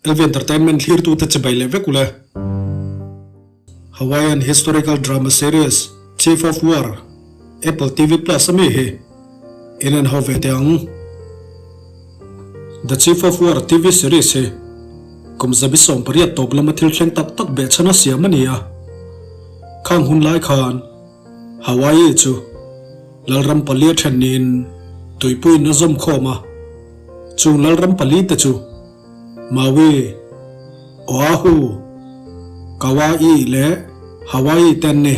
LV Entertainment thlirtute chibai leh vek ule. Hawaiian historical drama series Chief of War, Apple TV Plus a mi hi in en ho ve teh ang. The Chief of War TV series hi kum 18 tawp lama thil thleng tak tak behchhan a siam a ni a. Khang hun lai khan Hawaii chu Lalram palia then niin tuipuiin a zawm khawm a, chung Lalram palite chu Maui, Oahu, Kauai leh Hawaii te an ni.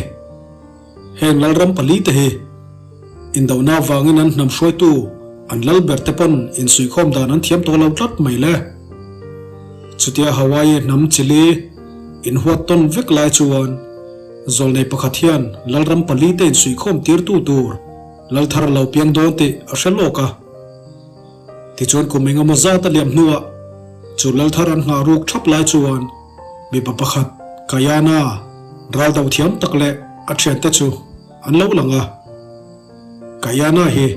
Heng Lalram palite hi indona avangin an hnam hruaitu an lal ber te pawn insuihkhawm dan an thiam tawh lo tlat mai le. Chutia Hawaii hnam chili inhuat tawn vek lai chuan Zawlnei pakhat hian Lalram palite insuihkhawm tirtu tur lal thar a lo piang dawn tih a hre lawk a. Tichuan kum engemaw zat a liam hnuah chu lal thar an nghah ruk thap lai chuan mipa pakhat Kayana ral do thiam tak leh a thiante chu an lo lang a. Kayana hi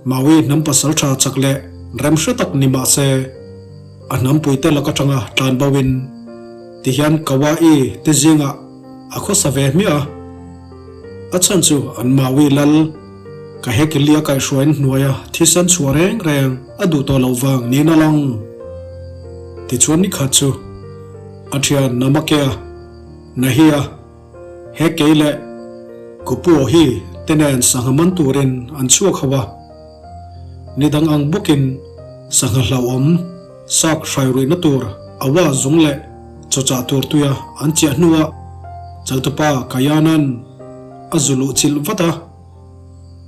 Maui hnam pasal tha chak leh rem hre tak ni mah se a hnampuite lak atanga tlan bo in tihian Kauai te zingah a khawsa ve hmiah a. A chhan chu an Maui lal ka hekilia kaihhruaiin hnuaia thisen chhuah reng reng a duh tawh loh vang niin a lang. Tichuan nikhat chu a thian Namakea, Nahia, He kei leh Kupu hi te nen sangha man turin an chhuak ho a. Ni dang ang bawkin sangha hlauhawm sak hrai ruihna tur a wa zung leh chawchah tur tuia an chiah hnuah Chaltupa Kayanan a zu luh chilh vat a.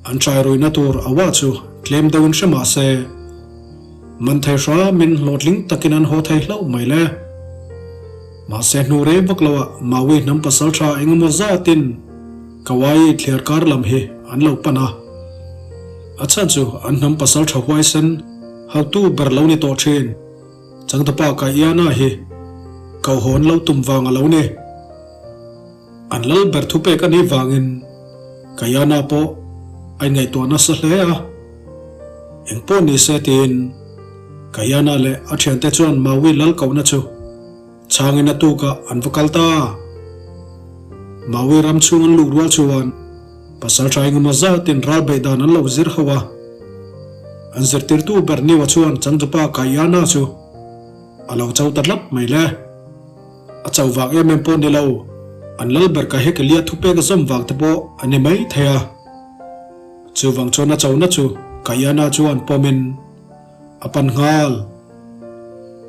An hrai ruihna tur a wa chu tlem deuhin hre mah se, man thei hramin hlawhtling takin an haw thei hlauh mai le. Mahse hnu rei vak loah Maui hnam pasal tha engemaw zatin Kauai thliar kar lam hi an lo pan a. A chhan chu an hnam pasal tha huaisen hautu ber lo ni tawh thin. Changtupa Kaiana hi Kauhawn lo tum vang a lo ni. An lal ber thupek a nih vangin Kayana pawh a inngaihtuah nasa hle a. Engpawh ni se tiin Kayana leh a thiante chuan Maui lal kohna chu chhangin a tukah an va kal ta. Maui ram chhung an luh rual chuan pasal tha engemaw zatin ral beih dan an lo zir ho a. An zirtirtu ber Niwa chuan Changtupa Kayana chu a lo cho ta tlat mai le. A chau vang em em pawh ni lo, an lal ber ka hek lia thupek a zawm vang te pawh a ni mai thei a. Chuvang chuan a chona chu Kayana chuan pawmin a pan nghal.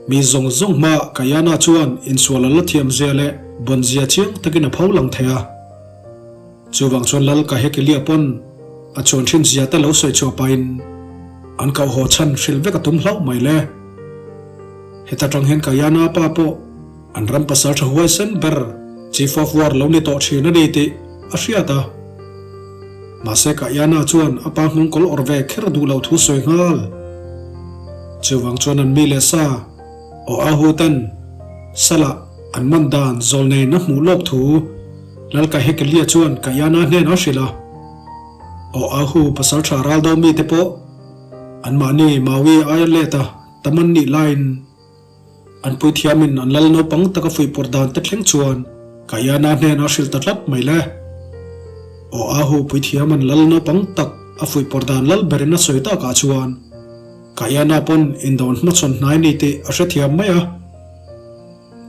Mi zawng zawng hmaah Kayana chuan insual a la thiam zia leh bawn zia chiang takin a pho lang thei a. Chuvang chuan lal ka hek lia pawn a chuan thin zia te lo sawi chhuah pahin an koh haw chhan hrilh vek a tum hlauh mai le. Heta tang hian Kayana pa pawh an ram pasal tha huaisen ber Chief of War lo ni tawh thin a ni tih a hriat a. Mahse Kayana chuan a pa nghawng kawl awrh ve kher duh loh thu sawi nghal. Chuvang chuan an mi leh sa Oahu ten Salah an man dan zawl nei na hmuh lawk thu Lal Kahekelia chuan Kayana hnenah a hrilh a. Oahu pasal tha ral do mite pawh anmahni Maui aia let a Tam an nih laiin an puithiamin an lal naupang taka fuihpawrh dan te thleng chuan Kayana hnenah a hrilh ta tlat mai le. Oahu puithiam an lal naupang tak a fuihpawrh dan lal berin a sawi takah chuan Kayana pawn indawn hmachhawn hnai ni tih a hrethiam mai a.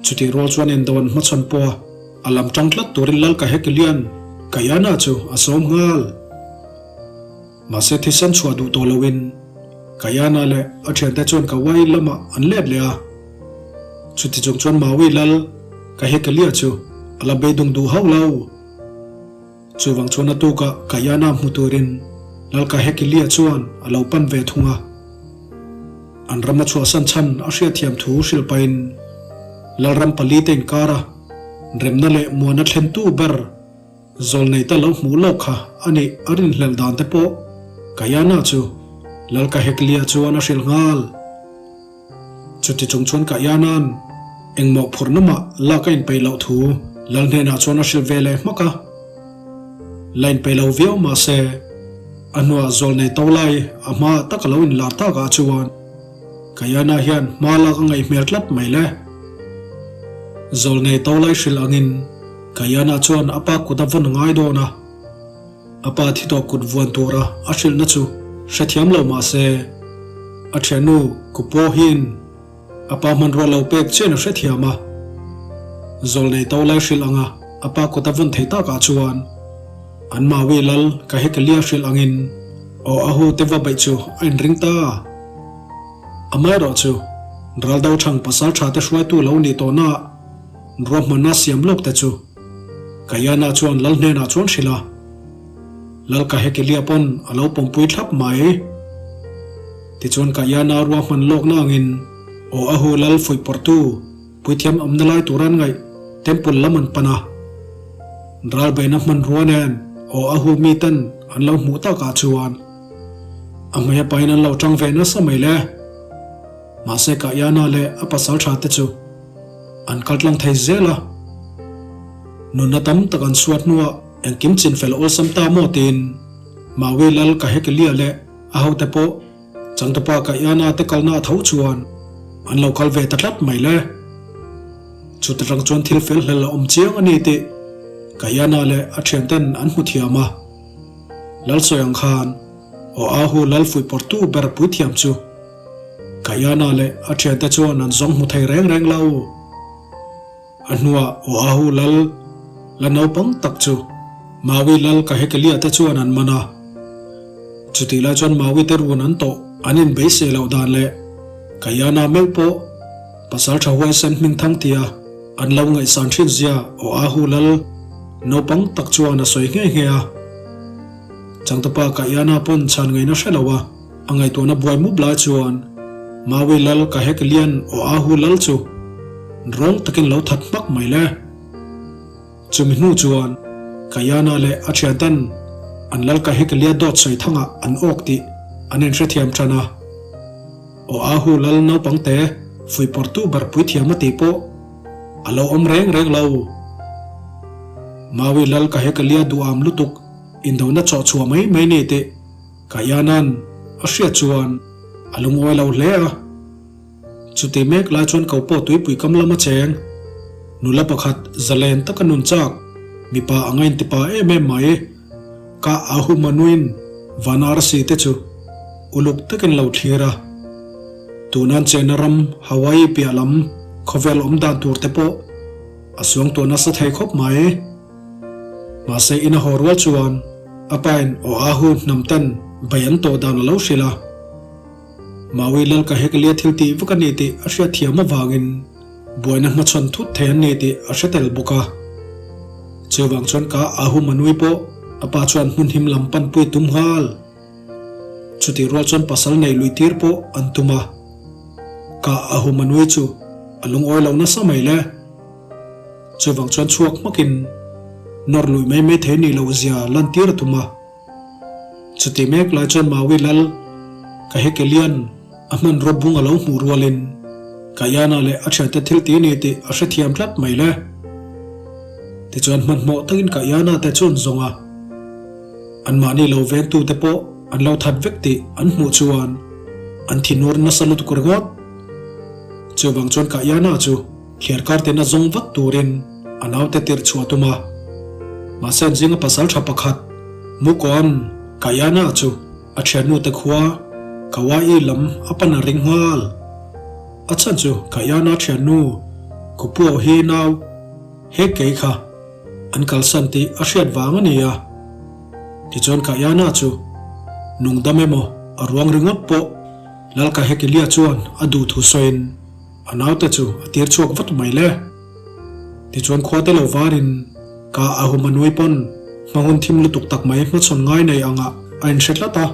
Chutih rual chuan indawn hmachhawn pawha a lam tang tlat turin lal Kahekilian Kayana chu a sawm nghal. Mahse thisen chhuah duh tawh loin Kayana leh a thiante chuan Kauai lamah an let leh a. Chuti chung chuan Maui lal Kahekalia chu a la beidawng duh hauh lo. Chuvang chuan a tukah Kayana hmu turin lal Kahekilia chuan a lo pan ve thung a. An ram a chhuahsan chhan a hriatthiam thu hrilh pahin Lalram palite inkara remna leh muana thlentu ber Zawlnei ta lo hmuh lawk kha a nih a rinhlelh dan te pawh Kayana chu Lal Kaheklia chuan a hrilh nghal. Chuti chung chuan Kayana'n engmawh phurhna mah lak a inpeih loh thu Lal hnenah chuan a hrilh ve leh hmak a. La inpeih lo viau mah se a hnuah zawlnei to lai a hmaah tak a lo inlar takah chuan Kayana hian hma lak a ngaih hmel tlat mai le. Zawlnei Tawlai hrilh angin Kayana chuan a pa kut a vawn ngai dawn a. A pa thi tawh kut vuan tura a hrilhna chu hrethiam lo mah se, a thiannu Kupohin a pa hmanrua lo pek chian a hrethiam a. Zawlnei Tawlai hrilh anga a pa kut a vawn thei takah chuan an Maui lal Kahekalia hrilh angin Oahu te va beih chu a inring ta. Amaherawh chu, Raldo Thang pasal tha te hruaitu lo nih tawhna ruahmanna siam lawk te chu Kayana chuan Lal hnenah chuan hrilh a. Lal Kahekelia pawn a lo pawmpui thlap mai. Tichuan Kayana ruahman lawkna angin Oahu Lal fuihpawrhtu puithiam awmna lai tur an ngaih Temple lam an pan a. Ralbeihna hmanrua nen Oahu miten an lo hmuh takah chuan A hmei a pain an lo tang ve nasa mai le. Mahse Kayana leh a pasal tha te chu an kal tlang thei zel a. Nunna tam tak an chhuat hnuah engkim chin fel awlsam ta maw tiin Maui Lal Kahekelia leh a hote pawh changtupa Kayana te kalna a tho chuan an lo kal ve ta tlat mai le. Chuta tang chuan thil fel hlel a awm chiang a ni tih Kayana leh a thianten an hmu thiam a. Lal sawi ang khan Oahu lal fuihpawrhtu ber puithiam chu Kayana leh a thiante chuan an zawng hmu thei reng reng lo. A hnuah Oahu lal la naupang tak chu Maui lal Kahekelia te chuan an man a. Chutih lai chuan Maui te run an tawh an inbeisei loh dan leh Kayana meuh pawh pasal tha huaisen hmingthang tia an lo ngaihsan thin zia Oahu lal Naupang tak chuan a sawi nghe nghe a. Changtupa Kayana pawn chhan ngaihna hre lo a, a ngaihtuahna buai mup lai chuan Maui Lal Kaheklian Oahu Lal chu rawng takin lo that hmak mai le. Chumi hnu chuan Kayana leh a thianten an Lal Kaheklia dawt sawi thangah an awk tih an inhrethiam tan a. Oahu Lal naupangte fuihpawrhtu ber puithiam a tih pawh A lo awm reng reng lo. Maui lal ka hekalia duham lutuk indona chawh chhuah mai mai ni tih Kayana'n a hriat chuan a lungawi lo hle a. Chuti mek lai chuan ko pawh tuipui kam lama cheng nula pakhat zalen taka nun chak mipa anga intipa em em mai ka Ahumanuin Vanarsi te chu uluk takin lo thlir a. Tunan chenna ram Hawaii piah lam khawvel awm dan tur te pawh a suangtuah nasa thei khawp mai. Mahse ina haw rual chuan a pain Oahu hnam ten bei an tawh dan a lo hrilh a. Maui lal ka heklia thil tih vek a ni tih a hriat thiam avangin buaina hmachhawn thut thei an ni tih a hre tel bawk a. Chuvang chuan ka Ahu Manui pawh a pa chuan hmun him lam panpui tum nghal. Chutih rual chuan pasal nei lui tir pawh an tum a, ka Ahumanui chu a lungawi lo nasa mai le. Chuvang chuan chhuak hmakin nawr lui mai mai thei nih loh zia lantir a tum a. Chutih mek lai chuan Maui lal ka Hekelian a hmanraw bung a lo hmuh rualin Kayana leh a thiante thil ti ni tih a hrethiam tlat mai le. Tichuan hmanhmawh takin Kayana te chu an zawng a. Anmahni lo vengtute pawh an lo that vek tih an hmuh chuan an thinur nasa lutuk ringawt. Chuvang chuan Kayana chu thliarkar tina zawng vat turin a naute tirh chhuah tum a. Mahse an zinga pasal tha pakhat Mukoan Kayana chu a thiannute khua Kauai lam a pan a ring nghal. A chhan chu Kayana thiannu Kupuo hi nau he kei kha An kalsan tih a hriat vang a ni a. Tichuan Kayana chu nungdam emaw a ruang ringawt pawh Lalkahekilia chuan a duh thu sawiin a naute chu a tir chhuak vat mai le. Tichuan khuate lo varin ka Ahumanui pawn hmahun thim lutuk tak mai hmachhawn ngai nei angah a inhre tlat a.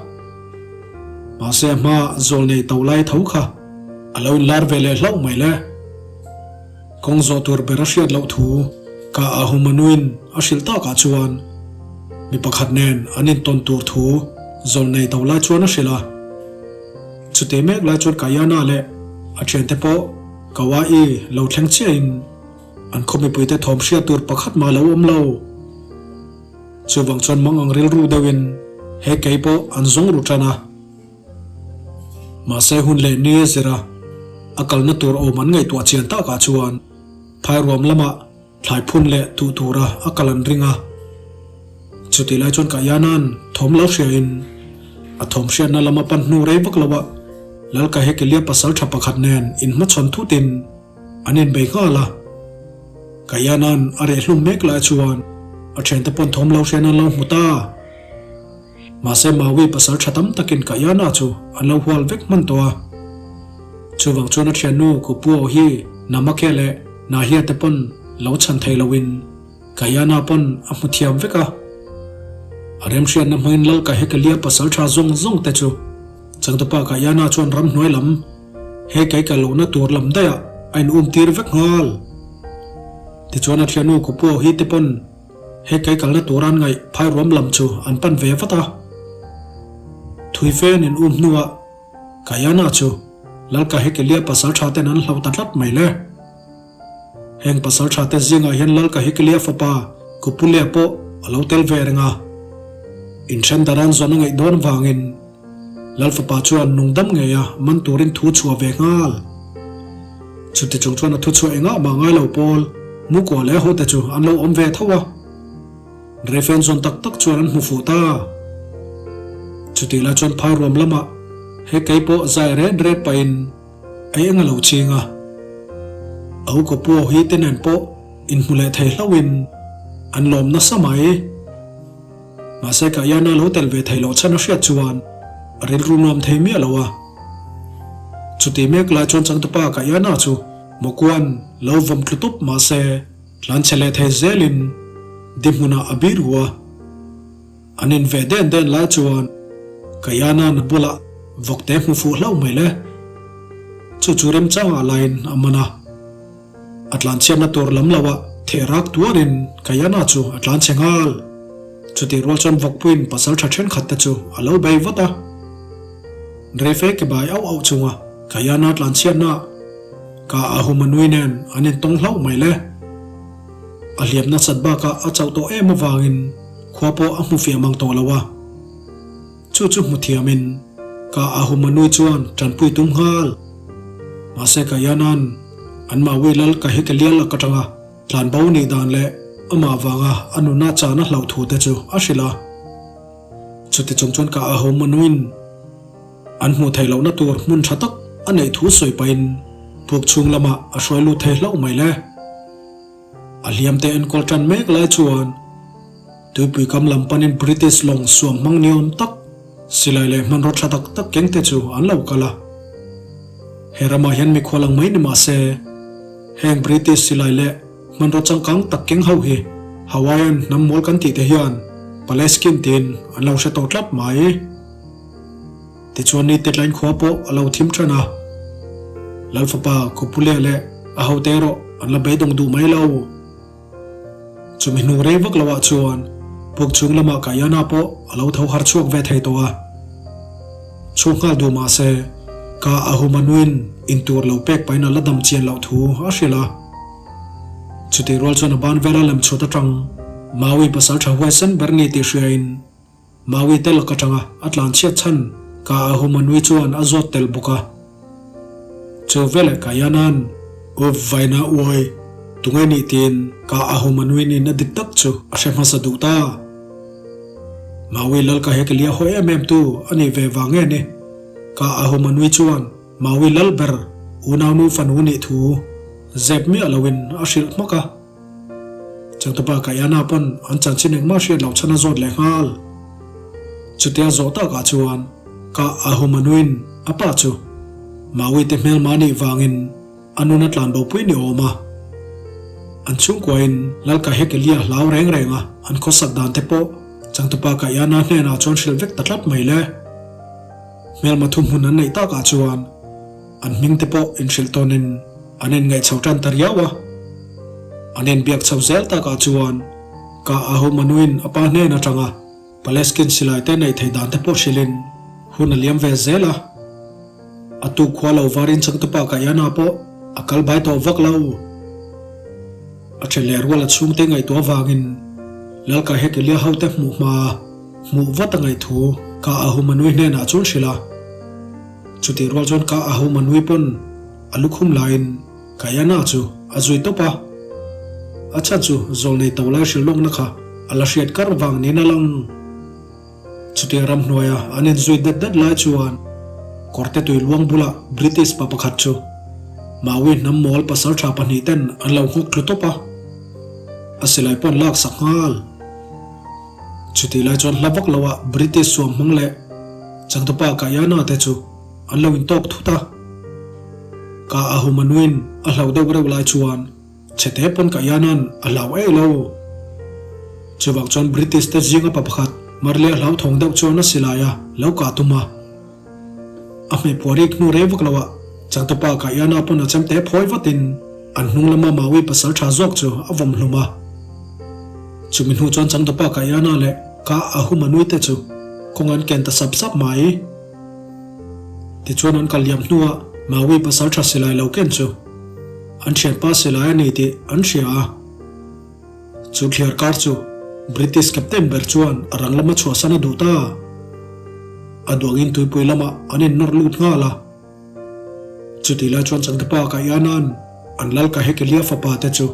Mahse a hma zawl nei to lai tho kha a lo inlar ve leh hlauh mai le. Kawng zawh tur ber a hriat loh thu ka Ahumanuin a hrilh takah chuan mi pakhat nen an intawn tur thu zawl nei to lai chuan a hrilh a. Chutih mek lai chuan Kayana leh a thiante pawh Kauai lo thleng chiahin an khaw mipuite thawm hriat tur pakhat mah lo awm lo. Chuvang chuan mang ang rilru deuhin he kei pawh an zawng ru tan a. Mahse hun leh ni a zir a, a kalna tur awm an ngaihtuah chian takah chuan. Phairuam lamah thlai phun leh tuh tura a kal an ring a. Chutih lai chuan Kahyana'n thawm lo hriain a thawm hriatna lama pan hnu rei vak loah Lalkahekelia pasal tha pakhat nen inhmachhawn thutin an inbei nghal a. Kahyana'n a reh hlum mek lai chuan a thiante pawn thawm lo hriain an lo hmu ta. Mahse Maui pasal tha tam takin Kahyana chu an lo hual vek hman tawh a. Chuvang chuan a thiannu Kupuo hi Namake leh Nahia te pawn lo chhan thei loin Kayana pawn a hmu thiam vek a. A remhriatna hmangin Lal Kahekelia pasal tha zawng zawng te chu Changtupa Kayana chuan ramhnuai lam he kei kal lohna tur lam daih ah a in um tir vek nghal. Tichuan a thiannu Kupuo hi te pawn he kei kalna tur an ngaih phairuam lam chu an pan ve vat a. Thuife an in um hnuah Kayana chu Lal Kahekelia pasal tha ten an hlauh ta tlat mai le. Heng pasal tha te zingah hian Lal Kahekelia fapa Kupulea pawh a lo tel ve reng a. Inthen daran zawn a ngaih dawn vangin Lal fapa chuan nungdam ngeia man turin thu chhuah ve nghal. Chuti chung chuan a thu chhuah engah mah ngai lo pawl Mukua leh hote chu an lo awm ve tho a. Refen zawn tak tak chuan an hmu fuh ta. Chutih lai chuan phairuam lamah he kei pawh zai ret ret pahin ei eng a lo ching a. A ukaw pu hi te nen pawh inhmu leh thei hlauhin an lawm nasa mai. Mahse Kayana lo tel ve thei loh chhan a hriat chuan a rilru nuam thei miah lo a. Chutih mek lai chuan changtupa Kayana chu Mawkuan lo vawm tlu tup mahse Tlanchhe leh thei zelin di hmunah a bir hu a, an in ve den den lai chuan Kayana na bulah vawkte hmu fuh hlauh mai le. Chu chu remchangah laiin a man a, a tlanchhiatna tur lam loah theh rak tuarin Kayana chu a tlanchhe nghal. Chutih rual chuan vawkpuiin pasal tha thenkhat te chu a lo bei vat a. Reife ke bai auh auh chunga Kayana tlanchhiatna Ka Ahumanui nen an intawng hlauh mai le. A hliam nasat bakah a chauh tawh em avangin khua pawh a hmu fiah mang tawh lo a. Chu chu hmu thiamin ka Ahumanui chuan tanpui tum nghal. Mahse ka Yanan an Maui lal ka hi ka lial lak atanga tlanbo nih dan leh amah vanga a nuna chan a hlauh thu te chu a hrilh a. Chuti chung chuan ka Ahumanuin An hmuh theih lohna tur hmun tha tak a neih thu sawi pahin puk chhung lamah a hruai lut thei hlauh mai le. A hliamte enkawl tan mek lai chuan tuipui kam lam panin British lawng suam hmang ni awm tak silai leh hmanraw tha tak tak kengte chu an lo kal a. He ramah hian mikhual ang mai ni mah se heng British silai leh hmanraw changkang tak keng ho hi Hawaiian hnam mawl kan tih te hian Paleskin tiin an lo hre tawh tlat mai. Tichuan ni tetlain khua pawh a lo thim tan a, Lal fapa Kupulea leh a hote erawh an la beidawng duh mai lo. Chumi hnu rei vak loah chuan puk chhung lamah Kayana pawh a lo tho har chhuak ve thei tawh a. Chhuak nghal duh mah se, ka Ahumanuin intur lo pek pahin a la dam chian loh thu a hrilh a. Chutih rual chuan a ban vela lem chhuat atang Maui pasal tha huaisen ber ni tih hriain, Maui te lak atanga a tlanchhiat chhan ka Ahumanui chuan a zawt tel bawk a. Chu veleh Kayana'n Uff vaina uai tunge nih tiin ka Ahumanui nin a dik tak chu a hre hmasa duh ta. Maui lal ka hek lia haw em em tu a nih ve vang nge ni? Ka Ahumanui chuan Maui lal ber unaunu fanu nih thu zep miah loin a hrilh hmak a. Changtupa Kayana pawn an chanchin engmah hriat loh chhan a zawt leh nghal. Chutia zawh takah chuan ka Ahumanuin a pa chu Maui te hmelma nih vangin a nun a tlan bopui ni awm a. An chhungkuain Lalkahekelia hlau reng reng a an khawsak dan te pawh Changtupa Kayana hnenah chuan hrilh vek ta tlat mai le. Hmelma thuhmun an neih takah chuan An hming te pawh inhrilh tawnin an inngaih chho tan ta riau a. An inbiak chho zel takah chuan ka Ahumanuin a pa hnen atanga Paleskin silai te neih theih dan te pawh hrilhin hun a liam ve zel a. A tuk khua lo varin changtupa Kayana pawh a kal bai tawh vak lo. A then leh rual a chhungte ngaihtuah avangin Lalkahekelia hote hmuh hma hmuh vat a ngaih thu ka Ahumanui hnenah chuan hrilh a. Chutih rual chuan ka Ahumanui pawn a lukhum laiin Kayana chu a zui tawp a. A chhan chu zawlnei to lai hrilh lawkna kha a la hriat kar vang niin a lang. Chutia ramhnuaia an inzui det det lai chuan kawrte tui luang bulah British pa pakhat chu Maui hnam mawl pasaltha pahnihten an lo nghawk tlu tawp a, a silai pawn lak sak nghal. Chutih lai chuan hla vak loah British suam hmang leh changtupa Kayana te chu an lo intawk thut a. Ka Ahumanuin a hlauh deuh reuh lai chuan Chhete pawn ka iana'n a hlau ei lo. Chuvang chuan British te zinga pa pakhat Marley a hlauthawng deuh chuan a silai a lo kah tum a. A hmeipuah rik hnu rei vak loah changtupa ka iana pawn a chemte phawi vatin an hnung lama Maui pasal tha zawk chu a vawm hlum a. Chumi hnu chuan changtupa ka iana leh ka Ahumanui te chu kawng an ken ta sap sap mai. Tichuan an kal liam hnuah Maui pasal tha silai lo ken chu an thianpa silai a ni tih an hria a. Chu thliar kar chu British captain ber chuan a rang lama chhuahsan a duh ta. A duangin tuipui lamah an innawr lut nghal a. Chutih lai chuan Changtupa Kaiana'n an lal Kahekelia fapa te chu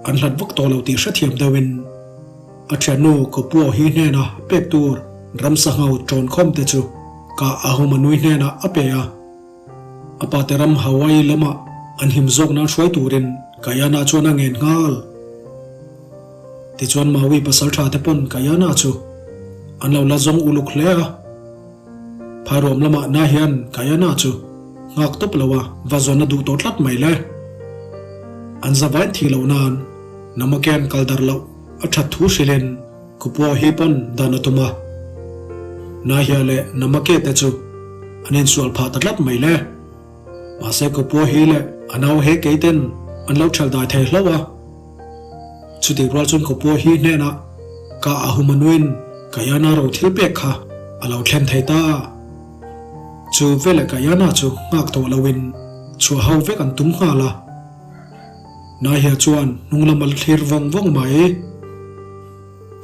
an hlat vak tawh lo tih hrethiam deuhin A thiannu Kopuo hi hnena pek tur ramsa ngau ṭawn khawm te chu ka Ahumanui hnenah a pe a. A pate ram Hawaii lamah an him zawk nan hruai turin Kayana chuan a ngen nghal. Tichuan Maui pasalṭha te pawn Kayana chu an lo la zawng uluk hle a. Phairuam lamah na hian Kayana chu nghak tawp lo a va zawn a duh tawh tlat mai le. An zavain thih loh nan Namakean kal darh loh a that thu hrilhin Kupua hi pawn dan a tum a. Nahia leh Namake te chu an insual phah ta tlat mai le. Mahse Kupua hi leh a nau he kei ten an lo ṭhelh dai thei hlauh a. Chutih rual chuan Kupua hi hnenah ka Ahumanuin Kayana ro thil pek kha a lo thlen thei ta. Chu veleh Kayana chu nghak tawh loin chhuah ho vek an tum nghal a. Nahia chuan hnung lam a la thlir vawng vawng mai.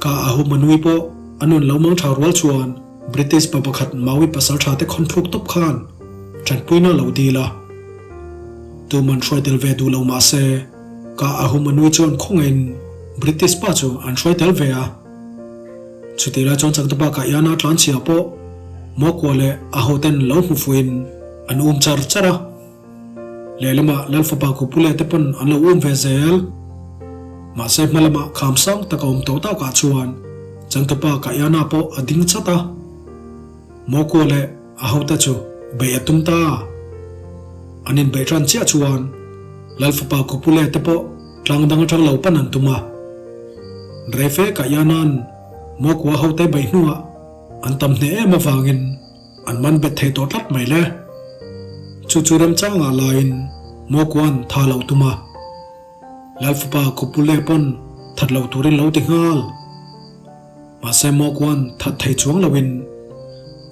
Ka Ahumanui pawh a nun lo mang tha rual chuan British pa pakhat Maui pasal tha te khawn thluk tawp khan tanpuina lo dil a. Tuman hruai tel ve duh lo mah se ka Ahumanui chuan khawngaihin British pa chu an hruai tel ve a. Chutih lai chuan chakna bakah Iana tlanchhia pawh Mawkua leh a hoten lo hmu fuhin an um char char a. Lehlamah Lal fapa Kupule te pawn an lo um ve zel. Mahse hma lamah kham sang tak a awm tawh takah chuan Changtupa Kaiana pawh a ding chat a. Mawkua leh a hote chu beih a tum ta. An inbeih ran chiah chuan Lal fapa Kupule te pawh tlang dang atang lo pan an tum a. Reife Kaiana'n Mawkua hote beih hnuah an tam hneh em avangin, An man bet thei tawh tlat mai le. Chu chu remchangah laiin Mawkuan tha lo tum a. Lalfapa Khawpule pawn that lo turin lo ti nghal. Mahse Mawkuan that thei chuang loin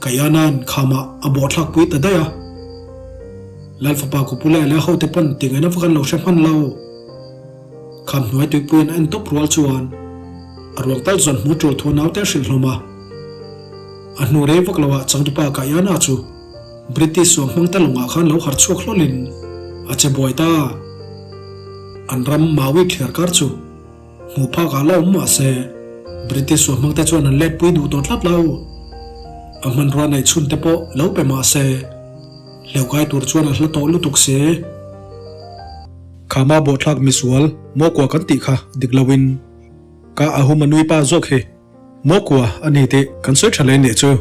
Kaiana'n khamah a bawhthlak pui ta daih a. Lalfapa Khawpule leh hote pawn tingaihna vak an lo hre hman lo. Kham hnuai tuipuiin a en tawp rual chuan a ruang tal zawn hmu tul thu naute a hrilh hlawm a. A hnu rei vak loah changtupa Kaiana chu British suam hmang te lawngah khan lo harh chhuak hlawlin a che buai ta. An ram Maui thliar kar chu hmuh phakah la awm mah se British suam hmang te chuan an let pui duh tawh tlat lo. A hmanrua neih chhun te pawh lo pe mah se hleukai tur chuan a hla tawh lutuk si. Khama bawhthlak misual Mawkua kan tih kha dik loin ka Ahumanui pa zawk hi Mawkua a ni tih kan sawi tha leh nih chu.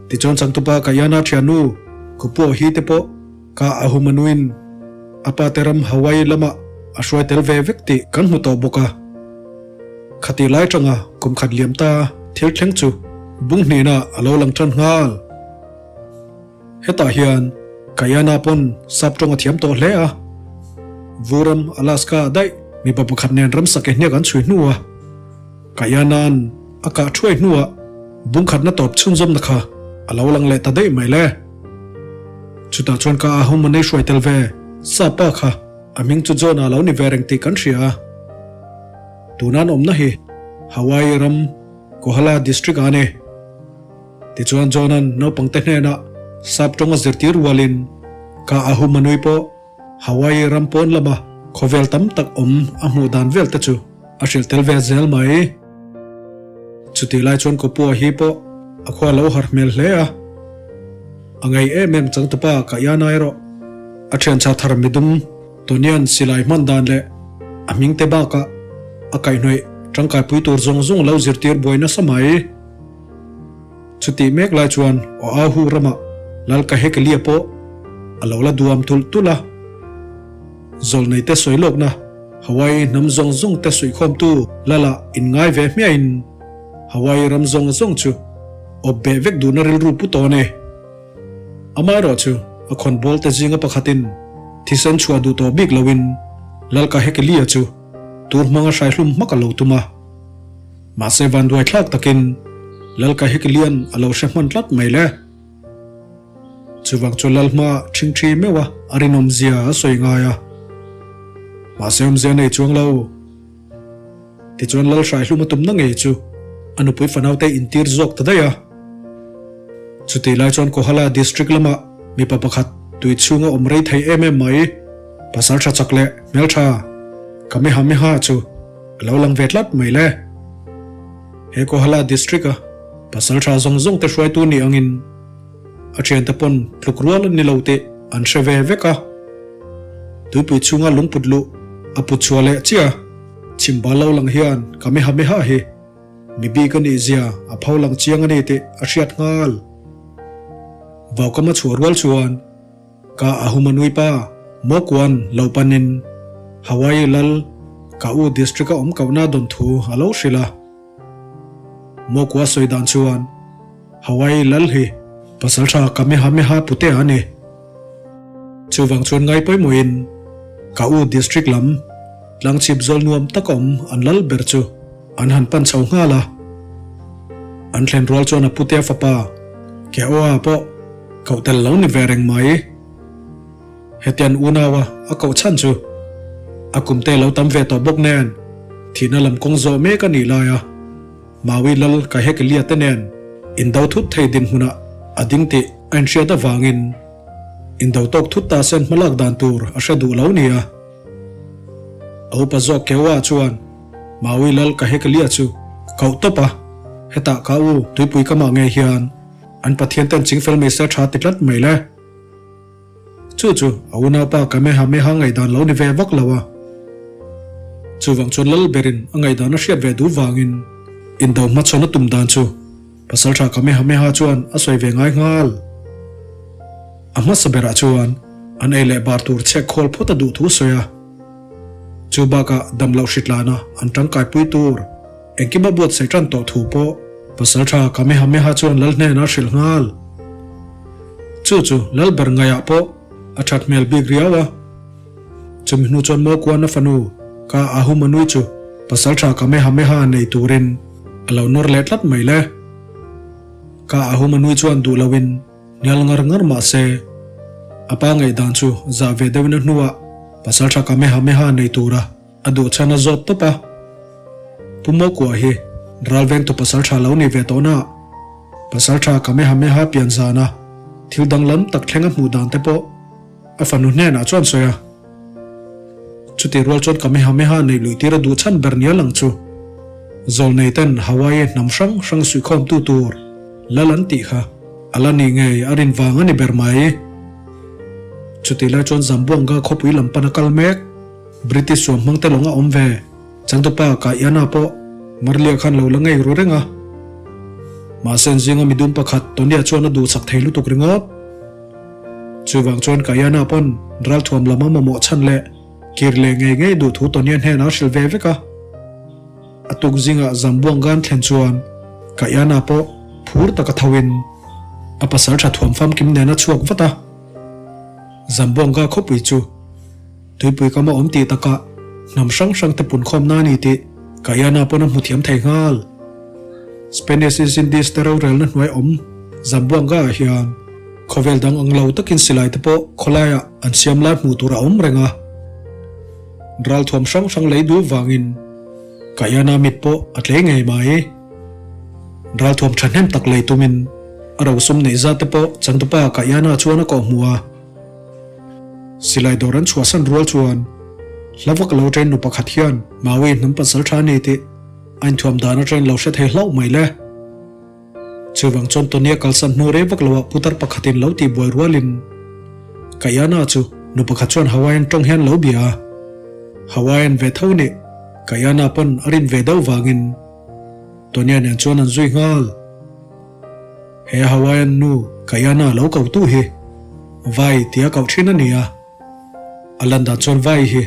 Tichuan changtupa Kayana thiannu Kupuo hi te pawh ka Ahumanuiin a pa te ram Hawaii lamah a hruai tel ve vek tih kan hmu tawh bawk a. Khatih lai tanga kum khat liam ta thil thleng chu bung hnihna a lo lang tan nghal. Hetah hian Kayana pawn sap tawng a thiam tawh hle a. Vuram, Alaska ah daih mipa pakhat nen ramsa ke hniak an chhui hnu a. Kayana'n a kah thuai hnuah bungkhatna tawp chhunzawmna kha a lo lang leh ta daih mai le. Chutah chuan ka ahum a nei hruai tel ve sap pa kha a hming chu John-a lo ni ve reng tih kan hria a. Tuna an awmna hi Hawaii ram Kohala District ah a ni. Tichuan John-a'n naupangte hnenah sap tawng a zirtir rualin ka Ahumanui pawh Hawaii ram pawn lama Khawvel tam tak awm a hmuh dan vel te chu a hrilh tel ve zel mai. Chutih lai chuan Kopua hi pawh a khua lo harh hmel hle a. A ngei em em changtupa ka iana erawh a thianchha thar midum Tonian silai hman dan leh a hming te bakah a kaihhnawih tangkaipui tur zawng zawng lo zirtir buai nasa mai. Chutih mek lai chuan Oahu ramah Lal Kahekelia pawh a lo la duam tulh tulh a. Zawlnei te sawi lawkna Hawaii hnam zawng zawng te suihkhawmtu Lala inngai ve hmiahin Hawaii ram zawng zawng chu awp beh vek duhna rilru pu tawh a ni. Amaherawh chu a khawnbawl te zinga pakhatin thisen chhuah duh tawh bik loin Lal Kahekelia chu tur hmanga hraihlum hmak a lo tum a. Mahse vanduai thlak takin Lal Kahekilian a lo hre hman tlat mai le. Chuvang chu Lal hma ṭhingṭhi meuh a a rinawmzia a sawi ngai a. Mahse awmzia nei chuang lo. Tichuan Lal hraihlum a tumna ngei chu a nupui fanaute intir zawk ta daih a. Chutih lai chuan Kohala District lamah mipa pakhat tui chhunga awm rei thei em em mai, pasal tha chak leh hmeltha Kamehameha chu A lo lang ve tlat mai le. He Kohala District a pasal tha zawng zawng te hruaitu ni angin a thiante pawn tluk rual an ni lo tih an hre ve vek a. Tuipui chhunga lungput luh a put chhuah leh chiah a, chhim bal lo lang hian Kamehameha hi mi bik a nih zia a pho lang chiang a ni tih a hriat nghal. Vaukam a chhuah rual chuan Ka Ahumanui pa Mokuan lo panin Hawaii lal ka u district a awm kohna dawn thu a lo hrilh a. Mokua sawi dan chuan Hawaii lal hi pasaltha Kamehameha putea a ni. Chuvang chuan ngai pawimawhin ka u district lam tlangchhip zawl nuam tak a awm an lal ber chu an han pan chho nghal a. An thlen rual chuan a putea fapa Keoa pawh Koh tel lo ni ve reng mai. Hetian unaua a koh chhan chu a kum te lo tam ve tawh bawk nen thihna lam kawng zawh mek a nih lai a, Maui Lal Kahekelia te nen indo thut thei dinhmunah a ding tih a inhriat avangin indo tawk thut ta sen hmalak dan tur a hre duh lo nia. A upa zawk Keoa chuan Maui Lal Kahekelia chu koh tawp a, hetah ka u tuipui ka mah ngei hian An Pathian ten chingfel mai se tha ti tlat mai le. Chu chu a unaupa Kamehameha ngaihdan lo ni ve vak lo a. Chuvang chuan Lal berin a ngaihdan a hriat ve duh vangin indo hmachhawn a tum dan chu Pasaltha Kamehameha chuan a sawi ve ngai nghal. A hmasa berah chuan an ei leh bar tur chhek khawl phawt a duh thu sawi a. Chu bakah damloh hritlana an tangkaipui tur Engkim a buatsaih tan tawh thu pawh Pasaltha Kamehameha chuan Lal hnenah a hrilh nghal. Chu chu Lal ber ngaiah pawh a that hmel bik riau a. Chumi hnu chuan Mokuana fanu Ka Ahumanui chu Pasaltha Kamehameha nei turin a lo nawr leh tlat mai le. Ka Ahumanui chuan duh loin hnial ngar ngar mah se a pa ngaihdan chu zah ve deuhin a hnuah Pasaltha Kamehameha nei tura A duh chhan a zawt tawp a. Pu Mawkua hi ralvengtu pasal tha lo ni ve tawh na. Pasal tha Kamehameha pian zana thil danglam tak thleng a hmuh dan te pawh a fanu hnenah chuan sawi a. Chutih rual chuan Kamehameha neih luih tir a duh chhan ber nia lang chu Zawlnei ten Hawaii hnam hrang hrang suihkhawmtu tur lal an tih kha a la nih ngei a rin vang a ni ber mai. Chutih lai chuan Zambuanga khawpui lam pan a kal mek. British suam hmang te lawng a awm ve. Changtupa Ka Iana pawh Marlia khan lo la ngei ru reng a. Mahse an zinga midum pakhat Tonya chuan a duhsak thei lutuk ringawt. Chuvang chuan Ka Iana pawn ralthuam lam a mamawh chhan leh kir leh ngei ngei duh thu Tonya hnenah a hrilh ve vek a. A tuk zingah Zambuangan thlen chuan Ka Iana pawh phur taka thoin a pasal tha thuam famkim nen a chhuak vat a. Zambuanga khawpui chu Tuipui kam a awm tih takah hnam hrang hrang te punkhawm na a ni tih Guyana pawn a hmu thiam thei nghal. Spanish East Indies te rorelna hnuai awm Zamboanga ah hian khawvel dang ang lo takin silai te pawh khawlaiah an siam lai hmuh tur a awm reng a. Ralthuam hrang hrang lei duh vangin Guyana mit pawh a tlei ngei mai. Ralthuam thahnem tak lei tumin a rosum neih zat te pawh changtupa Guyana chuan a kawhhmuh a. Silai dawr an chhuahsan rual chuan. Hla vak lo ṭain nu pakhat hian Maui hnam pasal ṭha a ni tih a inthuam dan aṭangin lo hre thei hlauh mai le. Chuvang chuan Tony-a kalsan hnu rei vak loah putar pakhatin lo tih buai rualin Kayana chu nu pakhat chuan Hawaiian ṭawng hian lo bia a. Hawaiian ve tho nih Kayana pawn a rin ve deuh vangin Tony-a nen chuan an zui nghal. He Hawaiian nu Kayana lo kotu hi Vai tia koh ṭhin a ni a. A lan dan chuan Vai hi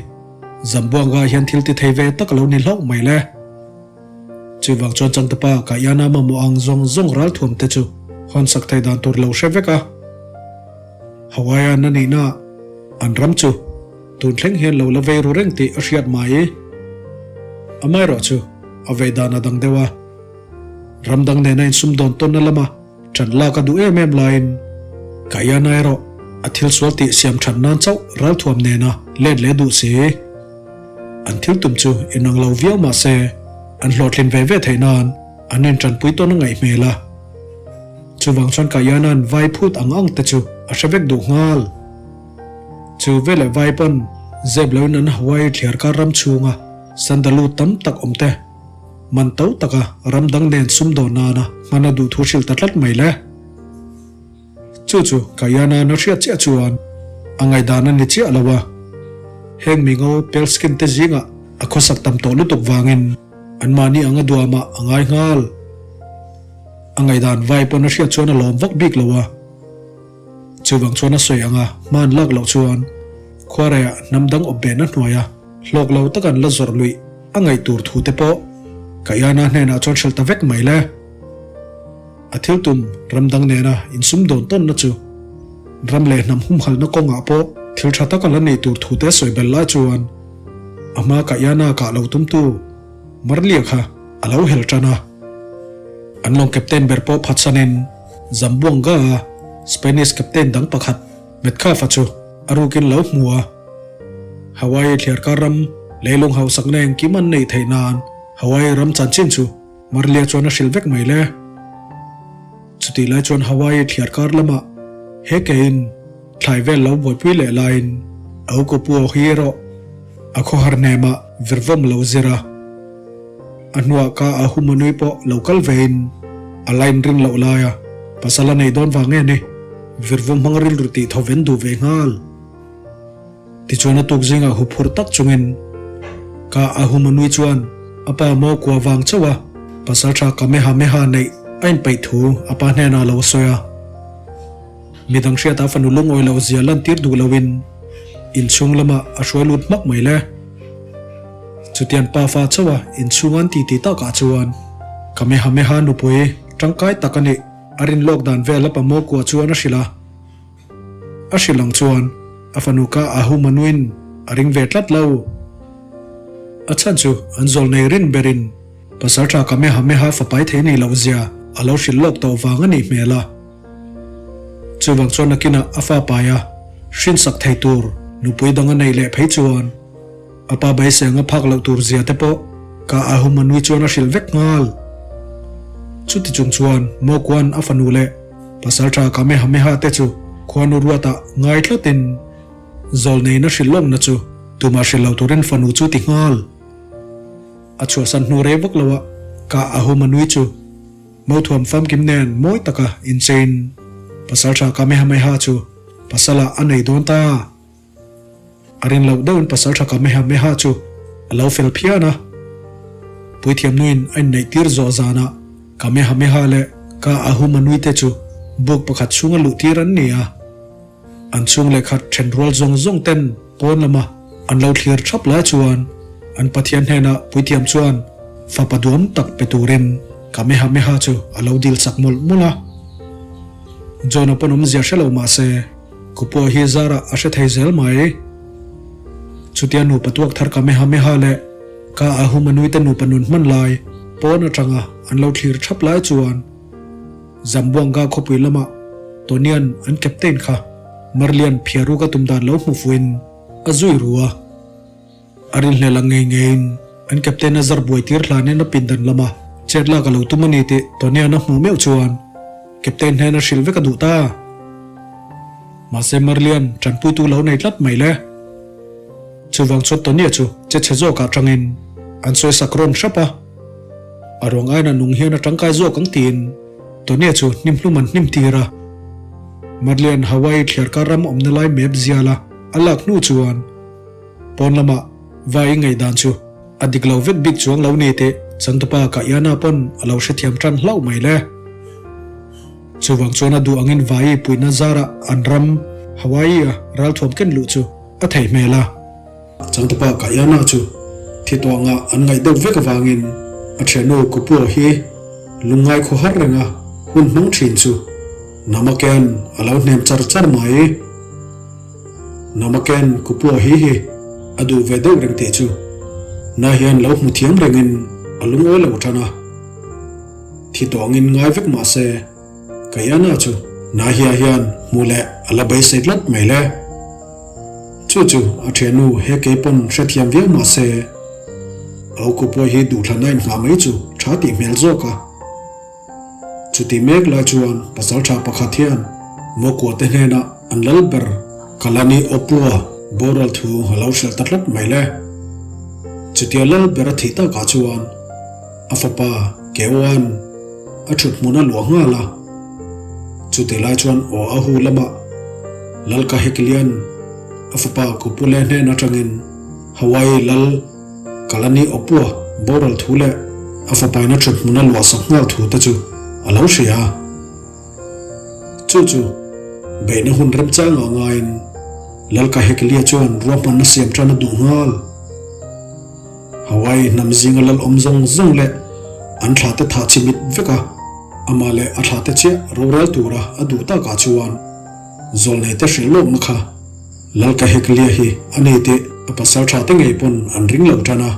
Zambuanga hian thil ti thei ve tak a lo ni hlauh mai le. Chuvang chuan Changtapa Kayana mamawh ang zawng zawng ralthuam te chu hawn sak thei dan tur lo hre vek a. Hawaiian a nihna an ram chu tun thleng hian lo la vei ru reng tih a hriat mai. Amaherawh chu a vei dan a dang deuh a. Ram dang nena insumdawn tawnna lama ṭan lak a duh em em laiin Kayana erawh a thil sual tih siam ṭhat nan chauh ralthuam nena let leh duh si. An thil tum chu inang lo viau mah se, an hlawhtlin ve ve theih nan an inṭanpui tawn a ngaih hmel a. Chuvang chuan Kayana'n vai phut ang ang te chu a hre vek duh nghal. Chu veleh vai pawn zep loin an Hawaii thliarkar ram chhunga sandalu tam tak awm te man to taka ram dang nen sumdawn nana hman a duh thu hrilh ta tlat mai le. Chu chu Kayana na hriat chiah chuan a ngaihdan a ni chiah lo a, heng mingo pale skin te zingah a khawsak tam tawh lutuk vangin anmahni anga duamah a ngai nghal. A ngaihdan vai pawn a hriat chuan a lawm vak bik lo a, chuvang chuan a sawi anga hman lak loh chuan khuareiah hnam dang awp behna hnuaia hlawk lo taka an la zawrh luih a ngaih tur thu te pawh Kayana hnenah chuan hrilh ta vek mai le. A thil tum ram dang nena insumdawn tawnna chu ram leh hnam humhalhna kawngah pawh thil tha tak a la neih tur thute sawi belh lai chuan a hma Kayana kah lo tumtu Marlia kha a lo hel tan a. An lawng captain ber pawh phatsanin Zamboanga-a Spanish captain dang pakhat Metcalfe-a chu a rukin lo hmu a. Hawaii thliarkar ram leilung hausakna engkim an neih theih nan Hawaii ram chanchin chu Marlia chuan a hrilh vek mai le. Chutih lai chuan Hawaii thliar kar lamah he keiin thlai vel lo buaipui leh laiin a uko pu aw hi erawh a khawhar hnemah virvawm lo zir a. A hnuah ka a humanui pawh lo kal vein a line ring loh laia pasal a nei dawn vang nge ni virvawm hmang rilru tih thawven duh ve nghal. Tichuan a tuk zingah huphurh tak chungin ka Ahumanui chuan a pa maw kua vang chauh a pasaltha Kamehameha neih a inpeih thu a pa hnenah a lo sawi a. Midang hriatah fanu lungawi loh zia lantir duh loin inchhung lamah a hruai lut hmak mai le. Chutian pa fa chauh a inchhung an titi takah chuan Kamehameha nupui tangkai tak a nih a rinlawk dan vel a pa maw kua chuan a hrilh a. A hrilh ang chuan a fanu ka Ahumanuin a ring ve tlat lo. A chhan chu an zawl nei rin berin Pasalṭha Kamehameha fapai thei nei loh zia a lo hrilh lawk tawh vang a nih hmel a. Chuvang chuan nakinah a fa paia hrinsak thei tur nupui dang a neih leh phei chuan A pa beiseng a phak loh tur zia te pawh ka Ahumanui chuan a hrilh vek nghal. Chuti chung chuan Mawkuan a fanu leh Pasalṭha Kamehameha te chu khuanu ruatah ngai tlatin zawlneiin a hrilh lawkna chu tumah hrilh lo turin fanu chu ti nghal. A chhuahsan hnu rei vak loah ka Ahumanui chu Mothuam famkim nen mawi taka inchein Pasalṭha Kamehameha chu pasalah a nei dawn ta. A rin loh deuhin pasal tha Kamehameha chu a lo fel phian a. Puithiamnuin a inneihtir zawh zanah Kamehameha leh Ka Ahumanui te chu buk pakhat chhunga luhtir an ni a. An chhung leh khat then rual zawng zawng ten pawn lama an lo thlir thap lai chuan an Pathian hnenah puithiam chuan fapa duam tak pe turin Kamehameha chu a lo dil chak mawlh mawlh a. John-a pawn awmzia hre lo mah se, Kupua hi zarah a hre thei zel mai. Chutia nupa tuak thar Kamehameha leh Ka Ahumanui te nupa nun hman lai pawn atanga an lo thlir thap lai chuan Zambuanga khawpui lamah Tonian an captain kha Marlian phiaruk a tum dan lo hmu fuin a zui ru a. A rinhlel ang ngei ngeiin an captain a zar buai tir hlanin a pindan lama chet lak a lo tum a ni tih Tonian a hmuh meuh chuan captain hnen a hrilh vek a duh ta. Mahse Marlian tanpuitu lo nei tlat mai le. Chuvang chuan Tony-a chu che chhe zawkah tangin an sawisak rawn hrep a. A ruang aina nung hian a tangkai zawk ang tiin Tony-a chu hnim hlum an hnim tir a. Madeleine Hawaii thliarkar ram awmna lai map ziala a lak hnu chuan pawn lamah vai ngaihdan chu a dik lo vek bik chuang lo ni tih Changtupa Kahyana pawn a lo hrethiam tan hlauh mai le. Chuvang chuan a duh angin vai puihna zarah an ram Hawaii-a ralthuam ken luh chu a theih hmel a. Changtupa Kahyana chu thi tuangah an ngaih deuh vek avangin a thiannu Kupuo hi lungngai khaw har renga hun hmang thin chu Namaken a lo hnem char char mai. Namaken Kupuo hi hi a duh ve deuh reng tih chu na hian lo hmu thiam rengin a lungawi lo tan a. Thi tawngin ngai vek mah se Kayana chu Nahia hian hmuh leh a la beisei tlat mai le. Chu chu a thiannu he kei pawn hrethiam viau mah se Auku pawh hi duhthlanna inhngah mai chu tha tih hmel zawk a. Chuti mek lai chuan pasaltha pakhat hian Mawkua te hnenah an lal ber Kalani Opua boral thu a lo hrilh ta tlat mai le. Chutia lal ber a thih takah chuan a fapa Keoan a thut hmun a luah nghal a. Chuti lai chuan Oahu lamah Lal Kahekilian a fapa Kupule hnen atangin Hawaii lal Kalani Opua boral thu leh a fapaina thut hmuna luah sak nghal thu te chu a lo hria a. Chu chu beihna hun remchang ah ngaiin Lalkahekelia chuan ruahmanna siam tan a duh nghal. Hawaii hnam zinga lal awm zawng zawng leh an thla te thah chimit vek a, amah leh a thla te chiah rorel tura a duh takah chuan zawlnei te hrilh lawkna kha Lalkaheklia hi a ni tih a pasal tha te ngei pawn an ring lo tan a.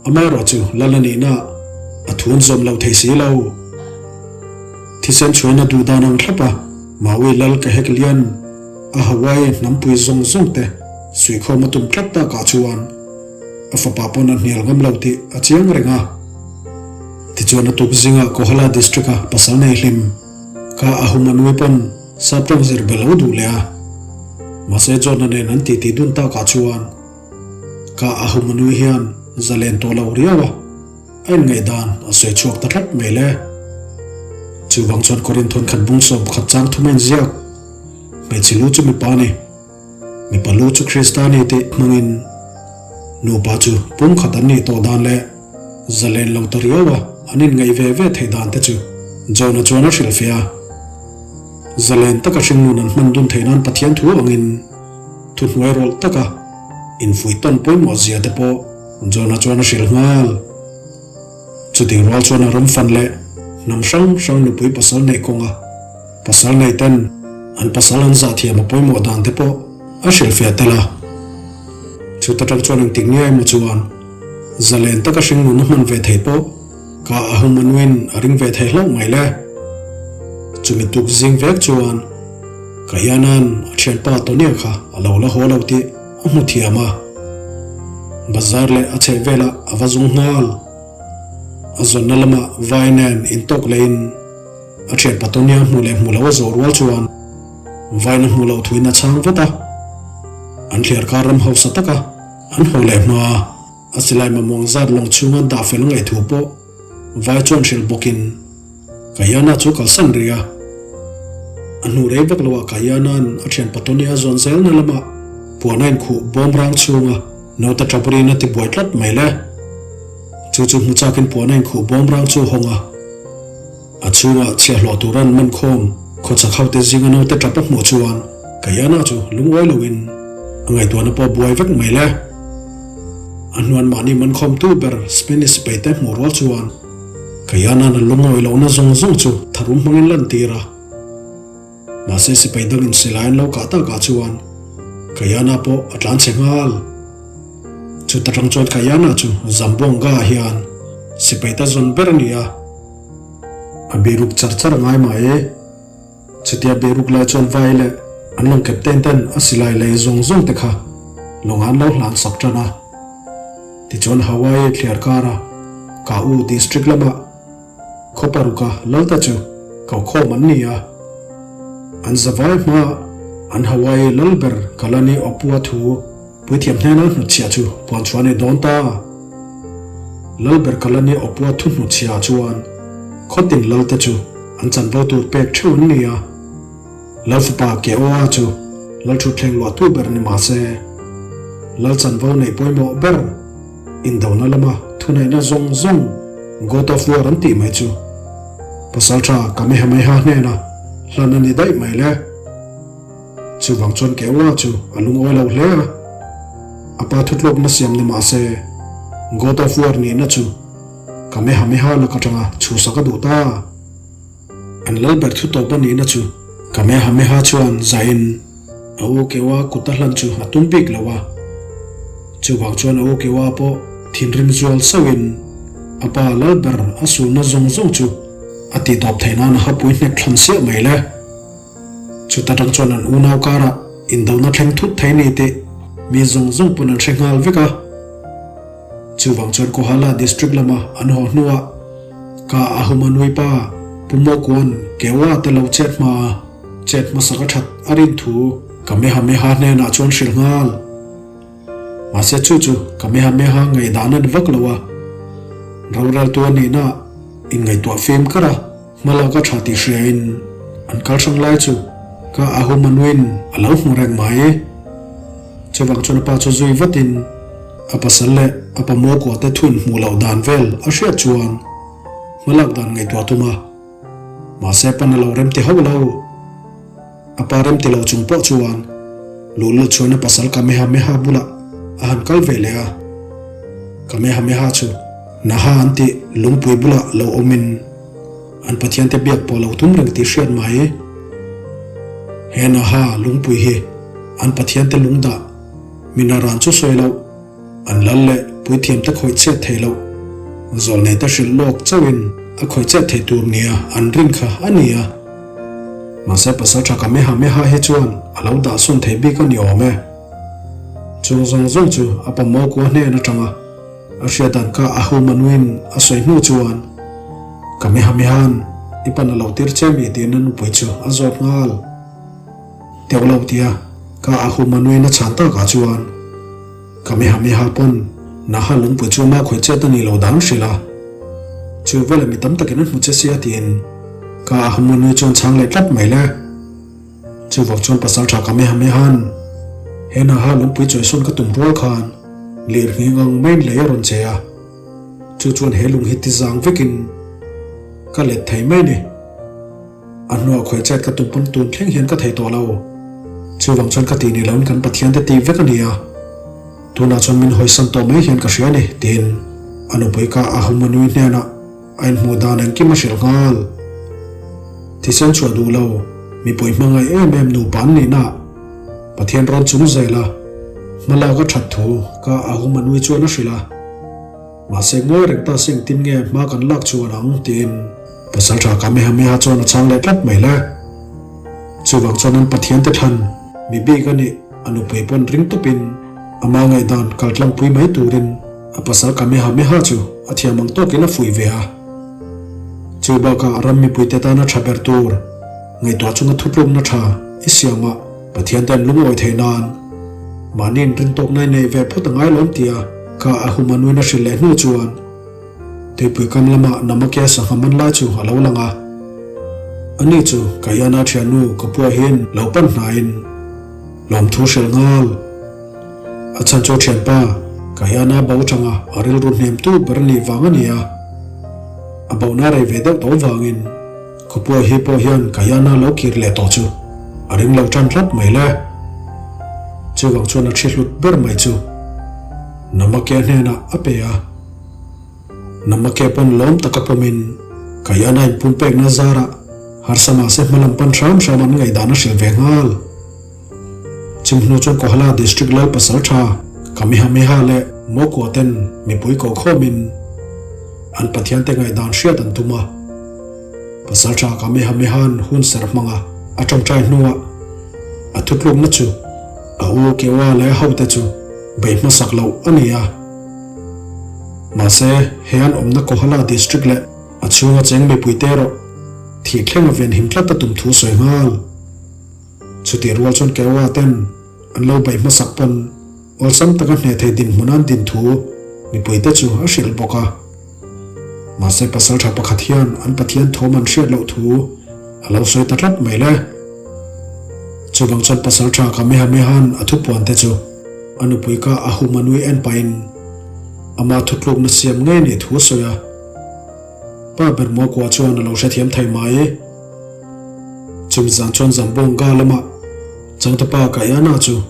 Amaherawh chu Lal a nihna a thun zawm lo thei si lo. Thisen chhuaina duh dan ang thlap a, Maui Lalkaheklian a Hawaii hnampui zawng zawng te suihkhawm a tum tlat takah chuan a fapa pawn a hnial ngam lo tih a chiang reng a. Tichuan a tuk zingah Kohala District-a pasal nei hlim kha a Humanui pawn Sap tawng zir be lo duh leh a, mahse John-a nen an titi dun takah chuan ka Ahumanui hian zalen tawh lo riau a, a inngaihdan a sawi chhuak ta tlat mai le. Chuvang chuan Korinthon khat bung 11 chang thum a inziak, Hmeichhe lu chu mipa a ni. Mipa lu chu Krista ni tih hmangin nupa chu pumkhat an nih tawh dan leh zalen lo ta riau a an inngaih ve ve theih dan te chu Jona chuan a hrilhfiah a. Zalen taka hringnun an hman dun theih nan Pathian thu angin thuhnuai rawlh taka infuih tawn pawimawh zia te pawh Jona chuan a hrilh nghal. Chutih rual chuan a ram fan leh hnam hrang hrang nupui pasal neih kawnga pasal nei ten an pasal an zah thiam a pawimawh dan te pawh a hrilhfiah tel a. Chuta tang chuan engtik nge emaw chuan zalen taka hringnun a hman ve thei pawh ka a hum a nuin a ring ve thei hlauh mai le. Chumi tuk zing vek chuan ka hianan a thianpa Tonia kha a lo la haw lo tih a hmu thiam a, bazar leh a chheh velah a va zung nghal. A zawnna lamah vai nen intawk lehin a thian Patonia hmuh leh hmuh loh a zawh rual chuan vaina hmuh loh thuin a chhang vat a. An thliarkar ram hausa taka an haw leh hma a silai mamawng zat lawng chhunga dah fel ngaih thu pawh vai chuan hrilh bawkin Kayana chu kalsan rih a. A hnu rei vak loah Kayana'n a thian Patonia zawn zelna lamah puan a inkhuh bawm rang chhunga naute tap rin a ti buai tlat mai le. Chu chu hmu chakin puan a inkhuh bawm rang chu a hawng a. A chhungah chhiahhlawh tur an man khawm khawchhak hote zinga naute tap a hmuh chuan Kayana chu lungawi loin a ngaihtuahna pawh buai vek mai le. A hnuan mahni man khawmtu ber Spanish sipaite hmuh rual chuan Kayana'n a lungawi lohna zawng zawng chu tharum hmangin lantir a. Mahse sipai dangin silai an lo kah takah chuan Kayana pawh a tlan chhe nghal. Chuta tang chuan Kayana chu Zamboanga ah hian sipai ta zawn ber a ni a. A biruk char char ngai mai. Chutia biruk lai chuan vai leh an lawng captain ten a silai lei zawng zawng te kha lawngah an lo hlan sak tan a. Tichuan Hawaii thliar kara Ka'u District lamah khaw paruka lalte chu kokhawm an ni a. An zavai hmaa an Hawaii lal ber Kalani Opua thu Puithiam hnena hnutchhiah chu puan chhuah a ni dawn ta. Lalber Kalani Opua thu hnutchhiah chuan khawtin lalte chu an chanvo tur pek theuh an ni a. Lalfapa Keoa chu Lalthutthleng luahtu ber ni mah se, Lal chanvo neih pawimawh ber indona lama thuneihna zawng zawng God of War an tih mai chu Pasaltha Kamehameha hnena hlan a ni daih mai le. Chuvang chuan Keoa chu a lungawi lo hle a, a pa thutlawkna siam ni mah se God of War nihna chu Kamehameha lak atanga chhuhsak a duh ta. An lalber thu tawp a nihna chu Kamehameha chuan zahin a u Keoa kut a hlan chu a tum bik lo a. Chuvang chuan a u Keoa pawh thinrim zual sauhin a pa lalber a sulna zawng zawng chu a tihtawp theih nan a hapui hnek thlan siah mai le. Chuta tang chuan an unau karah indona thleng thut thei ni tih mi zawng zawng pawn an hre nghal vek a. Chuvang chuan Kohala District lama an haw hnuah ka Ahumanui pa Pu Mawkuan Kewa te lo chet hma a, chet hmasak a that a rin thu Kamehameha hnenah chuan hrilh nghal. Mahse chu chu Kamehameha ngaihdan a ni vak lo a, roreltu a nihna inngaihtuah fim kar a. Hmalak a tha tih hriain an kal hrang lai chu ka Ahumanuin a lo hmu reng mai. Chuvang chuan a pa chu zui vatin a pasal leh a pa Mawkua te thun hmuh loh dan vel a hriat chuan hmalak dan ngaihtuah tum a. Mahse pan a lo rem ti hauh lo. A pa rem ti lo chung pawh chuan luhlul chuan a pasal Kamehameha bulah a han kal ve leh a. Kamehameha chu Naha an tih lungpui bulah lo awmin an Pathiante biak pawh lo tum reng tih hriat mai. He Naha lungpui hi an Pathiante lungdah minaran chu sawi loh. An lal leh puithiamte khawih chhiat thei loh, zawlneite hrilh lawk chauhin a khawih chhiat thei tur nia an rin kha a ni a. Mahse pasal tha Kamehameha hi chuan a lo dah sawn thei bik a ni awm e. Chung zawng zawng chu a pa Mawkua hnen atanga a hriat dan kha a Humanuin a sawi hnu chuan Kamehameha'n i pan a lo tir che mi tiin a nupui chu a zawt nghal. Teuh lo tia ka Ahumanuin a chhan takah chuan Kamehameha pawn Naha lungpui chu mah khawih chet a nih loh dan hrilh a, chu veleh mi tam takin an hmu che sia tiin ka Ahumanui chuan chhang leh tlat mai le. Chuvang chuan pasaltha Kamehameha'n he Naha lungpui chawisawn ka tum rual khan lir nghing ang maiin lei a rawn che a, chu chuan he lung hi tizang vekin ka let thei mai ni. A hnuah khawi chet ka tum pawn tun thleng hian ka thei tawh lo. Chuvang chuan ka tih ni loin kan Pathian te tih vek a ni a. Tunah chuan min hawisan tawh mai hian ka hria a ni, tiin a nupui ka Ahumanui hnenah a inhmuh dan engkim a hrilh nghal. Thisen chhuah duh lo, mipui hmangaih em em nupa an nihna Pathian rawn chung zela hmalak a that thu ka Ahumanui chuan a hrilh a. Mahse ngawi reng ta se engtin nge hma kan lak chuan ang tiin Pasalṭha Kamehameha chuan a chhang leh tlat mai le. Chuvang chuan an Pathiante thlan mi bik a nih a nupui pawn ring tawpin ama ngaihdan kaltlangpui mai turin a pasal Kamehameha chu a thiam ang tawkin a fuih ve a. Chu bakah ram mipuite tana ṭha ber tur ngaihtuah chunga thutlukna ṭha i siamah Pathiante an lungawi theih nan mahni inrintawkna i neih ve phawt a ngai lawm tia ka a humanuin a hrilh leh hnu chuan tuipui kam lama Namakia sangha man lai chu a lo lang a. Ani chu Kaiana thiannu ka puahin lo pan hnaiin lawmthu hrilh nghal. A chhan chu thianpa Kaiana bo tanga a rilru hnemtu ber a nih vang a ni a. A bohna rei ve deuh tawh vangin Khawpuai hi pawh hian Kayana lo kir leh tawh chu a ring lo tan tlat mai le. Chuvang chuan a thi hlut ber mai chu Namake hnenah a pe a. Namake pawn lawm taka pawmin Kayana inpumpekna zarah harsa mahse hmalam pan hram hram an ngaihdan a hrilh ve nghal. Chim hnu chuan Kohala District Lal pasal tha Kamehameha leh Mokua ten mipui koh khawmin an Pathiante ngaihdan hriat an tum a. Pasal tha Kamehameha'n hun ser hmanga a tawngtai hnuah a thutlukna chu a u Kewa leh a hote chu bei hmasak loh a ni a. Mahse, he an awmna Kohala District leh a chhunga cheng mipuite erawh thih thleng a venhim tlat a tum thu sawi nghal. Chutih rual chuan Kewa ten an lo beih hmasak pawn Awlsam taka hneh thei dinhmun an din thu mipuite chu a hrilh bawk a. Mahse pasaltha pakhat hian an Pathian thawm an hriat loh thu a lo sawi ta tlat mai le. Chuvang chuan pasaltha Kamehameha'n a thupuan te chu a nupui ka a hum a nui en pahin ama thutlukna siam ngei nih thu a sawi a. Pa ber Muakua chuan a lo hrethiam thei mai. Chumi zan chuan Zambuanga lamah Changtapa Kayana chu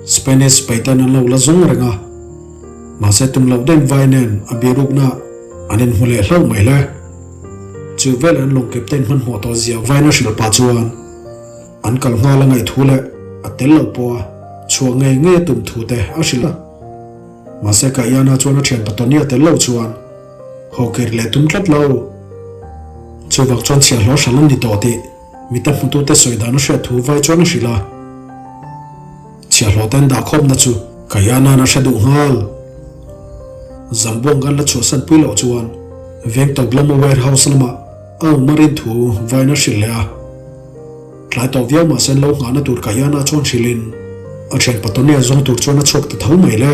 Spanish paiten an lo la zawng reng a, mahse tum loh daih vai nen a birukna an inhmu leh hlauh mai le. Chu veleh an lawng captain hmanhmawh tawh zia vaina hrilh pah chuan an kal nghal a ngaih thu leh a tel loh pawha chhuah ngei ngei a tum thu te a hrilh a. Mahse Kayana chuan a thianpa Tony a tel loh chuan haw kir leh tum tlat lo. Chuvang chuan chhiahhlawh hran an ni tawh tih Mita hmutute sawi dan a hriat thu vai chuan a hrilh a. Chhiahhlawh ten dah khawpna chu Kayana'n a hre duh nghal. Zambuang kan la chhuahsan pui loh chuan veng tawp lama warehouse lamah a awm a rin thu vaiin a hrilh leh a. Tlai tawh viau mahse an lo nghahna tur Kayana chuan hrilhin a thian Patonia zawng tur chuan a chhuak ta tho mai le.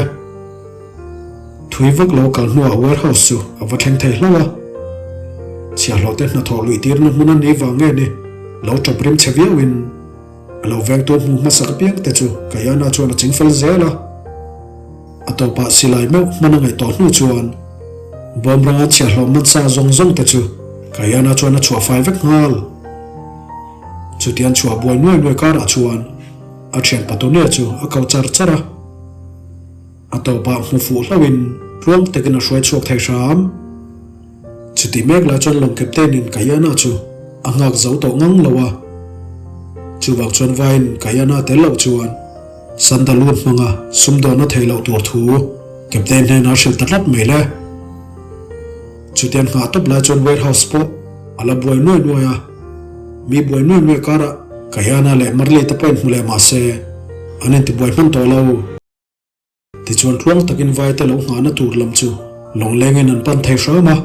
Thui vak lo kal hnuah warehouse chu a va thleng thei hlauh a. Chhiahhlawh te hnathawh luih tirna hmun a ni vang nge ni lo tawp rim chhe viauin a lo vengtu hmu hmasak apiang te chu Kayana chuan a ching fel zel a. A tawpah silai meuh hman a ngaih tawh hnu chuan bawmranga chhiahhlawh mansa zawng zawng te chu Kayana chuan a chhuah fai vek nghal. Chutiang chhuah buai nuai nuai karah chuan a thian Patonia chu a ko char char a. A tawpah hmu fuh hlauhin tluang takin a hruai chhuak thei hram. Chuti mek lai chuan lawng captain-in Kayana chu a nghak zo tawh ngang lo a. Chuvang chuan vaiin Kayana tel loh chuan Sandalwood hmanga sumdawn a theih loh tur thu captain hnenah a hrilh ta tlat mai le. Chutiang nghah tawp lai chuan warehouse pawh a la buai nuai nuai a. Mi buai nuai nuai karah Kayana leh Marley te pawhin hmu leh mah se an intibuai hman tawh lo. Tichuan tluang takin vaite lo nghahna tur lam chu lawnglengin an pan thei hram a.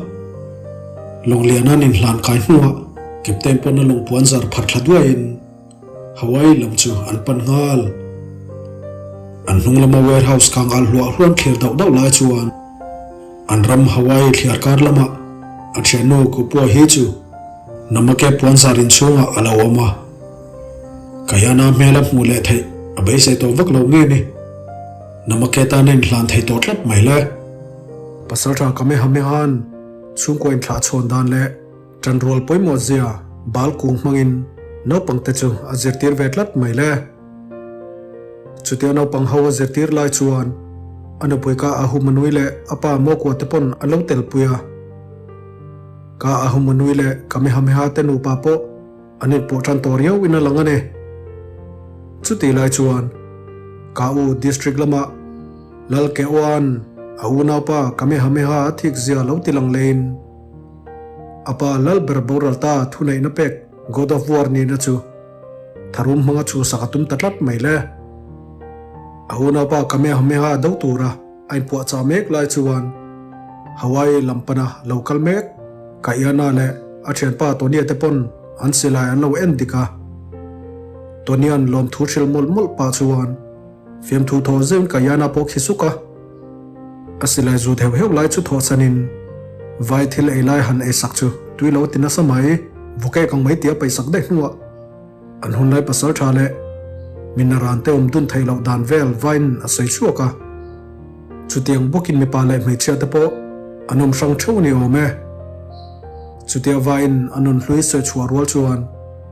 Lawnglian an inhlan kai hnuah Captain pawn a lawngpuan zar phar thla duaiin Hawaii lam chu an pan nghal. An hnung lama warehouse kang al hluah hluan thlir dauh dauh lai chuan an ram Hawaii thliar kar lamah a thiannu Kupua hi chu Namake puan zar inchhungah a lo awm a. Kayana hmel a hmuh leh theih a beisei tawh vak lo nge ni? Namake tan a inhlan thei tawh tlat mai le. Pasaltha Kamehameha'n chhungkua inthlah chhawn dan leh tanrual pawimawh zia bal kung hmangin naupangte chu a zirtir ve tlat mai le. Chutia naupang ho a zirtir lai chuan a nupui ka Ahumanui leh a pa Mokua te pawn an lo telpui a. Ka Ahumanui leh Kamehameha te nupa pawh An inpawh tan tawh riau in a lang a ni. Chutih lai chuan Ka u District lamah Lal Keoan a unaupa Kamehameha a thik zia lo ti lang leiin a pa Lal ber boral ta thuneihna pek God of War nihna chu tharum hmanga chhuhsak a tum ta tlat mai le. A unaupa Kamehameha do tura a inpuahchah mek lai chuan Hawaii lam pana lo kal mek Kaiana leh a thianpa Tonia te pawn an silai an lo en dik a. Tonia'n lawmthu hrilh mawlh mawlh pah chuan fiamthu thaw zeuhin Kaiana pawh khi suk a. A silai zut heuh heuh lai chu thawhchanin vai thil ei lai han ei sak chu tui lo ti nasa mai, vawkek ang mai tia paihsak daih hnuah An hun lai pasal tha leh minaran te awm dun theih loh dan vel vain a sawi chhuak a. Chutiang bawkin mipa leh hmeichhia te pawh an awm hrang theuh a ni awm e. Chutia vain a nun hlui sawi chhuah rual chuan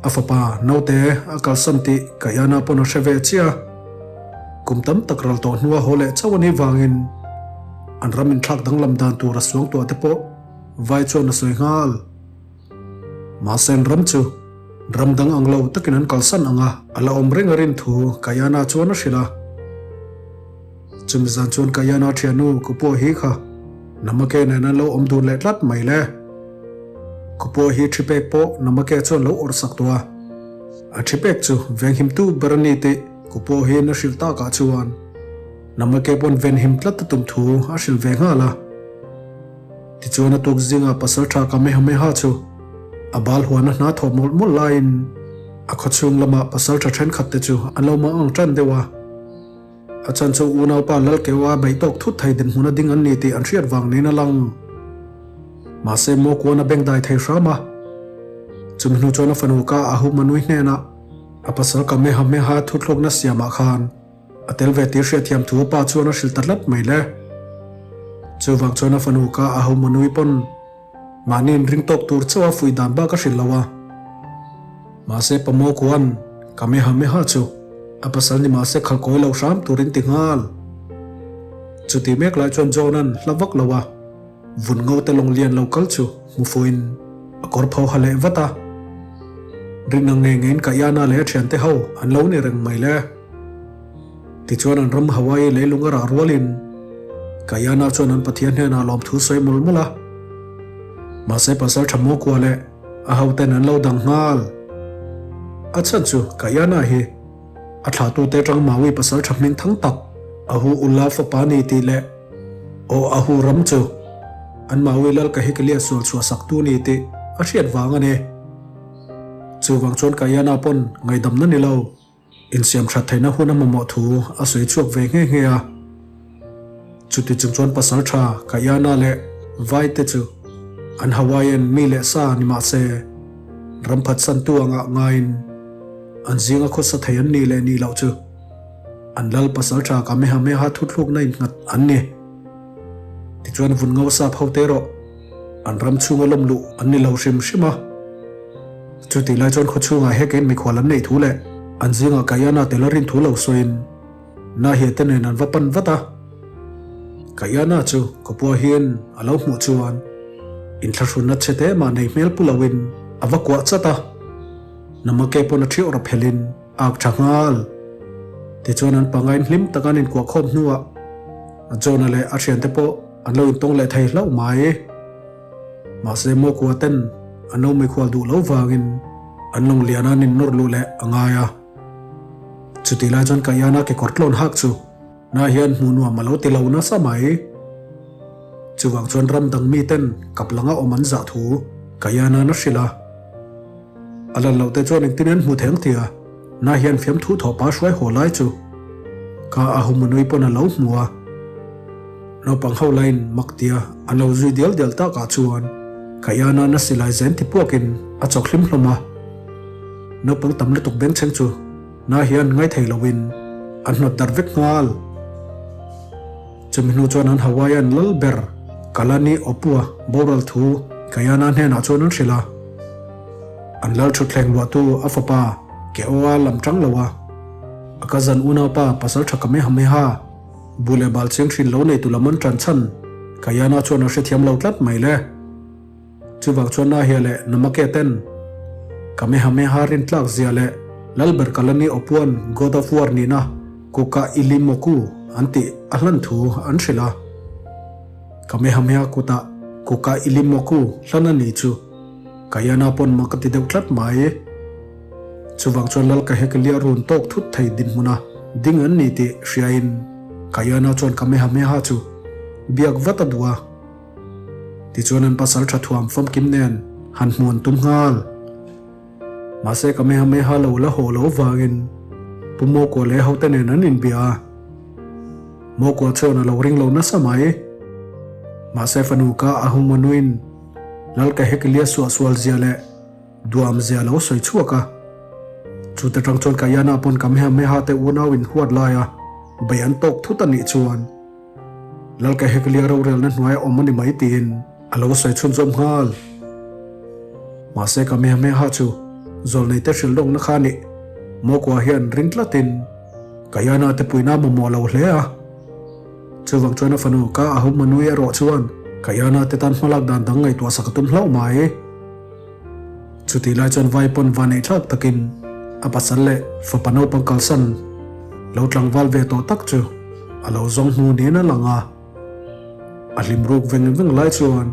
a fapa naute a kalsan tih Kayana pawn a hre ve chiah a. Kum tam tak ral tawh hnua haw leh chauh a nih vangin an ram inthlak danglam dan tur a suangtuah te pawh vai chuan a sawi nghal. Mahse an ram chu ram dang ang lo takin an kalsan ang a, a la awm reng a rin thu Kayana chuan a hrilh a. Chumi zan chuan Kayana thiannu Kupua hi kha Namake nen an lo awm dun leh tlat mai le. Kupua hi thi pek pawh Namake chuan lo awrh sak tawh a. A thi pek chu venghimtu ber a ni tih Kupua hian a hrilh takah chuan Namake pawn venhim tlat a tum thu a hrilh ve nghal a. Tichuan a tuk zinga Pasaltha Kamehameha chu a bal huana hna thawh mawlh mawlh laiin a khawchhung lama Pasaltha thenkhat te chu an lo mang ang tan deuh a. A chhan chu unaupa Lalkeua beih tawk thut thei dinhmun a ding an ni tih an hriat vang niin a lang. Mahse Mawkuan a bengdai thei hram a. Chumi hnu chuan a fanu ka Ahumanui hnenah a pasal Kamehameha thuthlukna siamah khan a tel ve tih hriatthiam thu a pa chuan a hrilh ta tlat mai le. Chuvang chuan a fanu ka Ahumanui pawn Mahni inring tawk tur chauh a fuih dan bak a hrilh lo a. Mahse Pamokuan Kamehameha chu a pasal ni mahse khalkawi lo hram turin ti nghal. Chuti mek lai chuan John-a'n hla vak lo a, vun ngo te lawng lian lo kal chu hmu fuhin a kawr pho ha leh vat a. Rinna ngei ngeiin Kayana leh a thiante ho an lo ni reng mai le. Tichuan an ram Hawaii leilung a rah rualin Kayana chuan an Pathian hnenah lawmthu sawi mawlh mawlh a. Mahse pasal tha Mokua leh a hoten an lo dang nghal. A chhan chu Kayana hi a thlahtute atang Maui pasal tha hming thang tak Ahu Ulla fapa ni tih leh Oahu ram chu an Maui lal Kahikalia sual chhuah saktu ni tih a hriat vang a ni. Chuvang chuan Kayana pawn ngaihdamna ni lo. Insiam that theihna hun a mamawh thu a sawi chhuak ve nghe nghe a. Chuti chung chuan pasal tha Kayana leh Vai te chu an Hawaiian mi leh sa ni mah se, ram phatsantu angah ngaiin an zinga khawsa thei an nih leh nih loh chu an lal pasal tha Kamehameha thuthlukna innghat an ni. Tichuan vun ngo sap ho te erawh an ram chhunga lawm luh an ni lo hrim hrim a. Chutih lai chuan khawchhungah hekein mikhual an neih thu leh an zingah Kayana tel a rin thu lo sawiin Nahia te nen an va pan vat a. Kayana chu Kapua hian a lo hmuh chuan inthlahrunna chhe te mah nei hmel pu loin a va kuah chat a, Namake pawn a thiawh ra phelhin a ak tha nghal. Tichuan an pangain hlim taka an inkuah khawm hnuah John-a leh a thiante pawh an lo intawng leh thei hlauh mai. Mahse Mokua ten an lo mikhual duh lo vangin an lawng lian an innawr luh leh a ngai a. Chutih lai chuan Kayana kekawr tlawn hak chu na hian hmuh nuam a lo ti lo nasa mai. Chuvang chuan ram dang mi ten kap langa awm an zah thu Kayana na hrilh a. A lan loh te chuan engtin an hmu theng tia na hian fiamthu thawhpa hruai haw lai chu ka Ahumanui pawn a lo hmu a. Naupang ho lain mak tia an lo zui dial dial takah chuan Kayana na silai zen ti puakin a chawk hlim hlawm a. Naupang tam lutuk bengchheng chu na hian ngaithei loin an hnawt darh vek nghal. Chumi hnu chuan an Hawaiian lal ber Kalani Opua boral thu Kayana hnenah chuan an hrilh a. An lal thutthleng luahtu a fapa Keoa lam tang lo a, a cousin unaupa Pasaltha Kamehameha, Bu leh bal cheng hrin lo neitu lam an tan chhan Kayana chuan a hrethiam lo tlat mai le. Chuvang chuan Nahia leh Namake ten Kamehameha rin tlak zia leh Lalber Kalani Opuan God of War nihna Kuka Ilimoku an tih a hlan thu an hrilh a. Kamehameha kutah Kuka Ilimoku hlan a ni chu Kayana pawn mak a ti deuh tlat mai. Chuvang chuan Lalkahekalia run tawk thut thei dinhmuna ding an ni tih hriain Kayana chuan Kamehameha chu biak vat a duh a. Tichuan an pasal tha thuam famkim nen han hmuan tum nghal. Mahse Kamehameha lo la haw lo vangin Pu Mawkua leh hote nen an inbia a. Mawkua chuan a lo ring lo nasa mai. Mahse fanu ka Ahumanuin Lalkahekilia suahsual zia leh Duam zia lo sawi chhuak a. Chute tang chuan Kayana pawn Kamehameha te unau in huat lai a, bei an tawk thut a nih chuan Lalkaheklia rorelna hnuaia awm a ni mai tiin a lo sawi chhunzawm nghal. Mahse Kamehameha chu zawlnei te hrilh lawkna kha nih Mokua hian ring tlatin Kayana te puina mamawh lo hle a. Chuvang chuan a fanu Ka Ahumanui erawh chuan Kayana te tan hmalak dan dang ngaihtuah sak a tum hlauh mai. Chutih lai chuan vai pawn va neih thlak takin a pasal leh fapa naupang kalsan lo tlangval ve tawh tak chu a lo zawng hnu niin a lang a. A hlim ruk veng veng lai chuan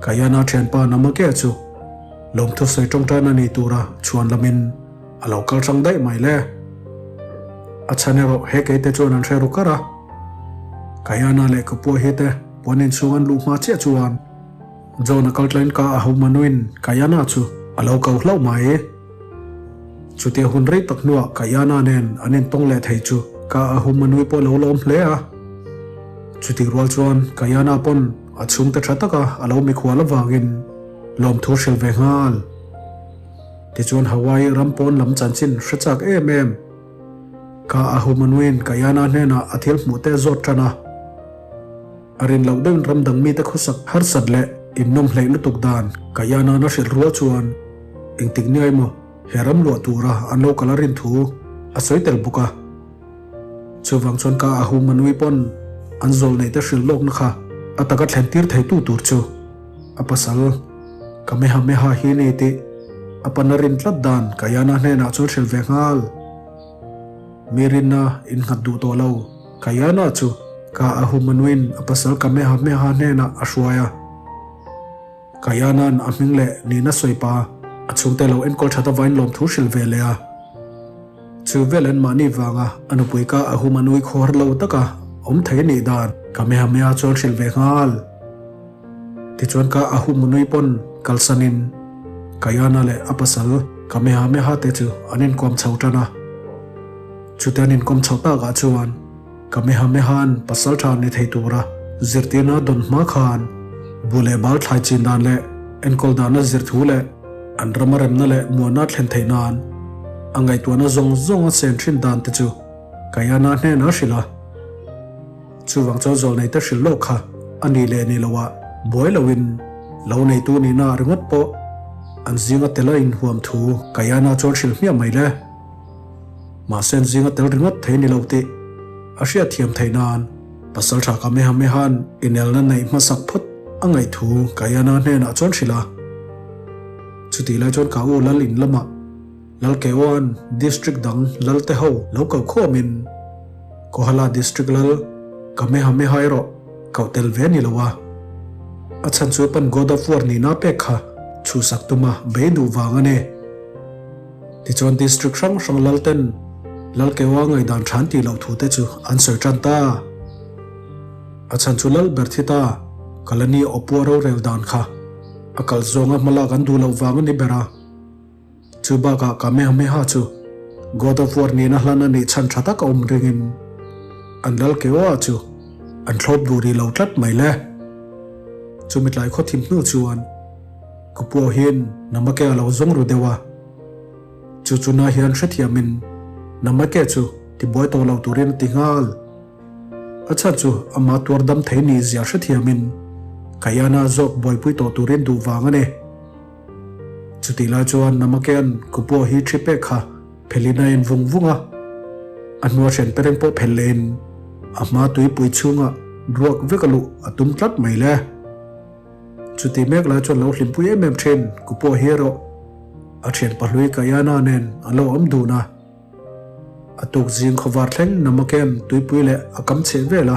Kayana thianpa Namake chu lawmthu sawi tawngtaina nei tura chhuan lamin a lo kal hrang daih mai le. A chhan erawh he keite chuan an hre ru kar a. Kayana leh Kapua hi te puan inchhung an luh hma chiah chuan John a kal tlain ka a ho manuin Kayana chu a lo ko hlauh mai. Chutia hun rei tak hnuah Kayana nen an intawng leh thei chu Ka Ahumanui pawh lo lawm hle a. Chutih rual chuan Kayana pawn a chhungte tha taka a lo mikhual avangin lawmthu hrilh ve nghal. Tichuan Hawaii ram pawn lam chanchin hre chak em em. Ka Ahumanuiin Kayana hnenah a thil hmuh te zawt tan a. A rin loh deuhin ram dang mite khawsak harsat leh innawm hleih lutuk dan Kayana'n a hrilh rual chuan engtik nia emaw he ram luah tura an lo kal a rin thu a sawi tel bawk a. Chuvang chuan ka Ahumanui pawn an zawl neih te hrilh lawkna kha a taka thlen tir theitu tur chu a pasal Kamehameha hi ni tih a pan a rin tlat dan Kayana hnenah chuan hrilh ve nghal. Mi rinna innghat duh tawh lo Kayana chu ka Ahumanuiin a pasal Kamehameha hnenah a hruai a. Kayana'n a hming leh nihna sawi pa a chhungte lo enkawl that avain lawmthu hrilh ve leh a. Chu vel an mahni vanga a nupui ka a hum a nui khuar lo taka awm thei a nih dan Kamehameha chuan hrilh ve nghal. Tichuan ka a hum nui pawn kalsanin Kayana leh a pasal Kamehameha te chu an inkawm chho tan a. Chute an inkawm chho takah chuan Kamehameha'n pasal tha ni thei tura zirtirna dawn hma khan bu leh bal thlai chin dan leh enkawl dana zir thu leh an rama remna leh muana thlen theih nan a ngaihtuahna zawng zawng a chen thin dan te chu Kayana hnenah a hrilh a. Chuvang chuan zawlneite hrilh lawk kha a nih leh ni loah buai loin lo neitu nihna ringawt pawh an zinga tel a inhuam thu Kayana chuan hrilh hmiah mai le. Mahse an zinga tel ringawt thei ni lo tih a hriatthiam theih nan Pasalṭha Kamehameha'n inelna neih hmasak phawt a ngaih thu Kayana hnenah chuan hrilh a. Chutih lai chuan Ka U Lal in lamah Lal Keoa'n District dang Lal te ho lo koh khawmin Kohala District Lal Kamehameha erawh koh tel ve ni lo a. A chhan chu pan God of War nihna pek kha chhuhsak tuma bei duh vang a ni. Tichuan District hrang hrang lal ten Lal Keua ngaihdan than tih loh thu te chu an sawi tan ta. A chhan chu lal ber thi ta, Kalani Opua rorel dan kha a kal zawnga hmalak an duh loh vang a ni ber a. Chu bakah Kamehameha chu God of War nena hlan a nih chhan tha tak a awm ringin an Lal Keua chu an thlawp duh rih lo tlat mai le. Chumi tlai khaw thim hnu chuan Ka pua hian Namake a lo zawng ru deuh a, chu chu na hian hrethiamin Namake chu tibuai tawh lo turin a ti nghal. A chhan chu ama tuar dam thei nih zia hrethiamin Kayana zawk buaipui tawh turin duh vang a ni. Chutih lai chuan Namakea'n ka pua hi thi pek kha phelin a en vung vung a, a hnua hrian pereng pawh phel lehin a hma tuipui chhungah ruak vek a luh a tum tlat mai le. Chuti mek lai chuan lo hlimpui em em thin ku pawh hi erawh a thian pahlui Kayana nen an lo awm dun a. A tuk zing khawvar thleng Namaken tuipui leh a kam cheh vel a,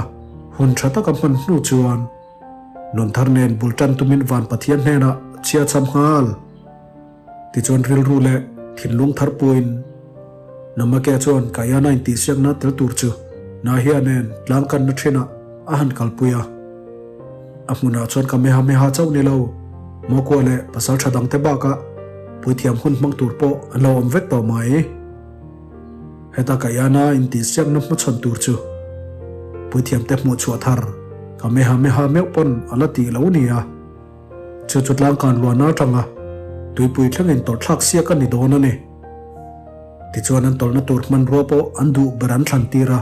hun tha taka hman hnu chuan nun thar nen bul tan tumin Van Pathian hnenah chhia cham nghal. Tichuan rilru leh thinlung thar puiin Namake chuan Kayana intihsiakna tel tur chu Nahia nen tlang kanna thinah a han kalpui a. A hmunah chuan Kamehameha chauh ni lo, Mokua leh pasal tha dangte bakah puithiam hun hmang tur pawh an lo awm vek tawh mai. Heta Kayana intihsiakna hmachhawn tur chu puithiamte hmuhchhuah thar Kamehameha meuh pawn a la tih lo nia. Chu chu tlangkan luahna atanga tuipui thlengin tawlhthlak siak a ni dawn a ni. Tichuan an tawlhna tur hmanrua pawh an duh ber an thlan tir a.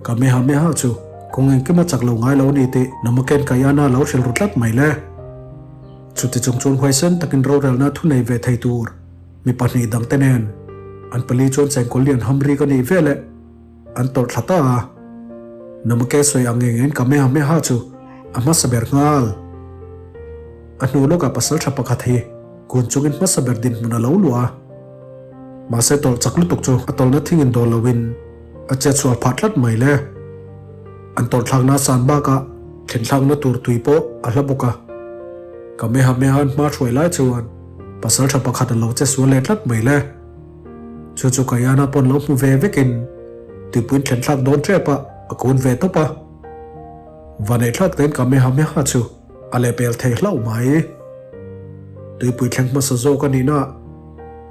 Kamehameha chu kawng engkima chak lo ngai lo a ni tih Namaken Kayana lo hrilh ru tlat mai le. Chuti chung chuan huaisen takin rorelna thunei ve thei tur mi pahnih dangte nen an pali chuan chengkawl lian hamri ka nih veleh An tawrh thla ta a, Namake sawi ang ngei ngeiin Kamehameha chu a hmasa ber nghal. A hnu lawkah pasal tha pakhat hi kun chungin hmasa ber dinhmun a lo luah a. Mahse tawlh chak lutuk chu a tawlhna thingin dawl loin a chet sual phah tlat mai le. An tawlh thlakna a san bakah thlen thlakna tur tui pawh a hla bawk a. Kamehameha'n hma hruai lai chuan pasal tha pakhat a lo che sual leh tlat mai le. Chu chu Kayana pawn lo hmu ve vekin tuipuiin thlen thlak dawn tep a, a kun ve tawp a. Vaneih thlak tein Kamehameha chu a lehpel thei hlauh mai. Tuipui thleng hmasa zawk a nihna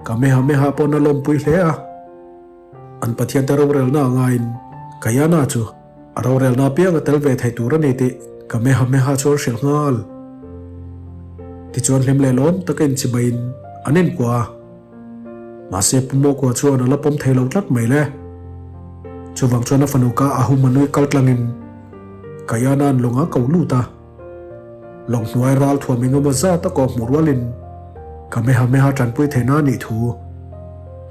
Kamehameha pawn a lawmpui hle a. An Pathiante rorelna a ngaiin Kayana chu a rorelna apiang a tel ve thei tur a ni tih Kamehameha chuan hrilh nghal. Tichuan hlim leh lawm taka inchibaiin an inkuah a. Mahse Pu Mawkua chuan a la pawm thei lo tlat mai le. Chuvang chuan a fanu ka a hum a nui kal tlangin Kayana'n lawng a ko lut a. Lawng hnuai ral thuam engemaw zat a kawh hmuh rualin Kamehameha tanpui theihna a nih thu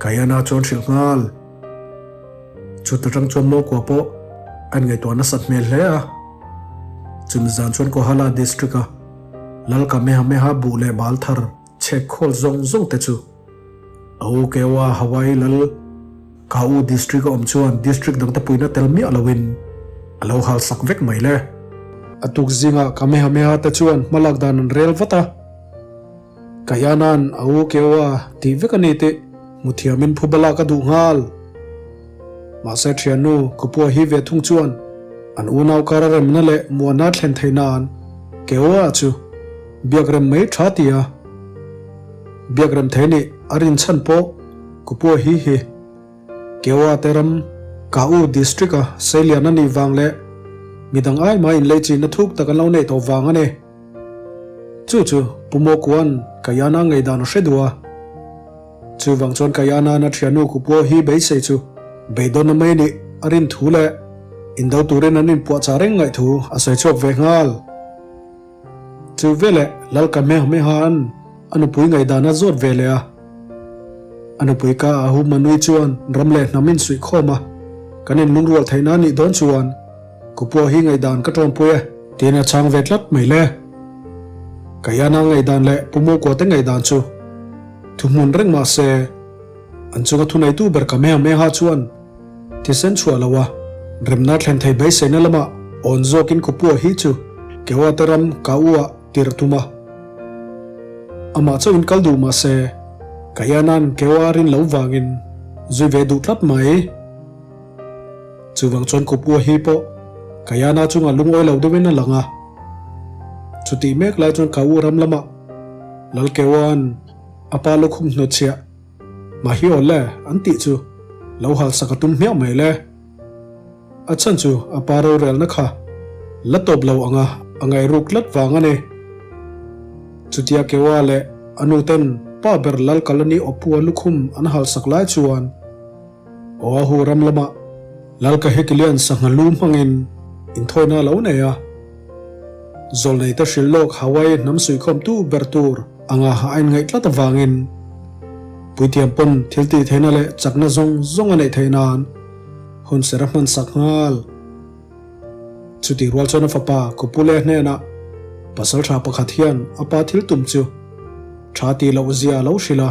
Kayana chuan hrilh nghal. Chut atang chuan Mawkua pawh a inngaihtuah nasat hmel hle a. Chumi zan chuan Kohala District-a Lal Kamehameha buh leh bal thar chhek khawl zawng zawng te chu a u Kewa Hawaii Lal Kau District a awm chuan District dangte puina tel miah loin a lo hal sak vek mai le. A tuk zingah Kamehameha te chuan hmalak dan an rel vat a. Kayana'n a u Kewa tih vek a ni tih hmuthiamin phuba lak a duh nghal. Mahse thiannu Kupua hi ve thung chuan an unau kar a remna leh muana thlen theih nan Kewa chu biak rem mai tha ti a. Biak rem thei nih a rinchhan pawh Kupua hi hi Kewa te ram Kau District a seilian a nih vang leh midang ai mai inlei chinna thuk tak an lo neih tawh vang a ni. Chu chu Pu Mawkua'n Kayana ngaihdan a hre duh a. Chuvang chuan Kayana-na thiannu Kupua hi beisei chu beidawnna mai nih a rin thu leh indo turin an inpuahchah reng ngaih thu a sawi chhuak ve nghal. Chu veleh Lal Kamehameha-a'n a nupui ngaihdan a zawt ve leh a. A nupui ka a hu Manui chuan ram leh hnam insuih khawm a, kan inlungrual theihna a nih dawn chuan Kupua hi ngaihdan ka ṭawnpui e. Tiin a chhang ve tlat mai le. Kayana ngaihdan leh Pu Mawkua te ngaihdan chu thuhmun reng mah se, an chunga thuneitu ber Kamehameha chuan thisen chhuah lo a, remna thlen thei beiseina lamah awn zawkin Kupua hi chu Kewa te ram Kau-ah tir a tum a. Amah chauhin kal duh mah se, Kayana'n Kewa a rin loh vangin zui ve duh tlat mai. Chuvang chuan Kupua hi pawh Kayana chungah lungawi lo deuhin a lang a. Chutih mek lai chuan Kau ram lamah Lalkewa'n a pa lukhum hnawtchhiah Mahiaw le an tih chu lo halsak a tum hmiah mai le. A chhan chu a pa rorelna kha la tawp lo anga a ngaih ruk tlat vang a ni. Chutia Kewa leh a nu ten pa ber Lalkalani Opua lukhum an halsak lai chuan Oahu ram lamah Lalkahekilian sangha lu hmangin inthawina a lo nei a. Zawlneite hrilh lawk Hawaii hnam suihkhawmtu ber tur anga a inngaih tlat avangin puithiam pawn thil tih theihna leh chakna zawng zawng a neih theih nan hunser a hmansak nghal. Chutih rual chuan a fapa Kupule hnenah pasaltha pakhat hian a pa thil tum chu tha tih loh zia a lo hrilh a.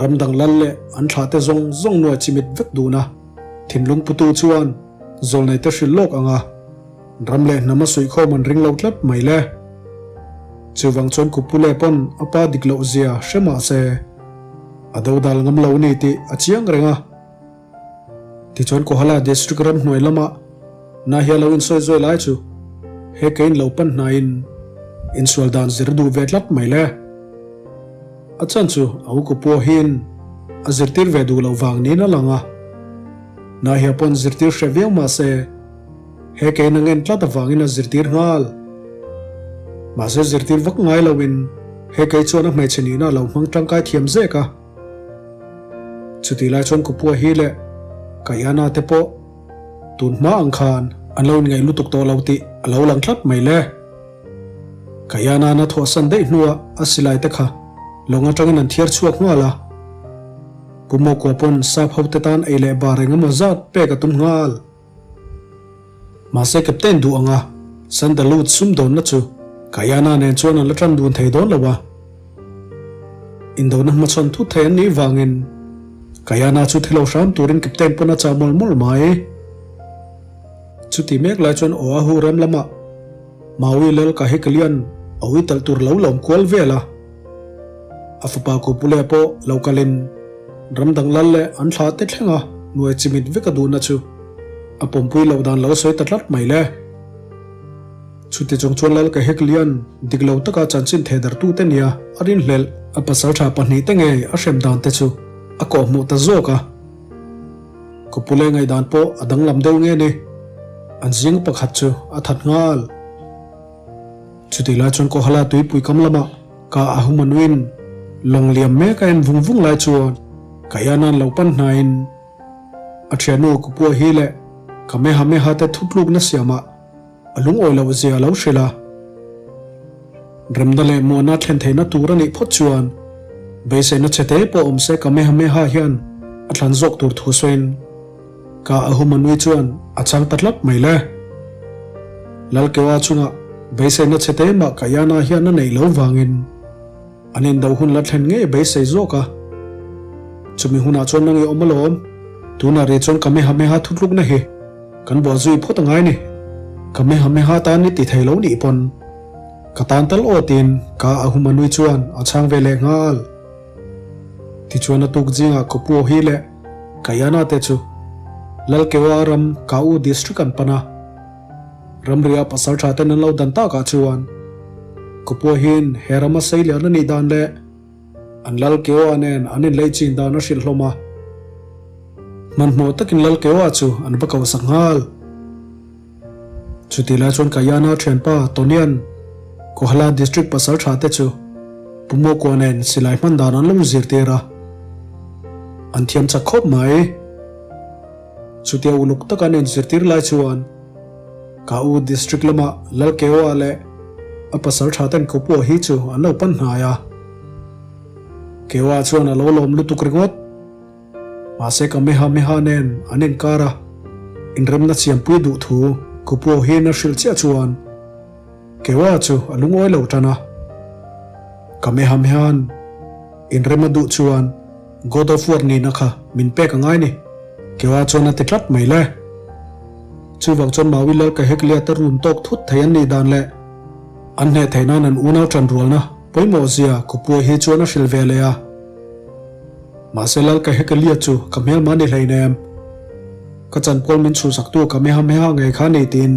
Ram dang lal leh an thlahte zawng zawng nuai chimit vek dun a, thinlung putu chuan zawlneite hrilh lawk ang a, ram leh hnam a suihkhawm an ring lo tlat mai le. Chuvang chuan Kupule pawn a pa dik loh zia hre mah se, a dodal ngam lo ni tih a chiang reng a. Tichuan Kohala District ram hnuai lamah Nahia lo insawi zawi lai chu he kein lo pan hnaiin insual dan zir duh ve tlat mai le. A chan chu a uku pawhin a zirtir ve duh loh vang niin a lang a. Nahia pawn zirtir hre viau mah se he kein a ngen tlat avangin a zirtir nghal. Mahse zirtir vak ngai loin he kei chuan a hmeichhe nihna a lo hmang tangkai thiam zek a. Chutih lai chuan Kupua hi leh Kayana te pawh tun hma ang khan an lo inngaih lutuk tawh lo tih a lo lang tlat mai le. Kayana-na thawhsan daih hnuah a silai te kha lawng atangin an thiar chhuak nghal a. Pu Mawkua pawn sap hote tan ei leh bar engemaw zat pek a tum nghal. Mahse Captain duh anga Sandalwood sumdawnna chu Kayana nen chuan an la tan dun thei dawn lo a. Indona hmachhawn thut thei an nih vangin Kayana chu thi lo hram turin Captain pawn a chah mawlh mawlh mai. Chuti mek lai chuan Oahu ram lamah Maui Lal Kahekilian a ui talh tur lo lawm kual vel a. A fapa Kupule pawh lo kalin ram dang lal leh an thla te thlenga nuai chimit vek a duhna chu a pawmpui loh dan lo sawi ta tlat mai le. Chuti chung chuan Lal Kaheklian dik lo taka chanchin thehdartute nia a rinhlelh a pasaltha pahnihte ngei a hrem dan te chu a kawhhmuh ta zawk a. Kupule ngaihdan pawh a danglam deuh nge ni, an zing pakhat chu a that nghal. Chutih lai chuan Kohala tuipui kam lamah ka Ahumanuin lawng liam mek a en vung vung lai chuan Kayana'n lo pan hnaiin a thiannu Kupua hi leh Kamehameha te thutlukna siamah a lungawi loh zia a lo hrilh a. Remna leh muana thlen theihna tur a nih phawt chuan beiseina chhe te pawh awm se Kamehameha hian a thlan zawk tur thu sawiin ka Ahumanui chuan a chang ta tlat mai le. Lalkeua chungah beiseina chhe te mah Kayana hian a neih lo vangin an indo hun la thlen ngei beisei zawk a. Chumi hunah chuan nang i awm alawm, tunah rih chuan Kamehameha thutlukna hi Kan buah zui phawt angai ni. Kamehameha tan i ti thei lo nih pawn ka tan tal aw tiin ka Ahumanui chuan a chhang ve leh nghal. Tichuan a tuk zingah Kopuohi leh Kayana te chu Lalkewa ram Kau district an pan a. Ramria pasaltha ten an lo dan takah chuan Kopuohiin he rama seilian a nih dan leh An Lalkeua nen an inlei chin dan a hrilh hlawm a. Hmanhmawh takin Lalkeua chu an va koh sak nghal. Chutih lai chuan Kayana thianpa Tonian Kohala District pasal tha te chu Pu Mawkua nen silai hman dan an lo zirtir a. An thiam chak khawp mai. Chutia uluk taka an inzirtir lai chuan Ka u District lama Lalkeua leh a pasal tha ten Kopua hi chu an lo pan hnai a. Keua chuan a lo lawm lutuk ringawt. Mahse Kamehameha nen an inkar a, inremna chiampui duh thu Kopua hian a hrilh chiah chuan Keua chu a lungawi lo tan a. Kamehameha'n inrem a duh chuan God of War nihna kha min pek a ngai ni, Keua chuan a ti tlat mai le. Chuvang chuan Maui Lal Kahekliata run tawk thut thei an nih dan leh an hneh theih nan an unau ṭanrualna pawimawh zia Kupuai hi chuan a hrilh ve leh a. Mahse Lal Kaheklia chu ka hmelma ni hleinem. Ka chanpual min chhuhsaktu Kamehameha ngei kha ni tiin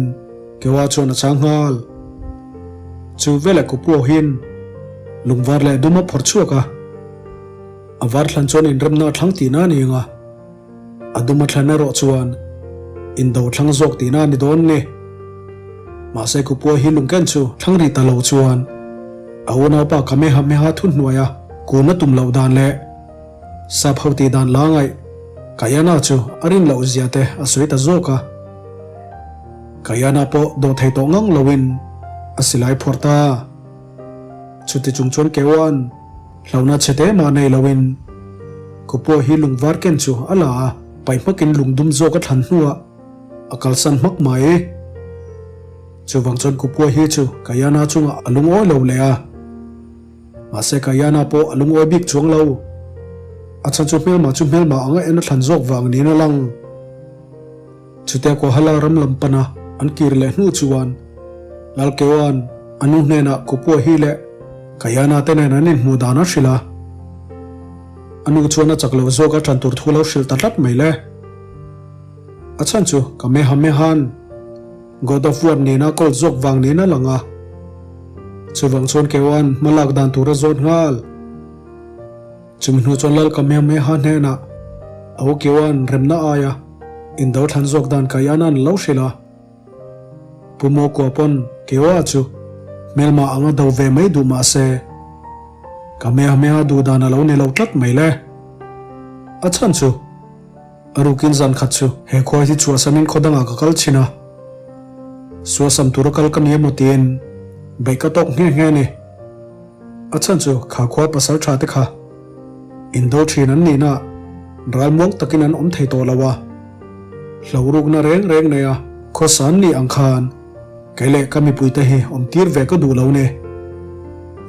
Keua chuan a chang nghal. Chu veleh Kupuahin lungvar leh dum a phawrh chhuak a. A var thlan chuan inremna a thlang tihna a ni ang a, a dum a thlan erawh chuan indo thlang zawk tihna a ni dawn ni. Mahse Kupua hi lungken chu thlang rih ta lo chuan a unaupa Kamehameha thuhnuaia kun a tum loh dan leh sap ho tih dan la ngaih Kayana chu a rin loh zia te a sawi ta zawk a. Kayana pawh dawh thei tawh ngang loin a silai phawrh ta. Chuti chung chuan Keoan hlauhna chhe te mah nei loin Kupua hi lungvar ken chu a la a, paih hmakin lungdum zawk a thlan hnuah a kalsan hmak mai. Chuvang chuan Kupua hi chu Kayana chungah a lungawi lo leh a. Mahse Kayana pawh a lungawi bik chuang lo. A chhan chu hmelma chu hmelma anga en a thlan zawk vang niin a lang. Chutia Kohala ram lam pana an kir leh hnu chuan Lalkeua'n a nu hnenah Kupua hi leh Kayana te nen an inhmuh dan a hrilh a. A nu chuan a chak lo zawk a ṭan tur thu lo hrilh ta tlat mai le. A chhan chu Kamehameha'n God of War nena kawl zawk vang niin a lang a. Chuvang chuan Keua'n hma lak dan tur a zawt nghal. Chumi hnu chuan Lal Kamehameha hnenah a u Keua'n remna aia indo thlan zawk dan Kayana'n a lo hrilh a. Pu Mawkua pawn Keua chu hmelma anga do ve mai duh mah se, Kamehameha duh dan a lo ni lo tlat mai le. A chhan chu a rukin zan khat chu he khua hi chhuahsamin khaw dangah ka kal chhin a, suasam tura kal ka ni emaw tiin beih ka tawk nghe nghe a ni. A chhan chu kha khua pasal tha te kha indo thin an nihna ralmuang takin an awm thei tawh lo a, hlauhrukna reng reng nei a khawsa an nih ang khan kei leh ka mipuite hi awm tir ve ka duh lo ni.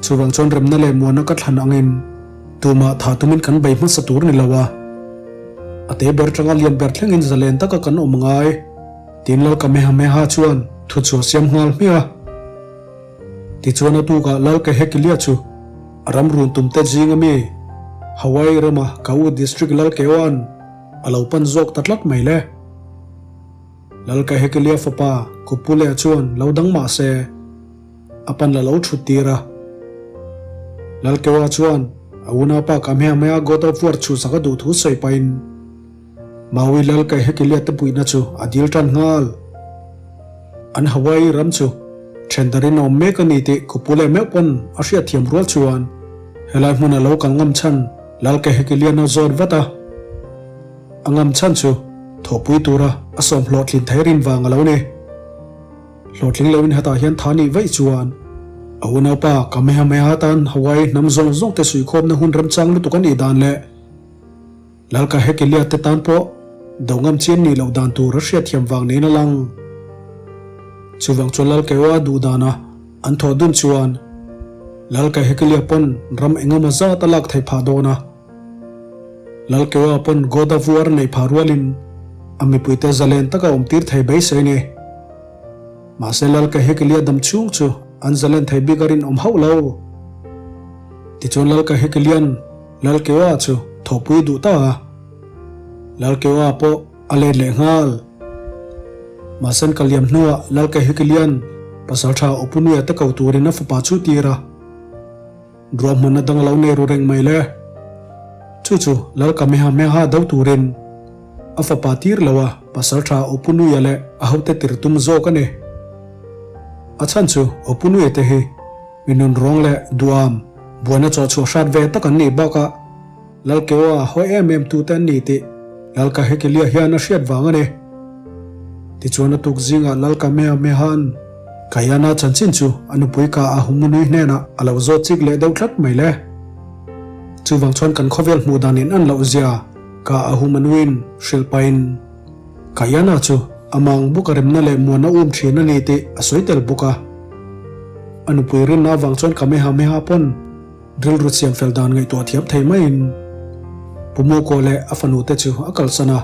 Chuvang chuan remna leh muana ka thlan angin tumah tha tumin kan bei hmasa tur ni lo a, a te ber tanga lian ber thlengin zalen taka kan awm angai tiin Lal Kamehameha chuan thuchhuah siam nghal hmiah a. Tichuan a tukah Lal Kehekilia chu a ram run tumte zing ami Hawaii rama Kau District Lal Keoan a lo pan zawk ta tlat mai le. Lal Kehekilia fapa Kupulea chuan lo dang mah se a pan la lo thut tir a. Lal Keoa chuan a unaupa Kamehameha God of War chhuhsak a duh thu sawi pahin. Maui Lal Kaihekilea te puihna chu a dil tan nghal. An Hawaii ram chu then darin a awm mek a ni tih Kupule meuh pawn a hriatthiam rual chuan helai hmuna lo kal ngam chhan Lal Kahekilian a zawt vat a. A ngam chhan chu thawhpui tura a sawm hlawhtlin thei rin vang a lo ni. Hlawhtling loin hetah hian tha nih vaih chuan a unaupa Kamehameha tan Hawaii hnam zawng zawng te suihkhawmna hun remchang lutuk a nih dan leh Lalka Hekelia te tan pawh do ngam chian nih loh dan tur a hriatthiam vang niin a lang. Chuvang chuan Lalkeua duh dana an thawh dun chuan Lalka Hekelia pawn ram engemaw zat a lak theih phah dawn a. Lalkeua pawn Goda vuar a neih phah rualin a mipuite zalen taka awm tir thei beisei a ni. Mahse Lalka Hekelia dam chhung chu an zalen thei bik a rinawm hauh lo. Tichuan Lalka Hekelian Lalkeua chu thawhpui duh ta a, Lalkeua pawh a let leh nghal. Mahsen ka liam hnuah Lalkehikilian pasaltha Opunuia te ko turin a fapa chu tir a, ruahmanna dang a lo nei ru reng mai le. Chu chu Lalkamehameha do turin a fapa tir lo a, pasaltha Opunuia leh a hote tir tum zawk a ni. A chhan chu Opunuia te hi Mi nun rawng leh duam buaina chawhchhuah hrat ve tak an nih bakah Lalkeua hawi em em tute an ni tih Lalka Hekelia hian a hriat vang a ni. Tichuan a tuk zingah Lalka Mehameha'n Kayana chanchin chu a nupui ka Ahumunui hnenah a lo zawt chik leh deuh tlat mai le. Chuvang chuan kan khawvel hmuh dan in an loh zia ka Ahumanuiin hrilh pahin Kayana chu a mang bawk a remna leh muanna um thin a ni tih a sawi tel bawk a. A nupui rinna avang chuan Kamehameha pawn rilru siam fel dan ngaihtuah thiam thei maiin Pumuko leh a fanu te chu a kalsan a.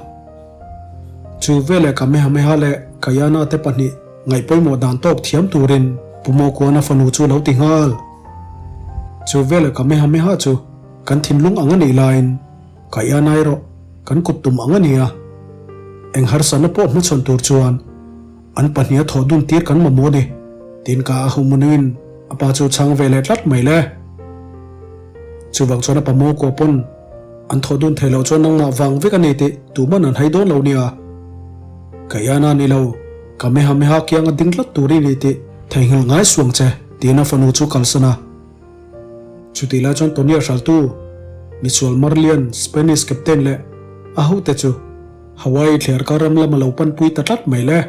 Chu veleh Kamehameha leh Kayana te pahnih ngaih pawimawh dan tawk thiam turin Pumukoan a fanu chu lo ti nghal. Chu veleh Kamehameha chu kan thinlung ang a nih laiin Kayana erawh kan kut tum ang a ni a, eng harsatna pawh hmachhawn tur chuan an pahniha thawh dun tir kan mamawh a ni, tiin ka a humunuin a pa chu chhang ve leh tlat mai le. Chuvang chuan a pa Mawkua pawn an thawh dun thei loh chuan nangmah vang vek a ni tih tuman an hai dawn lo nia. Ka iana ni lo, ka mehameha kianga ding tlat tur i ni tih theihnghilh ngai suang che, tiin a fanu chu kalsan a. Chutih lai chuan Tonya hraltu Mitsual Marlian, Spanish captain leh a hote chu Hawaii thliarkar ram lam a lo panpui ta tlat mai le.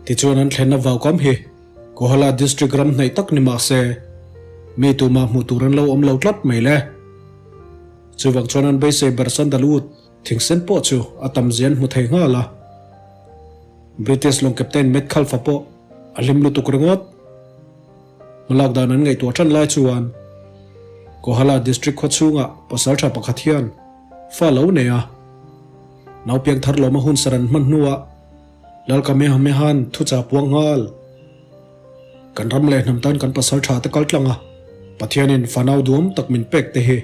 Tichuan an thlenna vaukam hi Kohala district ram hnaih tak ni mah se, mi tumah hmuh tur an lo awm lo tlat mai le. Chuvang chuan an beisei ber sandalwood thingsen pawh chu a tam zian hmu thei nghal a. British lawng captain Metcalfe-a pawh a hlim lutuk ringawt. Hmalak dan an ngaihtuah tan lai chuan Kohala District khaw chhungah pasaltha pakhat hian fa lo nei a, naupiang thar lawma hun saran hman hnuah Lalkamehamehan thucha puang nghal. Kan ram leh hnam tan kan pasaltha te kal tlang a, Pathianin fanau duam tak min pek te hi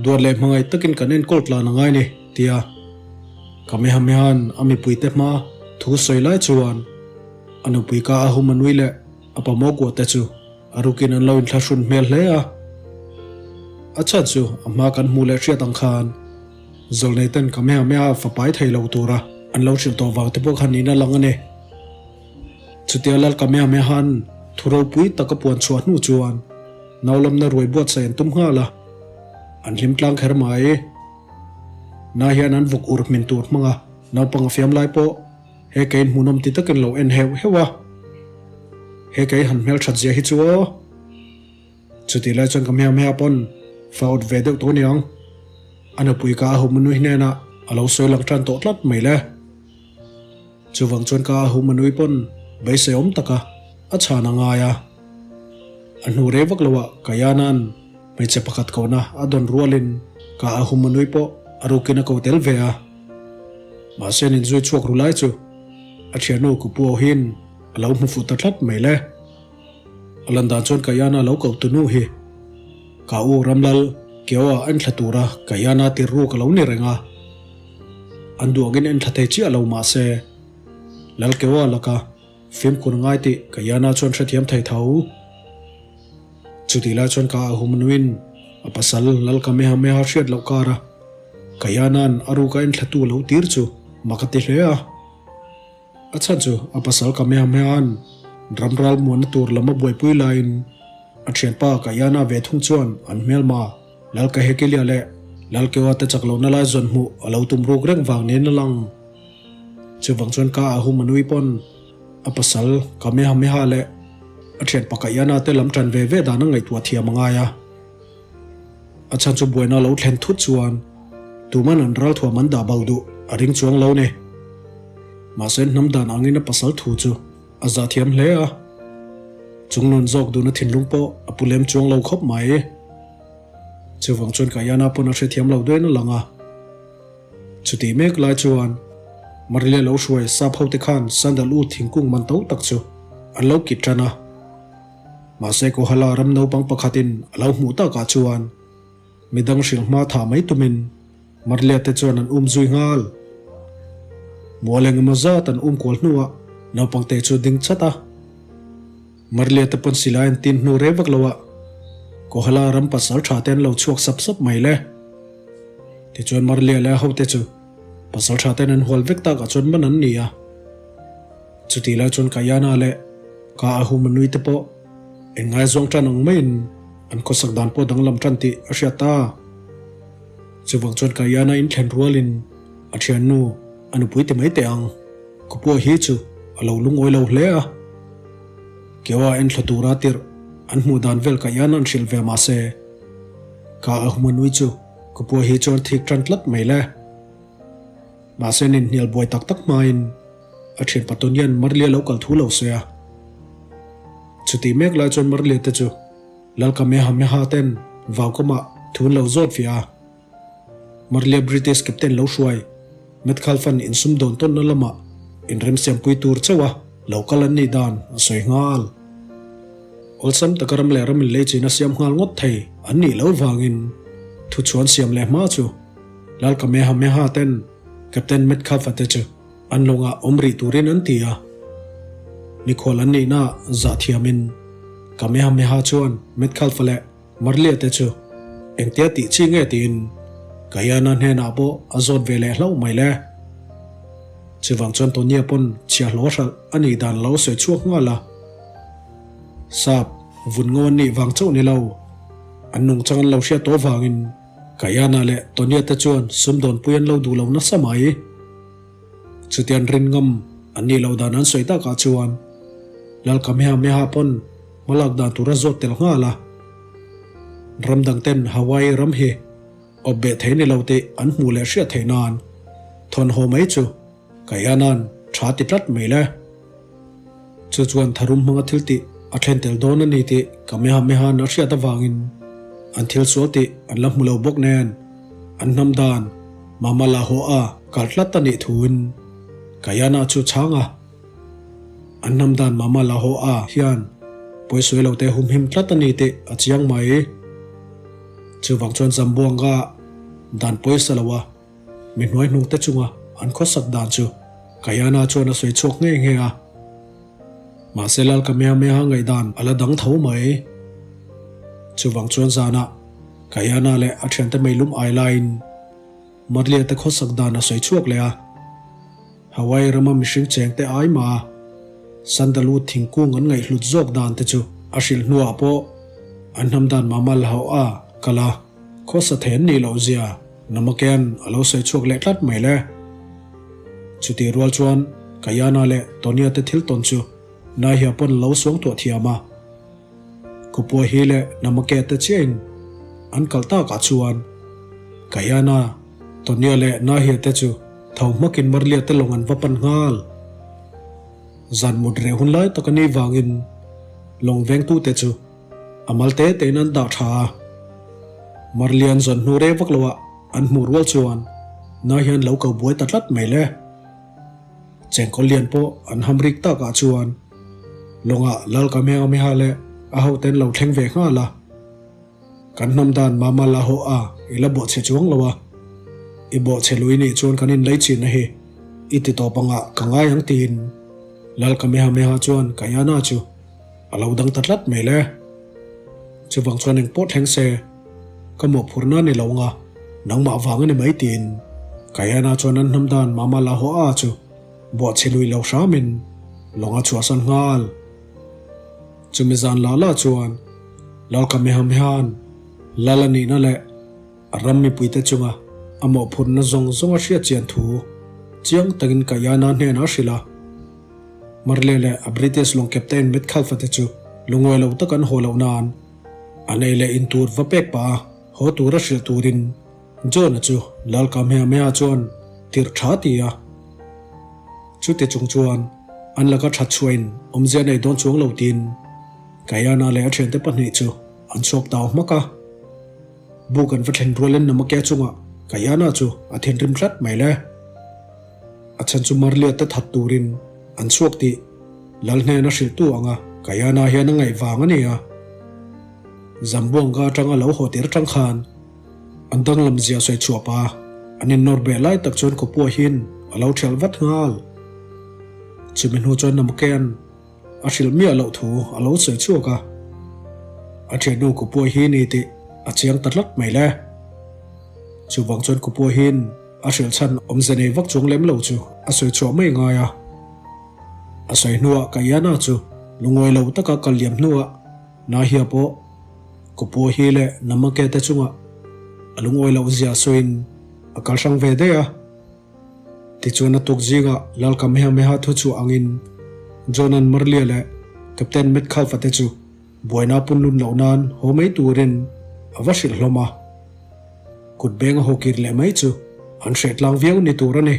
duat leh hmangaih takin kan enkawl tlan a ngai ni, tia Kamehamehan a mipuite hma thu sawi lai chuan a nupui ka a hum a nui leh. A pamawkua te chu a rukin an lo inthlahrun hmel hle a. A chhan chu a hma kan hmuh leh hriat ang khan Zawlnei ten Kamehameha fapai thei lo tura an lo hrilh tawh vang te pawh khan niin a lang a ni. Chutia Lal Kamehameha'n thu ropui tak a puan chhuah hnu chuan naulamna ruai buatsaih an tum nghal a, an hlim tlang kher mai. Na hian an vawk ur hmin tur hmanga naupang a fiam lai pawh He keiin hmuhnawm ti takin lo en heuh heuh a, he kei han hmelthat zia hi chu aw. Chutih lai chuan ka hmel hmel pawn fa awt ve deuh tawh aniang. A nupui ka Ahumanui hnenah a lo sawi lang tan tawh tlat mai le. Chuvang chuan ka Ahumanui pawn beisei awm taka a chhan a ngai a. A hnu rei vak loah Kayana'n hmeichhe pakhat kohna a dawn rualin ka Ahumanui pawh a rukin a ko tel ve a. Mahse an inzui chhuak ru lai chu a thiannu Kupu Ohin a lo hmu fuh ta tlat mai le. A lan dan chuan Kayana lo koh tu nu hi ka u Ramlal Keoa a enthla tura Kayana tir ruk a lo ni reng a. An duh angin enthla thei chiah lo mahse Lal Keoa laka fimkhur ngai tih Kayana chuan hrethiam thei tho. Chutih lai chuan ka Ahumanuin a pasal Lal Kamehameha hriat loh kara. Kayana'n a ruka enthlatu lo tir chu mak a ti hle a. A chhan chu a pasal Kamehameha'n ram ral muanna tur lam a buaipui laiin a thianpa Kayana ve thung chuan an hmelma Lalkahekilia leh Lalkeua te chak lohna lai zawn hmuh a lo tum ruk reng vang niin a lang. Chuvang chuan ka a hum a nui pawn a pasal Kamehameha leh a thianpa Kayana te lam tan ve ve dan a ngaihtuah thiam a ngai a. A chhan chu buaina lo thlen thut chuan tuman an ralthuam an dah bo duh a ring chuang lo ni. Mahse hnam dan angin a pasal thu chu a zah thiam hle a, chungnun zawk duhna thinlung pawh a pu lem chuang lo khawp mai. Chuvang chuan Kayana pawn a hrethiam lo duain a lang a. Chutih mek lai chuan Maria lo hruai sap hote khan sandal u thingkung man to tak chu an lo kit tan a. Mahse Kohala ram naupang pakhatin a lo hmuh takah chuan midang hrilh hma thah mai tumin Marlia te chuan an um zui nghal. Mual eng emaw zat an um kual hnuah naupang te chu ding chat a. Marlia te pawn silai an tin hnu rei vak lo ah Kohala ram pasal tha te an lo chhuak sap sap mai le. Tichuan Marlia leh a hote chu pasal tha ten an hual vek takah chuan man an ni a. Chutih lai chuan Kayana leh Ka Ahumanui te pawh eng ngaizawng tan ang maiin an khawsak dan pawh danglam tan tih a hriat ta. Chuvang chuan Kayana in thlen rualin a thiannu a nupui ti mai teh ang. Kupua hi chu a lo lungawi lo hle a. Keua enthla tura tirh an hmuh dan vel Kayana an hrilh ve mahse Ka Ahumanui chu Kupua hi chuan thik tan tlat mai le. Mahse an inhnial buai tak tak hmain a thian Patonian Marlia lo kal thu lo sawi a. Chutih mek lai chuan Marlia te chu Lalkamehameha ten Vaukamah thu an lo zawt fiah a. Marlia British Captain lo hruai Metcalfe-a'n insumdawn tawnna lamah inremsiampui tur chauh a lo kal an nih dan a sawi nghal. Awlsam taka ram leh ram inlei chin a siam nghal ngawt thei an nih loh vangin thuchhuan siam leh hma chu Lalkamehameha ten Captain Metcalfe-a te chu an lawngah awm rih turin an ti a. Mikhual an nihna zah thiamin Kamehameha chuan Metcalfe-a leh Marlia te chu engtia tih chi nge tiin Kayana hnenah pawh a zawt ve leh hlauh mai le. Chuvang chuan Tonya pawn chhiahhlawh hralh a nih dan lo sawi chhuak nghal a. Sap vun ngo an nih vang chauh ni lo, an nungchang an lo hriat tawh vangin Kayana leh Tonya te chuan sumdawnpui an lo duh lo nasa mai. Chutian rin ngam an nih loh dan an sawi takah chuan Lalkamehameha pawn hmalak dan tur a zawt tel nghal a. Ram dang ten Hawaii ram hi awp beh thei ni lo tih an hmuh leh hriat theih nan thawnhaw mai chu Kayana'n tha ti tlat mai le. Chu chuan tharum hmanga thil tih a thlen tel dawn a ni tih Kamehameha'n a hriat avangin an thil sual tih an la hmu lo bawk nen an hnam dan Mamalahoa kal tlat a nih thuin Kayana chu chhang a. An hnam dan Mamalahoa hian pawisawi lo te humhim tlat a ni tih a chiang mai. Chuvang chuan Zambuanga dan pawisa lo a. Mi hnuai hnung te chunga an khawsak dan chu Kayana chuan a sawi chhuak nghe nghe a. Mahse Lal Kamehameha ngaihdan a la dang tho mai. Chuvang chuan zanah Kayana leh a thiante meilum ai laiin Marlia te khawsak dan a sawi chhuak leh a. Hawaii rama mihring cheng te ai mah a sandalwood thingkung an ngaihhlut zawk dan te chu a hrilh hnuah pawh an hnam dan Mamal Hau'a kal a khawsa thei an nih loh zia Namakean a lo sawi chhuak leh tlat mai le. Chutih rual chuan Kayana leh Tonya te thil tawn chu Nahia pawn a lo suang tuah thiam a. Kupuahi leh Namake te chiahin an kal takah chuan Kayana, Tonya leh Nahia te chu tho hmakin Marlia te lawng an va pan nghal. Zan mut reh hun lai tak a nih vangin lawng vengtute chu A mal te tein an dah tha a, Marlian zawn hnu rei vak loah an hmuh rual chuan na hian lo ko buai ta tlat mai le. Chengkawl lian pawh an ham rik takah chuan lawngah Lal Kamehameha leh a hoten lo thleng ve nghal a. Kan hnam dan Mama la haw a i la bawhchhe chuang lo a, i bawhchhe lui nih chuan kan inlei chinna hi i ti tawp angah ka ngai ang tiin Lal Kamehameha chuan Kayana chu A lo dang ta tlat mai le. Chuvang chuan engpawh thleng se, ka mawhphurhna ni lo anga. Nangmah vang a ni mai tiin Kayana chuan an hnam dan Mama Lahoa chu buahchhe lui lo hramin lawng a chhuahsan nghal. Chumi zan la la chuan Lal Kamehameha'n Lal a nihna leh a ram mipuite chunga a mawhphurhna zawng zawng a hriat chian thu chiang takin Kayana hnenah a hrilh a. Marley leh a British lawng captain Metcalfe te chu lungawi lo tak an haw loh nan an ei leh in tur va pek pah a, haw tura hrilh turin John-a chu Lal Kamehameha chuan tirh tha ti a. Chuti chung chuan an laka that chhuahin awmzia nei dawn chuang lo tiin Kayana leh a thiante pahnih chu an chhuak tau hmak a. Buk an va thlen rualin Namake chungah Kayana chu a thinrim tlat mai le. A chhan chu Marlia te that turin an chhuak tih Lal hnena hrilhtu anga Kayana hian a ngaih vang a ni a. Zambuanga atanga lo haw tir atang khan an danglam zia sawi chhuah pa an innawr beh lai tak chuan khawpua hian a lo thial vat nghal. Chumi hnu chuan Namukean a hrilh miah loh thu a lo sawi chhuak a, a thiannu Kupua hi ni tih a chiang ta tlat mai le. Chuvang chuan Kupua hian a hrilh chhan awmze nei vak chuang lem lo chu a sawi chhuah mai ngai a. A sawi hnuah Kayana chu lungawi lo taka kal liam hnuah Nahia pawh Kupua hi leh Namake te chungah a lungawi loh zia sawiin a kal hrang ve daih a. Tichuan a tuk zingah Lal Kamehameha thu chhuah angin Jonan Marlia leh Captain Metcalfe-a te chu buaina punlun loh nan haw mai turin a va hrilh hlawm a. Kut beng a haw kir leh mai chu an hreh tlang viau ni tur a ni.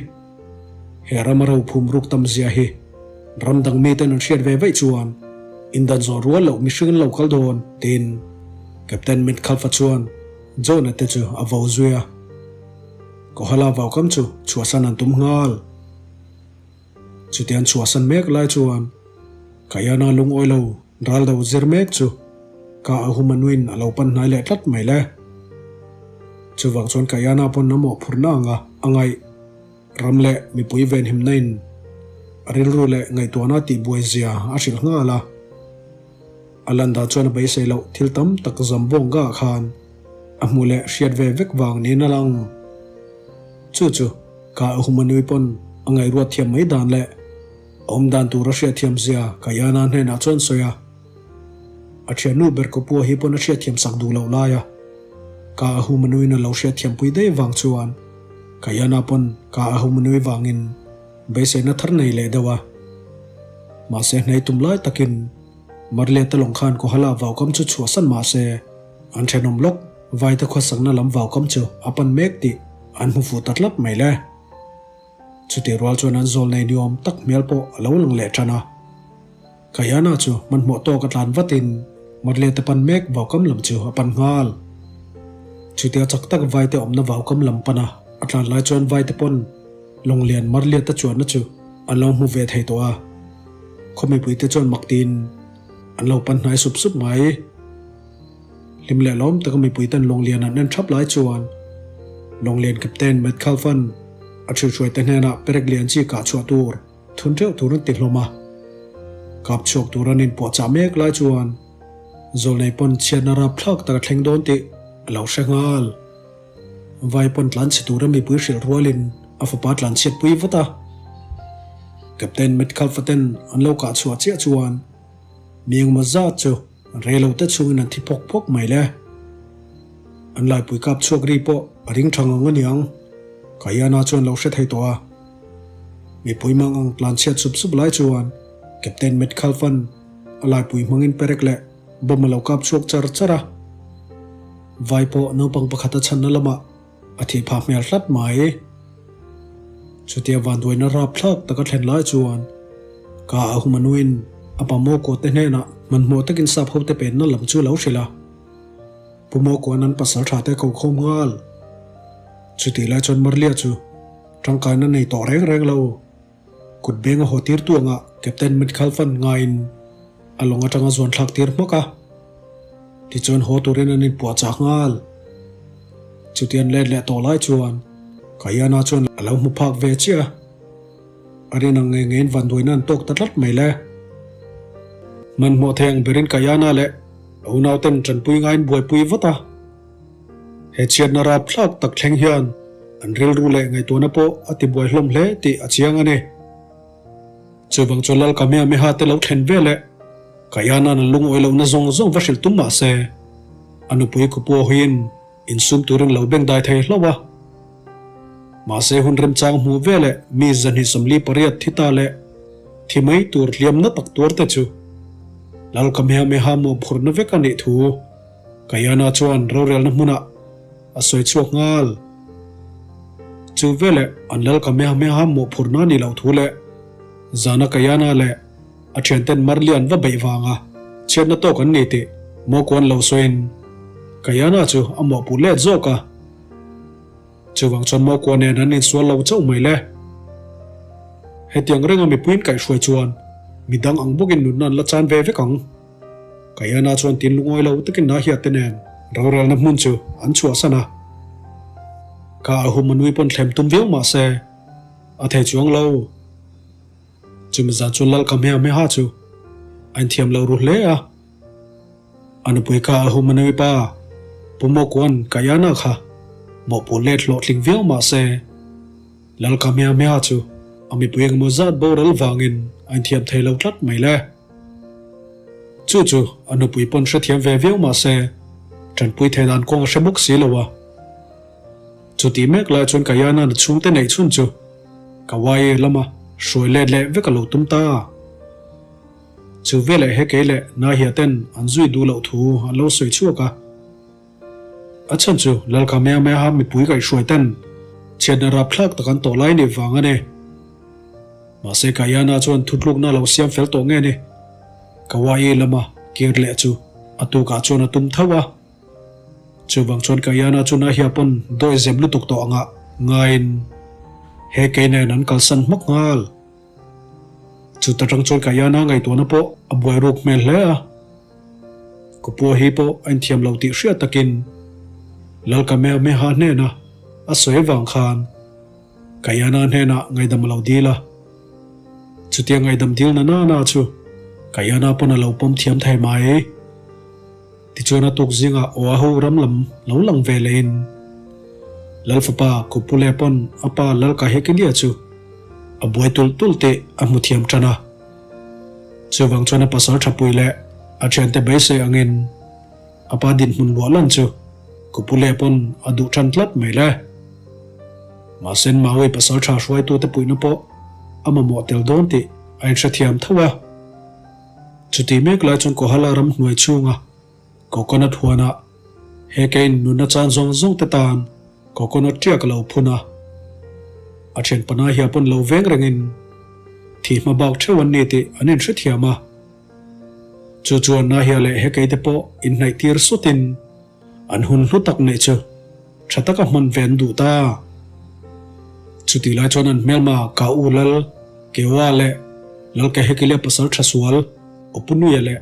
He rama ro phum ruk tam zia hi ram dang miten an hriat ve vaih chuan indan zawh rual loh mihring an lo kal dawn tiin Captain Metcalfe-a chuan John-a te chu a vo zui a. Kohala vaukam chu chhuahsan an tum nghal. Chutiang chhuahsan mek lai chuan Kayana lungawi lo ral do zir mek chu ka Ahumanuin a lo pan hnai leh tlat mai le. Chuvang chuan Kayana pawn a mawhphurhna anga a ngaih ram leh mipui venhimna in a rilru leh ngaihtuahna tihbuai zia a hrilh nghal a. A lan dan chuan a beisei loh thil tam tak Zambuanga ah khan a hmu leh hriat ve vek vang niin a lang. Chu chu ka Ahumanui pawn a ngaihruat thiam mai dan leh a awm dan tur a hriat thiam zia Kayana hnenah chuan sawi a. A thiannu ber Kopua hi pawn a hriat thiam sak duh loh lai a, ka Ahumanuiin a lo hriat thiam pui daih vang chuan Kayana pawn ka Ahumanui vangin beiseina thar nei leh deuh a. Mahse hnei tum lai takin Marlia te lawng khan Kohala vaukam chu chhuahsan mahse an thenawm lawk Vaite khawsakna lam vaukam chu a pan mek tih an hmu fuh ta tlat mai le. Chutih rual chuan an zawl nei niawm tak hmel pawh a lo lang leh tan a. Kayana chu hmanhmawh tawk a tlan vatin Marlia te pan mek vaukam lam chu a pan nghal. Chutia chak tak Vaite awmna vaukam lam pana a tlan lai chuan Vaite pawn Lawnglian Marlia te chuanna chu an lo hmu ve thei tawh a. Khaw mipuite chuan mak tiin an lo pan hnai sup sup mai. Hlim leh lawm taka mipuiten Lawnglian an en thap lai chuan Lawnglian Captain Metcalfe-a'n a ṭhilhruaite hnenah perek lian chi kah chhuah tur thun ṭeuh tur an ti hlawm a. Kap chhuak tur an inpuahchah mek lai chuan Zawlnei pawn chhiatna rapthlak tak a thleng dawn tih a lo hre nghal. Vai pawn tlanchhe tura mipui hrilh rualin a fapa tlanchhiat pui vat a. Captain Metcalfe ten an lo kah chhuah chiah chuan mi engmaw zat chu rei lo te chhungin an thi phawk phawk mai le. An laipui kap chhuak ri pawh a ring tha ngang aniang, Kayana chuan lo hre thei tawh a. Mipui mang ang tlanchhiat sup sup lai chuan Captain Metcalfe-a'n a laipui hmangin perek leh bomb a lo kap chhuak char char a. Vai pawh naupang pakhat a chhanna lamah a thih phah hmel hlat mai. Chutia vanduaina rapthlak taka thlen lai chuan ka Ahumanuin a pa Mawkaw te hnenah hmanhmawh takin sap hote penna lam chu lo hrilh a. Pu Mawkawn an pasal tha te ko khawm nghal. Chutih lai chuan Marlia chu tangkaina nei tawh reng reng lo. Kut beng a haw tir tuangah Captain Metcalfe-a'n ngaiin a lawng atanga zuan thlak tir hmak a. Tichuan haw turin an inpuahchah nghal. Chutian let leh tawh lai chuan Kayana chuan a lo hmu phak ve chiah a. A rin ang ngei ngeiin vanduaina an tawk ta tlat mai le. Hmanhmawh thei ang berin Kayana leh a unauten tanpui ngaiin buaipui vat a. He chhiatna rapthlak tak thleng hian an rilru leh ngaihtuahna pawh a tibuai hlawm hle tih a chiang a ni. Chuvang chuan Lal Kamehameha te lo thlen ve leh Kayana'n a lungawi lohna zawng zawng va hrilh tum mah se, a nupui Kupua huiin insum turin lo bengdai thei hlauh a. Mahse hun remchang hmuh ve leh mi 248 thi ta leh thi mai tur hliamna tak tuar te chu Lal Kamehameha mawhphurhna vek a nih thu Kayana chuan rorelna hmunah a sawi chhuak nghal. Chu veleh an Lal Kamehameha mawhphurhna a nih loh thu leh zana Kayana leh a thianten Marlian va beih vanga chhiatna tawk an ni tih Mawkuan lo sawiin Kayana chu a mawhpuh let zawk a. Chuvang chuan Mawkua nen an insual lo chauh mai le. Hetiang renga mipuiin kaihhruai chuan midang ang bawkin nunna an la chan ve vek ang. Kayana chuan tin lungawi lo takin Nahia te nen rorelna hmun chu an chhuahsan a. Ka ahum a nui pawn thlem tum viau mah se a thei chuang lo. Chumi zan chuan Lal Kamehameha chu a inthiam lo ru hle a. A nupui kha a hum a nui pa, Pu Mawkuan Kayana kha mawhpuh let hlawhtling viau mah se, Lal Kamehameha chu a mipui engemaw zat boral vangin a inthiam thei lo tlat mai le. Chu chu a nupui pawn hrethiam ve viau mah se, tanpui thei dan kawng a hre bawk si lo a. Chutih mek lai chuan Kayana na chhungte neih chhun chu Kauai lama hruai let leh vek a lo tum ta. Chu veleh he kei leh Nahia ten an zui duh loh thu an lo sawi chhuak a. A chhan chu Lalka Meameaha mipui kaihhruai ten chhiatna rapthlak tak an tawh lai nih vang a ni. Mahse Kayana chuan thutlukna lo siam fel tawh nge ni? Kauai lama kir leh chu a tukah chuan a tum tho a. Chuvang chuan Kayana chu Nahia pawn dawi zep lutuk tawh angah ngaiin he kei nen an kalsan hmak nghal. Chuta tang chuan Kayana ngaihtuahna pawh a buai ruk hmel hle a. Kupua hi pawh a inthiam lo tih hriat takin Lal Kamehameha hnena a sawi avang khan Kayana hnenah ngaihdam a lo dil a. Chutia ngaihdam dil na na na chu Kayana pawn a lo pawm thiam thei mai. Tichuan a tuk zingah Oahu ram lam lo lang ve lehin Lal fapa Kupule pawn a pa Lal Kahekilia chu a buai tulh tulh tih a hmu thiam tan a. Chuvang chuan a pasal thapui leh a thiante beisei angin a pa dinhmun luah lan chu Kupule pawn a duh tan tlat mai le. Mahse Maui pasal tha hruaitute puihna pawh a mamawh tel dawn tih a inhrethiam tho a. Chuti mek lai chuan Kohala ram hnuai chhunga coconut huanah he kein nunna chan zawng zawng te tan coconut tiak a lo phun a. A thian Panahia pawn lo veng rengin thih hma bak theuh an ni tih an inhrethiam a. Chu chuan Nahia leh he keite pawh inhnaih tir sawtin An hun hlu tak neih chu tha taka hman ve an duh ta. Chutih lai chuan an hmelma Ka U Lal, Keoa leh Lal Kehekilia pasal tha sual Opunuia leh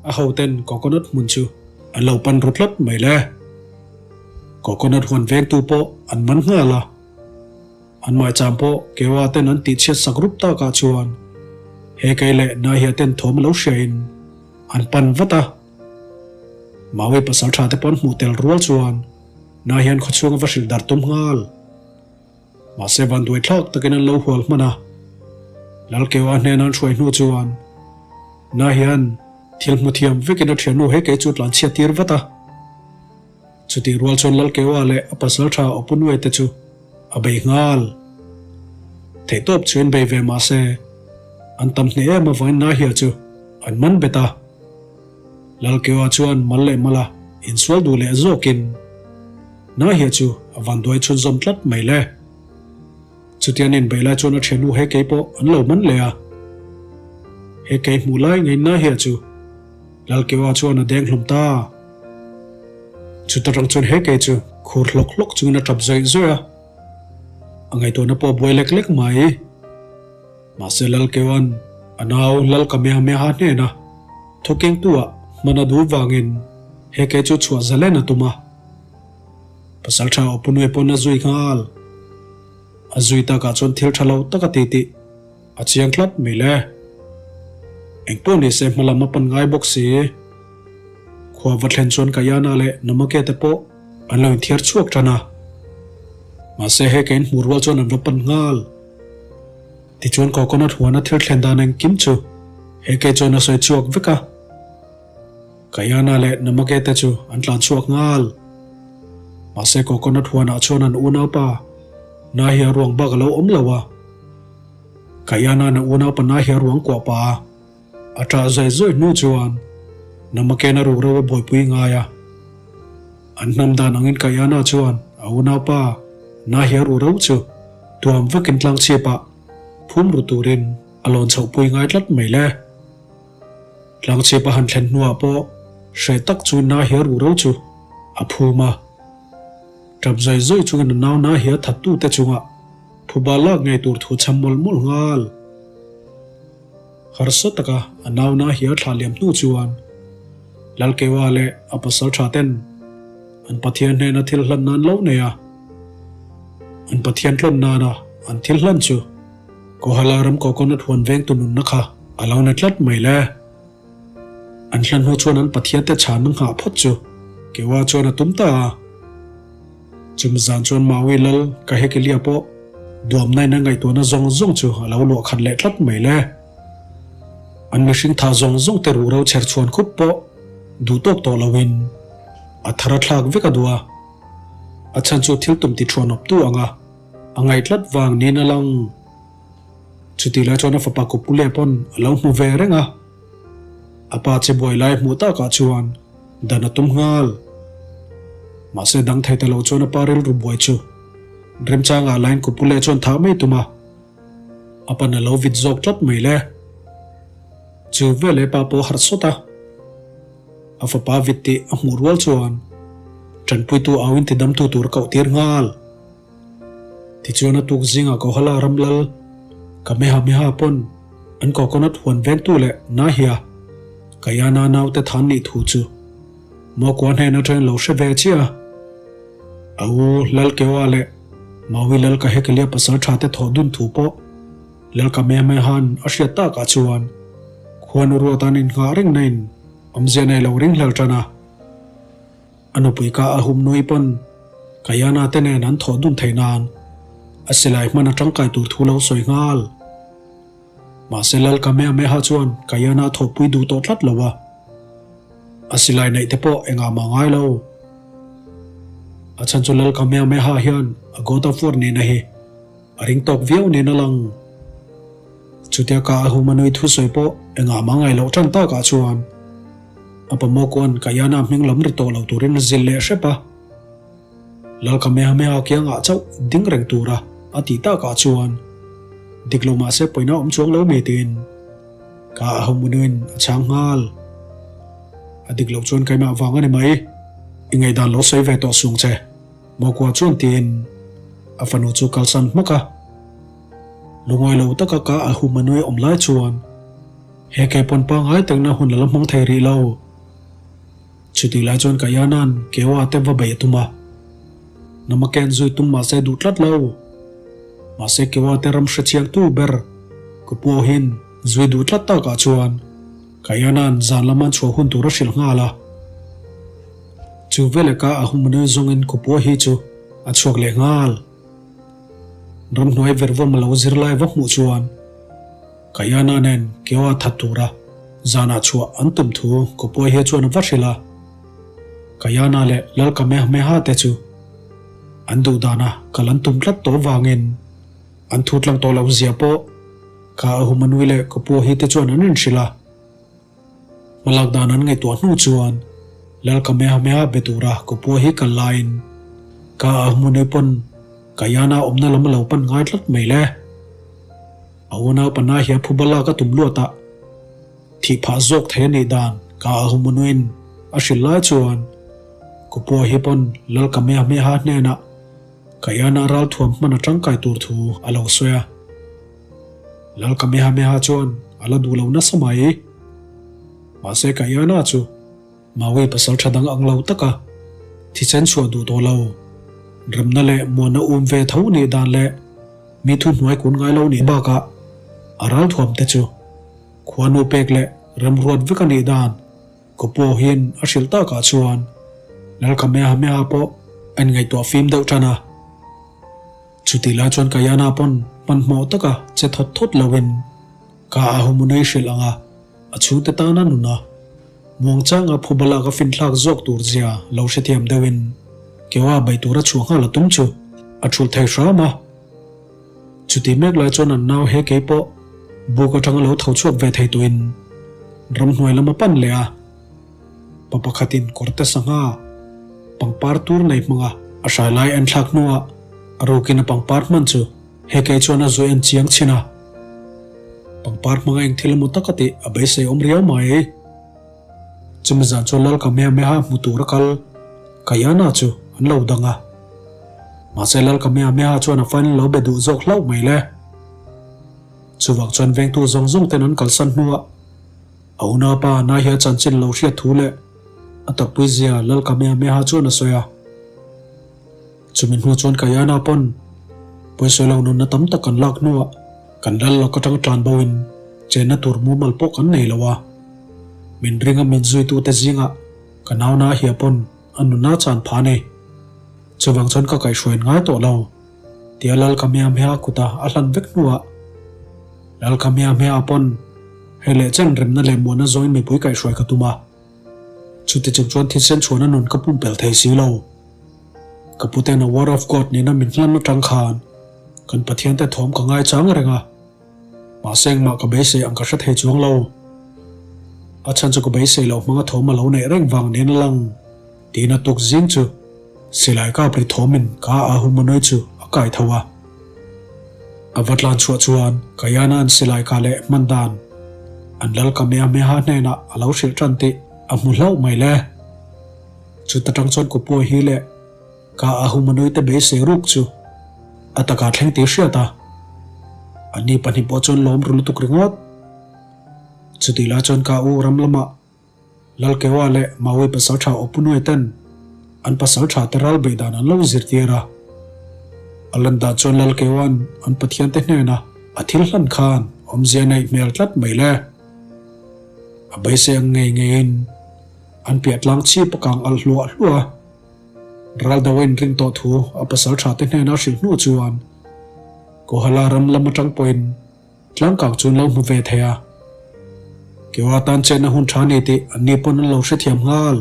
a hoten coconut hmun chu an lo pan ru tlat mai le. Coconut huan vengtu pawh an man nghal a. An maicham pawh Keoa ten an tihchhiat sak rup takah chuan he kei leh Nahia ten thawm lo hriain an pan vat a. Maui pasal tha te pawn hmuh tel rual chuan na hian khawchhung a va hrilh dar tum nghal. Mahse vanduai thlak takin an lo hual hman a. Lalkeua hnena an hruai hnu chuan na hian thil hmu thiam vekin a thiannu he kei chu tlan chhiat tir vat a. Chutih rual chuan Lalkeua leh a pasal tha Opunue te chu a bei nghal. Theihtawp chuan bei ve mahse an tam hneh em avangin Nahia chu an man bet a. Lalkeua chuan mal leh mala insual duh leh zawkin Nahia chu a vanduai chhunzawm tlat mai le. Chutian inbeih lai chuan a thiannu he kei pawh an lo man leh a. He kei hmuh lai ngei Nahia chu Lalkeua chuan a deng hlum ta. Chuta tang chuan he kei chu khur hlawk hlawk chungin a tap zawih zawih a. A ngaihtuahna pawh a buai lek lek mai. Mahse Lalkeua'n a nau Lalkamehameha hnena thawkengtu-ah hman a duh vangin he kei chu chhuah zalen a tum a. Pasalṭha Opunue pawn a zui nghal. A zui takah chuan thil ṭha lo tak a ti tih a chiang tlat mai le. Engpawh ni se hmalam a pan ngai bawk si. Khua va thlen chuan Kayana leh Namake te pawh. an lo inthiar chhuak tan a. Mahse he ka inhmuh rual chuan an va pan nghal. Tichuan coconut huana thil thlen dan engkim chu he kei chuan a sawi chhuak vek a. Kayana leh Namake te chu an tlan chhuak nghal. Mahse coconut huanah chuan an unaupa Nahia ruang bak a lo awm lo a. Kayana na unaupa Nahia ruang kuah pah a. A ṭah zawi zawi hnu chuan Namakena rukro a buaipui ngai a. An hnam dan angin Kayana chuan a unaupa Nahia rukro chu tuam vekin tlangchhipah phum ru turin a lawn chhohpui ngai tlat mai le. Tlangchhip a han thlen hnuah pawh hreh tak chu Nahia rukro chu a phum a. Ṭap zawi zawi chungin a nau Nahia thattute chungah phuba lak ngei tur thu cham mawlh mawlh nghal. Harsa taka a nauna hi a thlah liam hnu chuan Lalkeua leh a pasal tha ten an Pathian hnena thil hlan nan lo nei a. An Pathian tlawn nana an thil hlan chu Kohala ram coconut huan vengtu nunna kha a lo ni tlat mai le. An hlan hnu chuan an Pathian te chhanna nghah phawt chu Keua chuan a tum ta a. Chumi zan chuan Maui lal Kahekelia pawh duamnain a ngaihtuahna zawng zawng chu a lo luah khat leh tlat mai le. An mihring tha zawng zawng te ruhro chher chhuan khup pawh duh tawk tawh loin a thar a thlak vek a duh a. A chhan chu thil tum ti thuan awptu anga a ngaih tlat vang niin a lang. Chutih lai chuan a fapa Kupule pawn a lo hmu ve reng a. A pa che buai lai hmuh takah chuan dan a tum nghal. Mahse dang thei ta lo chuan a pa rilru buai chu remchangah lain Kupule chuan thah mai tum a, a pan a lo vit zawk tlat mai le. Chu veleh pa pawh a harh sawt a, a fapa vit tih a hmuh rual chuan tanpuitu au in tidamtu tur a koh tir nghal. Tichuan a tuk zingah Kohala ram lal Kamehameha pawn an coconut huan vengtu leh Nahia, Kayana naute than nih thu chu Mokua hnen atangin lo hre ve chiah a. A u Lalkeua leh Maui Lal Kahekelia pasal tha te thawh dun thu pawh Lal Kamehameha'n a hriat takah chuan khuanu ruat an innghah reng nain awmzia nei lo ring hlel tan a. A nupui ka a hum nui pawn Kayana te nen an thawh dun theih nan a silai hman a tangkai tur thu lo sawi nghal. Mahse Lal Kamehameha chuan Kayana a thawhpui duh tawh tlat lo a, a silai neih te pawh engah mah ngai lo. A chhan chu Lal Kamehameha hian a God of War nihna hi A ring tawk viau nen a lang. Chutia ka a hum a nui thusawi pawh engah mah ngai loh tan takah chuan a Pamokuan Kayana hming lam ri tawh lo turin a zil leh hrep a. Lal Kamehameha kiangah chauh ding reng tura a tih takah chuan dik lo mahse pawina awm chuang lo mai tiin ka a hum a nuin a chhang nghal. A dik loh chuan keimah vang a ni mai. I ngaihdan lo sawi ve tawh sung che. Mawkua chuan tiin a fanu chu kalsan hmak a. Lungawi lo taka ka a hum a nui awm lai chuan he ke pawn pangngai takna hun a la hmang thei rih lo. Chutih lai chuan Kayana'n Keoa te va beih a tum a. Namaken zui tum mahse duh tlat lo. Mahse Keoa te ram hrechiang tu ber Kupuohin zui duh tlat takah chuan Kayana'n zan lama an chhuah hun tur a hrilh nghal a. Chu veleka a humanui zawngin Kupua hi chu a chhuak leh nghal. Ramhnuai vervawm a lo zir lai va hmuh chuan Kayana nen Keoa that tura zanah chhuah an tum thu Kupua hi chuan a va hrilh a. Kayana leh Lal Kamehameha te chu an duh dana kal an tum tlat tawh vangin an thu tlang tawh loh zia pawh ka a humanui leh Kupua hi te chuan an inhrilh a. Hmalak dan an ngaihtuah hnu chuan Lal Kamehameha be tura Kupua hi kal laiin ka a hmunui pawn Kayana awmna lam a lo pan ngai tlat mai le. A unau pana hi a phuba lak a tum luat a, thih phah zawk thei a nih dan ka a hmunuiin a hrilh lai chuan Kupua hi pawn Lal Kamehameha hnenah Kayana ralthuam hman a tangkai tur thu a lo sawi a. Lal Kamehameha chuan a la duh lo nasa mai. Mahse Kayana chu Maui pasal tha dang ang lo taka thisen chhuah duh tawh lo. Remna leh muanna um ve tho nih dan leh mi thuhnuai kun ngai lo nih bakah a ralthuam te chu khuanu pek leh remruat vek a nih dan Kaw pawhin a hrilh takah chuan Lal Kamehameha pawh. A inngaihtuah fim deuh tan a. Chutih lai chuan Kayana pawn hmanhmawh taka che thawt thawt loin ka Ahumunei hrilh ang a, a chhungte tana nun a, muangchanga phuba lak a finthlak zawk tur zia lo hrethiam deuhin Kewa bei tura chhuah nghal a tum chu a thulh thei hram a. Chutih mek lai chuan an nau he kei pawh buk atanga lo tho chhuak ve thei tuin ramhnuai lam a pan leh a. Pa pakhatin kawrte sangha pangpar tur nei hmanga a hrai lai en thlak hnuah a rukin a pangpar hman chu he kei chuan a zu en chiang chhin a. Pangpar hmanga eng thil emaw tak a tih a beisei awm riau mai. Chumi zan chuan Lal Kamehameha hmu tur a kal Kayana chu an lo dang a. Mahse Lal Kamehameha chuan a final lo be duh zawk hlauh mai le. Chuvang chuan vengtu zawng zawng ten an kalsan hnuah a unaupa Nahia chanchin lo hriat thu leh a takpui zia Lal Kamehameha chuan a sawi a. Chumi hnu chuan Kayana pawn pawisawi lo nunna tam tak kan lak hnuah kan lal lak atanga tlan bo in chenna tur mumal pawh kan nei lo a. Min ringa min zuitute zingah ka nau Nahia pawn a nunna chan pha nei. Chuvang chuan ka kaihhruain ngai tawh lo tia Lal Kamehameha kuta a hlan vek hnuah Lal Kamehameha pawn hei leh chen remna leh muanna zawngin mipui kaihhruai ka tum a. Chuti chung chuan thisen chhuahna nun ka pumpelh thei si lo. Ka puten a Word of God nena min hlan atang khan kan Pathiante thawm ka ngaichang reng a. Mahse engmah ka beisei ang ka hre thei chuang lo. A chhan chu ka beisei loh hmanga thawm a lo neih reng vang nen a lang tiin a tuk zing chu silai kap ri thawmin ka Ahumanoi chu a kai tho a. A va tlan chhuah chuan Kayana-a'n silai ka leh hman dan an lal Kamehameha hnenah a lo hrilh tan tih a hmu hlauh mai le. Chuta tang chuan Kupuai hi leh ka Ahumanoi te beisei ruk chu a takah thleng tih hriat a, anni pahnih pawh chuan lawm ru lutuk ringawt. Chutih lai chuan ka u ram lamah Lalkewa leh Maui pasaltha Opunuai ten an pasaltha te ral beih dan an lo zirtir a. A lan dan chuan Lalkewa'n an pathian te hnena a thil hlan khan awmzia neih hmel tlat mai le. A beisei ang ngei ngeiin an piah tlang chhip a kang alh hluah hluah a. Ral do a inring tawh thu a pasaltha te hnena a hrilh hnu chuan Kohala ram lam atang pawhin Tlangkang chu an lo hmu ve thei a, Keua tan chenna hun tha ni tih anni pawn an lo hrethiam nghal.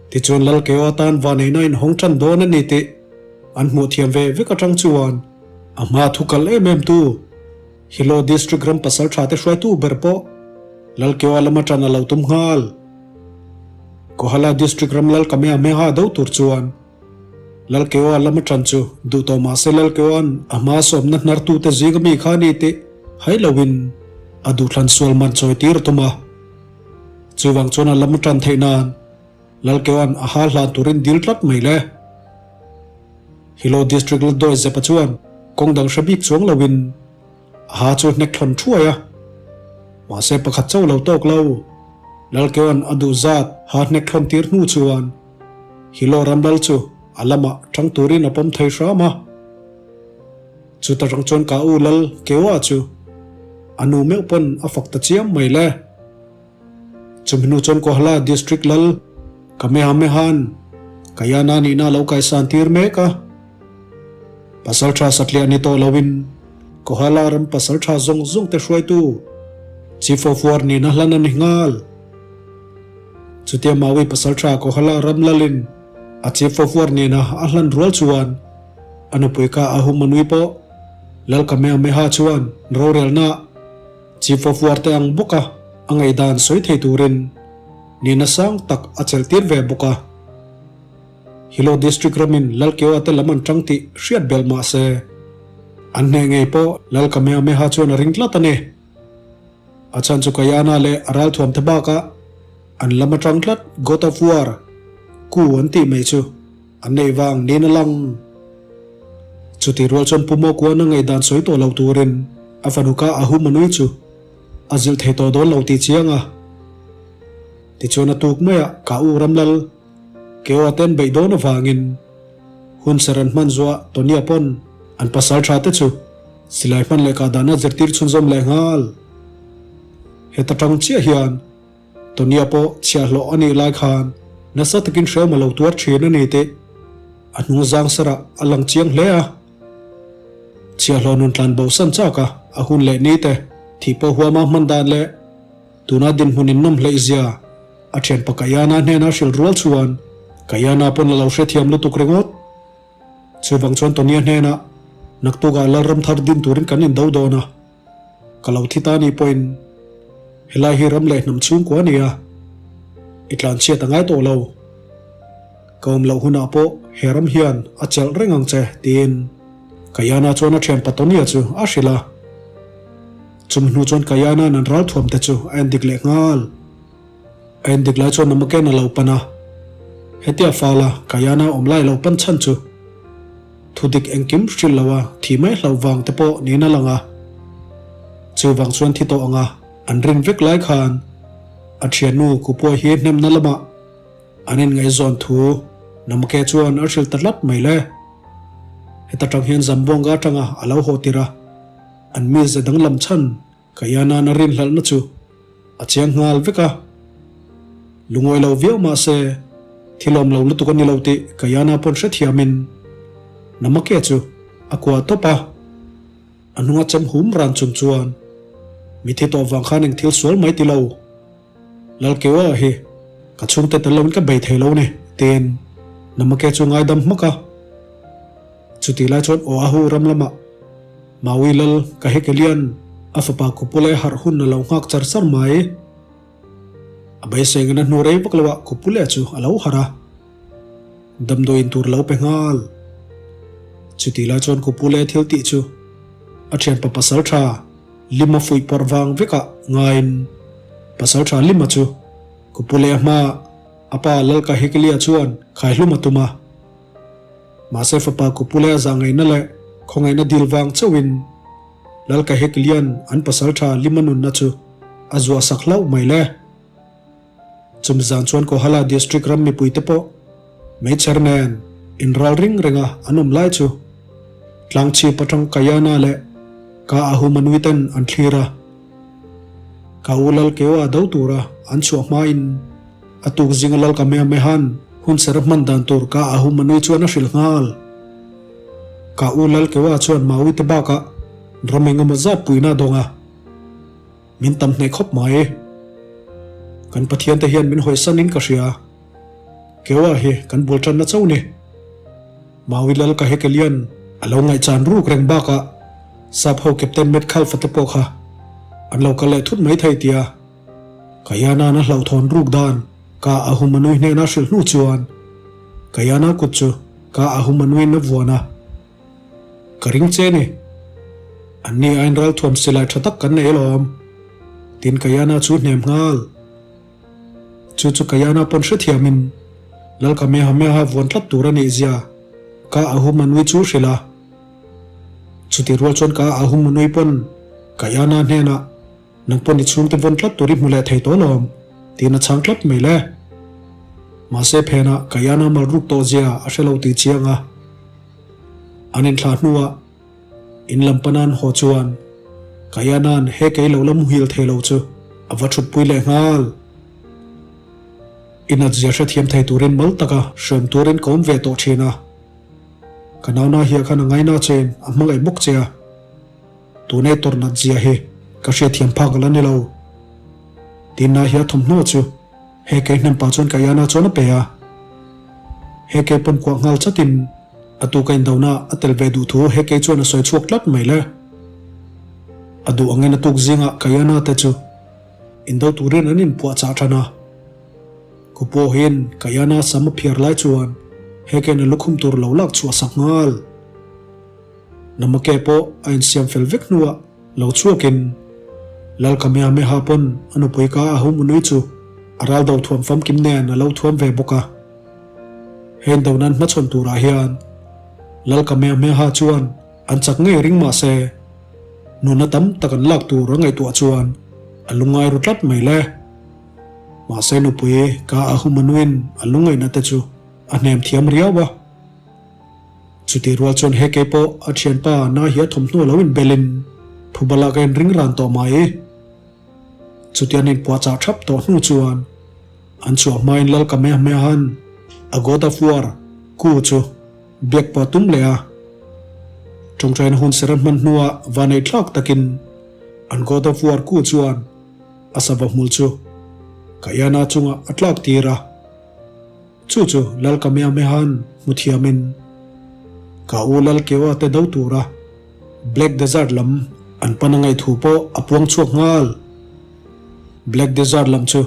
Tichuan Lal Keua tan vaneihna inhawng tan dawn a ni tih an hmuh thiam ve vek atang chuan a hma thu kal em em tu Hilo District ram pasal tha te hruaitu ber pawh Lal Keua lama tan a lo tum nghal. Kohala District ram Lal Kamehameha do tur chuan Lalkeua lama ṭan chu duh tawh mah se Lalkeua'n a hma sawmna hnartute zinga mi kha a ni tih hai loin a duhthlan sual man chawi tir a tum a. Chuvang chuan a lama ṭan theih nan Lalkeua'n a hal hlan turin dil tlat mai le. Hilo District Laldawi Zepa chuan kawng dang hre bik chuang loin A ha chu hnek thlawn thuai a, mahse pakhat chauh lo tawk lo. Lalkeua'n a duh zat ha hnek thlawn tir hnu chuan Hilo Ramlal chu a lamah tang turin a pawm thei hram a. Chuta tang chuan ka u Lal Keua chu a nu meuh pawn a fak ta chiam mai le. Chumi hnu chuan Kohala District Lal Kamehameha'n Kayana nihna a lo kaisan tir mek a. Pasaltha satliah ni tawh loin Kohala ram pasaltha zawng zawng te hruaitu Chief of War nihna hlan a ni nghal. Chutia Maui pasaltha Kohala ram lalin a Chief of War nihna a hlan rual chuan a nupui ka Ahumanui pawh Lal Kamehameha chuan rorelna Chief of War te ang bawka a ngaihdan sawi thei turin nihna sang tak a chelh tir ve bawk a. Hilo District ramin Lalkeua te lam an tang tih hriat belh mah se, an hneh ngei pawh Lal Kamehameha chuan a ring tlat a ni. A chhan chu Kayana leh a ralthuam te bakah an lam atang tlat God of War, Ku an tih mai chu an neih vang niin a lang. Chutih rual chuan Pu Mawkuan a ngaihdan sawi tawh lo turin a fanu ka Ahumanui chu a zilh thei tawh dawn lo tih chiang a. Tichuan a tuk maiah ka u Ramlal Keua ten beih dawn avangin hun ser an hman zuah Tonya pawn an pasal tha te chu silai hman leh kah dana zirtir chhunzawm leh nghal. Heta tang chiah hian Tonya pawh chhiahhlawh a nih lai khan. Nasa takin hrehawm a lo tuar thin a ni tih a hnung zang sarah a lang chiang hle a. Chhiahhlawh nun tlan bosan chak a, a hun leh ni te thih pawh huama hman dan leh tuna dinhmun in nawm hleih zia a thianpa Kayana hnena hrilh rual chuan Kayana pawn a lo hrethiam lutuk ringawt. Chuvang chuan Tonya hnenah naktukah Lalram thar din turin kan indo dawn a, ka lo thi ta ni pawhin helai hi ram leh hnam chhungkua a ni a, i tlanchhiat a ngai tawh lo. Ka awm loh hunah pawh he ram hian a chelh reng ang che, tiin Kayana chuan a thianpa Tonya chu a hrilh a. Chumi hnu chuan Kayana'n an ralthuamte chu a endik leh nghal. A endik lai chuan Namaken a lo pan a, hetia fala Kayana awm lai lo pan chhan chu thudik engkim hrilh lo a thi mai hlauh vang te pawh niin a lang a. Chuvang chuan thi tawh anga an rin vek lai khan a thiannu Kupuai hi hnemna lamah an inngaihzawn thu Namake chuan a hrilh ta tlat mai le. Heta tang hian Zambuanga atanga a lo haw tir a, an mize danglam chhan Kayana'n a rinhlalhna chu a chiang nghal vek a. Lungawi lo viau mah se, thil awm lo lutuk a ni lo tih Kayana pawn hrethiamin Namake chu a kuah tawp a. A hnunga chem hum ran chung chuan, Mithi tawh vang khan eng thil sual mai ti lo. Lalkeua hi ka chhungte tel loin ka bei thei lo ni, tiin Namake chu ngaidam hmak a. Chutih lai chuan Oahu ram lamah Maui Lal Kahekelian a fapa Kupule harh hun a lo nghak char char mai. A beisei ngana hnu rei vak loah Kupule chu a lo harh a, damdawiin tur lo pe nghal. Chutih lai chuan Kupule thil tih chu a thianpa pasal tha Lima fuih pawrh vang vekah ngaiin pasal tha Lima chu Kupule a hmaah a pa Lal Kahekelia chuan khaihlum a tum a. Mahse fapa Kupule a zahngaihna leh khawngaihna dil vang chauhin Lal Kahek Lian an pasaltha Lima nunna chu a zuah sak hlauh mai le. Chumi zan chuan Kohala District ram mipuite pawh meichher nen inral ring renga an awm lai chu Tlangchhip atang Kayana leh Ka Ahumanui ten an thlir a. Ka u Lal Keua do tura an chhuah hmain A tuk zinga Lal Kamehamehan hun ser a hman dan tur ka Ahumanui chuan a hrilh nghal. Ka u Lal Keua chuan Maui te bakah ram eng emaw zat puihna a dawng a, min tam hneh khawp mai. Kan Pathian te hian min hawisanin ka hria. Keua hi kan bul tanna chauh ni. Maui Lal Kahekelian a lo ngaihchan ruk reng bakah Sap ho Captain Metcalfe te pawh kha an lo kal leh thut mai thei tia Kayana-n a hlauhthawn ruk dan ka Ahumanui hnena hrilh hnu chuan Kayana kut chu ka Ahumanuiin a vuan a, Ka ring che ni. Anni aiin ralthuam silai tha tak kan nei alawm, tiin Kayana chu hnem nghal. Chu chu Kayana pawn hrethiamin Lal Kamehameha vuan tlat tur a nih zia ka Ahumanui chu hrilh a. Chutih rual chuan ka Ahumanui pawn Kayana hnenah Nang pawh ni chhungte vawn tlat tur i hmu leh thei tawh lawm, tiin a chhang tlat mai le. Mahse phenah Kayana mal ruk tawh zia a hre lo tih chiang a. An inthlah hnuah in lam panan haw chuan Kayana'n he kei lo la muhil thei lo chu a va thutpui leh nghal. I nat zia hrethiam thei turin mal taka hriam turin ka awm ve tawh thin a. Ka nauna hiah khan a ngaina chein a hmangaih bawk che a. Tunei tawrh nat zia hi ka hriatthiam phak la ni lo. Tinna hi a thawmhnaw chu he kei hnem pah chuan Kayana chuan a pe a. He kei pawn kuah nghal chatin a tu ka indona a tel ve duh thu he kei chuan a sawi chhuak tlat mai le. A duh angin a tuk zingah Kayana te chu indo turin an inpuahchah than a. Ku pawhin Kayana sam a phiar lai chuan he kein a lukhum tur lo lak chhuah sak nghal. Namake pawh a insiam fel vek hnuah lo chhuakin Lal Kamehameha pawn a nupui ka Ahumunui chu a ral do thuam famkim nen a lo thuam ve bawk a. He indo nan hmachhawn turah hian Lal Kamehameha chuan an chak ngei ring mah se nunna tam tak an lak tur a ngaihtuah chuan a lungngai ru tlat mai le. Mahse nupui ka Ahumanuiin a lungngaihna te chu a hnem thiam riau a. Chutih rual chuan he kei pawh a thianpa na hi a thawmhnaw lo inbelin phuba lak a inring ran tawh mai. Chutia an inpuahchah thap tawh hnu chuan An chhuah hmain Lal Kamehameha'n a God of War ku chu biak pawh a tum leh a. Tawngtaina hun ser a hman hnuah vaneihthlak takin an God of War ku chuan a sava hmul chu Kaiana chungah a tlak tir a. Chu chu Lal Kamehameha'n hmu thiamin ka u Lal Kewa te do tura Black Desert lam an pan a ngaih thu pawh a puang chhuak nghal. Black Desert lam chu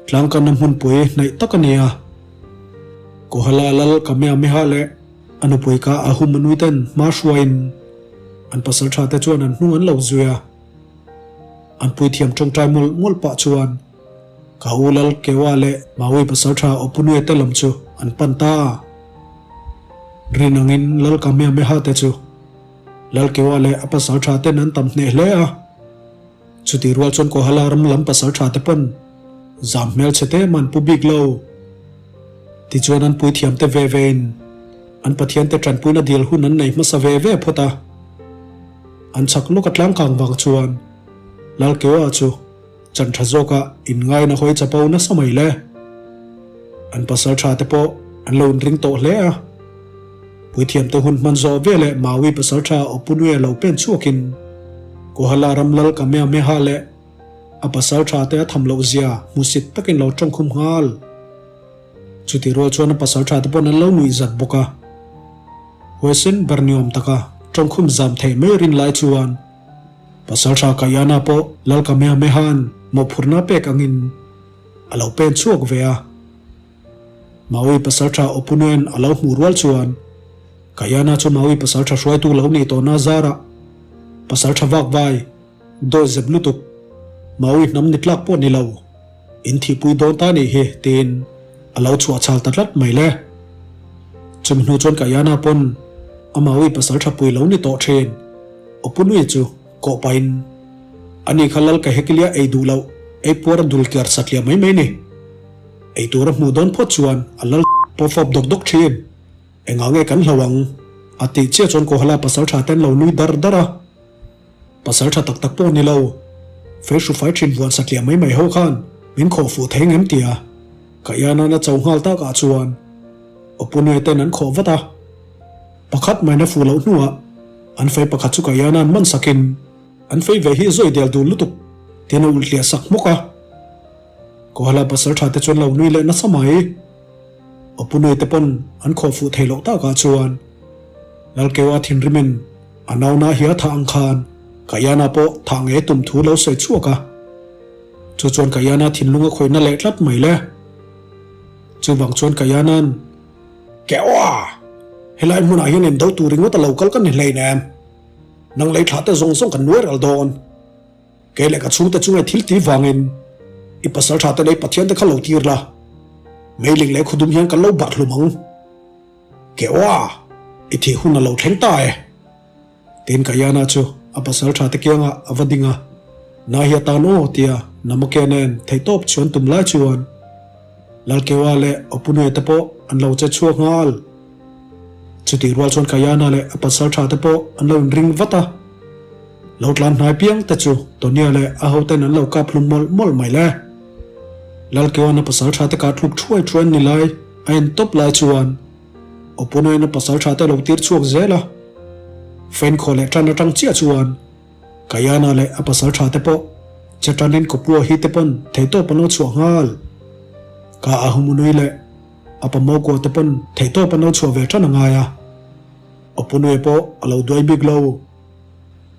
tlangkanna hmunpui hnaih tak a ni a. Kohala Lal Kamehameha leh a nupui ka Ahumanui ten hma hruaiin an pasal tha te chuan an hnung an lo zui a. An puithiam tawngtai mawlh mawlh pah chuan Ka u Lal Kewa leh Maui pasaltha Opunue te lam chu an pan ta a. Rin angin Lal Kamehameha te chu Lal Kewa leh a pasaltha ten an tam hneh hle a. Chutih rual chuan Kohala ram lam pasaltha te pawn zam hmelchhe te man pu bik lo. Tichuan an puithiam te ve ve in an Pathian te tanpuina dil hun an nei hmasa ve ve phawt a. An chak lawk a tlangkang vang chuan Lal Kewa chu Chan tha zawka inngaina hawi chapo nasa mai le. An pasal tha te pawh an lo inring tawh hle a. Puithiam te hun hman zawh ve leh Maui pasal tha Opunue lo pen chhuakin Kohala ram lal Kamehameha leh a pasal tha te a tham loh zia hmusit takin lo tawngkhum nghal. Chutih rual chuan a pasal tha te pawn an lo nuih zat bawk a. Huaisen ber ni awm taka tawngkhum zam theih mai rin lai chuan Pasalṭha Kaiana pawh Lal Kamehameha'n mawhphurhna pek angin a lo pen chhuak ve a. Maui pasalṭha Opunue'n a lo hmuh rual chuan Kaiana chu Maui pasalṭha hruaitu lo nih tawhna zarah pasalṭha vakvai dawi zep lutuk Maui hnam ni tlak pawh ni lo in thihpui dawn ta nih hi tiin a lo chhuah chhal ta tlat mai le. Chumi hnu chuan Kaiana pawn a Maui pasalṭha pui lo ni tawh ṭhin. Opunui chu kawh pahin, Ani kha lal ka hekilia ei duh loh, ei puar a dul kiar satliah mai mai ni. Ei tur a hmuh dawn phawt chuan a lal pawh fawp dawk dawk thin. Engah nge kan hlo ang? A tih chiah chuan Kohala pasal tha ten lo nui dar dar a. Pasal tha tak tak pawh ni lo, fei hrufai thin vuan satliah mai mai ho khan min khawh fuh thei ngem tia ka ian a cho nghal takah chuan Opunui ten an khawh vat a. Pakhat maina fuh loh hnuah an fei pakhat chu Kaiana'n man sakin an fei ve hi zawi del dun lutuk tiin a ulh tliah sak hmawk a. Kohala pasal tha te chuan lo nui leh nasa mai. Opunui te pawn an khawh fuh thei loh takah chuan Lalkeua thinrimin a nauna hi a thah ang khan Kaiana pawh thah ngei tum thu lo sawi chhuak a. Chu chuan Kaiana thinlung a khawihna leh tlat mai le. Chuvang chuan Kaiana'n. Keoa! Helai hmunah hian indo tur ringawt a lo kal ka ni hleinem. Nang lei thlah te zawng zawng kan nuai ral dawn. Kei leh ka chhungte chunga i thil ti vangin i pasal tha te leh i Pathian te kha lo tir la. Meiling leh khudum hian kan lo barh hlum ang. Keoa! I thih hun a lo thleng ta e. Tin Kayana chu a pasal tha te kiangah a va ding a, Na hi atan aw tia Namake nen theihtawp chuan tum lai chuan Lalkewa leh Opunue te pawh an lo che chhuak nghal. Chutih rual chuan Kayana leh a pasal tha te pawh an lo inring vat a, lo tlan hnai piang te chu Tonia leh a hoten an lo kap hlum mawlh mawlh mai le. Lalkewa'n a pasal tha te kah thluk thuai thuai an ni lai a en tawp lai chuan Opunoin a pasal tha te lo tir chhuak zel a, Fen khaw leh tan atang chiah chuan Kayana leh a pasal tha te pawh che tanin Kopua hi te pawn theihtawp an lo chhuah nghal. Ka Ahumunui leh a Pamokua te pawn theihtawp an lo chhuah ve tan a ngai a, Opunui pawh a lo duai bik lo.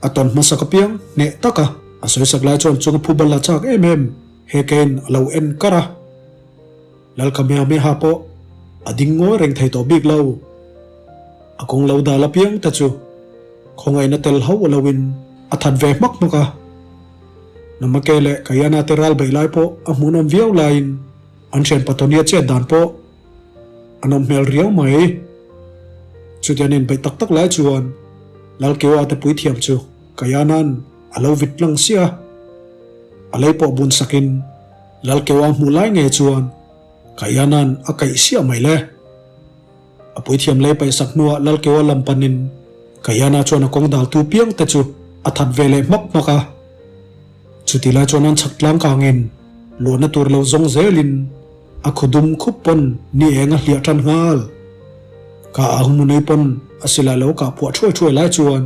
A tawn hmasak apiang hneh taka a sawisak lai chuan chung a phu bal la chak em em he kein a lo en kar a. Lalkamehameha pawh a ding ngawi reng thei tawh bik lo. A kawng lo dal apiang te chu khawngaihna tel hauh loin a that ve hmak hmak a. Namake leh Kayana te ral beih lai pawh a hmuhnawm viau laiin an thian Patonia chet dan pawh a nawm hmel riau mai. Chutian inbeih tak tak lai chuan Lalkeua te puithiam chu Kayana'n a lo vit tlang siah a, a lei pawh bun sakin Lalkeua hmuh lai nge chuan Kaiana'n a kaih siah mai le. A puithiam lei paihsak hnuah Lalkeua lam panin Kaiana chuan a kawng daltu piang te chu a that ve leh hmak hmak a. Chuti lai chuan an chhak tlang kangin luahna tur lo zawng zelin. A khu dum khup pawn ni eng a hliah tan nghal. Ka ahmunui pawn a silai lo kah phuah thuai thuai lai chuan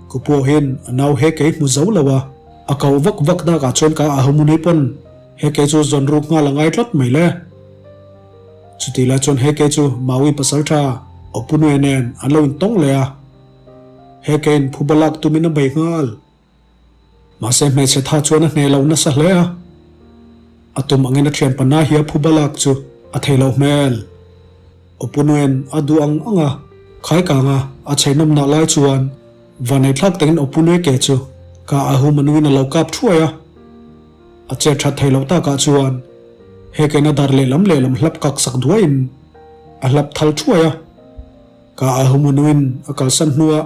Kupuahin a nau he kei hmu zo lo a, a koh vak vak nakah chuan ka ahmunui pawn he kei chu zawn ruk nghal a ngai tlat mai le. Chutih lai chuan he kei chu Maui pasaltha Opunue nen an lo intawng leh a, he keiin phuba lak tumin a bei nghal. Mahse hmeichhe tha chuan a hneh lo nasa hle a, a tum angin a thian pana hi a phuba lak chu a thei loh hmel. Opunuen a duh ang ang a, khaikanga a chheinawmnah lai chuan vaneithlak takin Opunue ke chu ka ahu manuin a lo kap thuai a. A chet that thei loh takah chuan he keina dar lehlam lehlam hlap kak sak duaiin a hlap thal thuai a. Ka ahumanuin a kalsan hnuah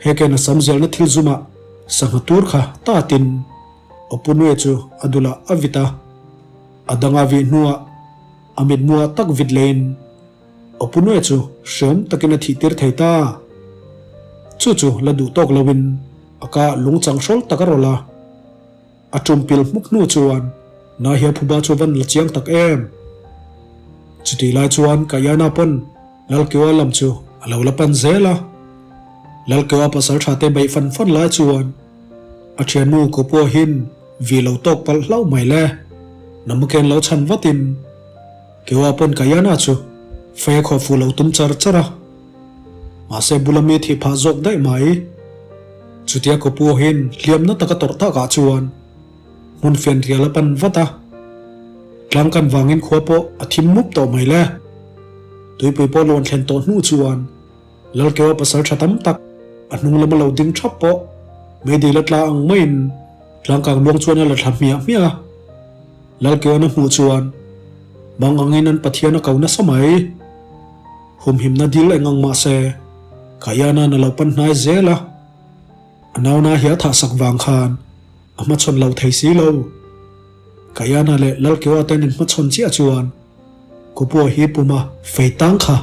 he kena sam zelna thil zumah sangha tur kha tatin Opunue chu a dulah a vit a, a danga vih hnuah a mitmuah tak vit lehin Opunue chu hreawm takin a thihtir thei ta. Chu chu la duh tawk loin a ka lungchang hrawl tak a rawlh a. A ṭumpil hmuk hnu chuan Nahia phuba chu van la chiang tak em? Chutih lai chuan Kayana pawn Lalkeua lam chu a lo la pan zel a. Lalkeua pasal ṭha te beih fan fan lai chuan a ṭhiannu Kopuahin vi lo tawk palh hlauh mai le. Namuken lo chhan vatin Keua pawn Kayana chu fei a khawh fuh lo tum char char a. Mahse bula mi thih phah zawk daih mai. Chutia Kopuahin hliamna taka tawrh takah chuan hmun fian rial a pan vat a. Tlang kan vangin khua pawh a thim mup tawh mai le. Tuipui pawh lawn thlen tawh hnu chuan Lalkeua pasal tha tam tak a hnung lama lo ding thap pawh meidil a tla ang maiin tlangkang luang chuan a la thla hmiah hmiah a. Lalkeuan a hmuh chuan bang angin an Pathian a ko nasa mai. Humhimna dil eng ang mah se Kaiana'n a lo pan hnai zel a. A nauna hi a thahsak vang khan a hmachhawn lo thei si lo. Kaiana leh Lalkeua ten in hmachhawn chiah chuan Kupua hi puma fei tang kha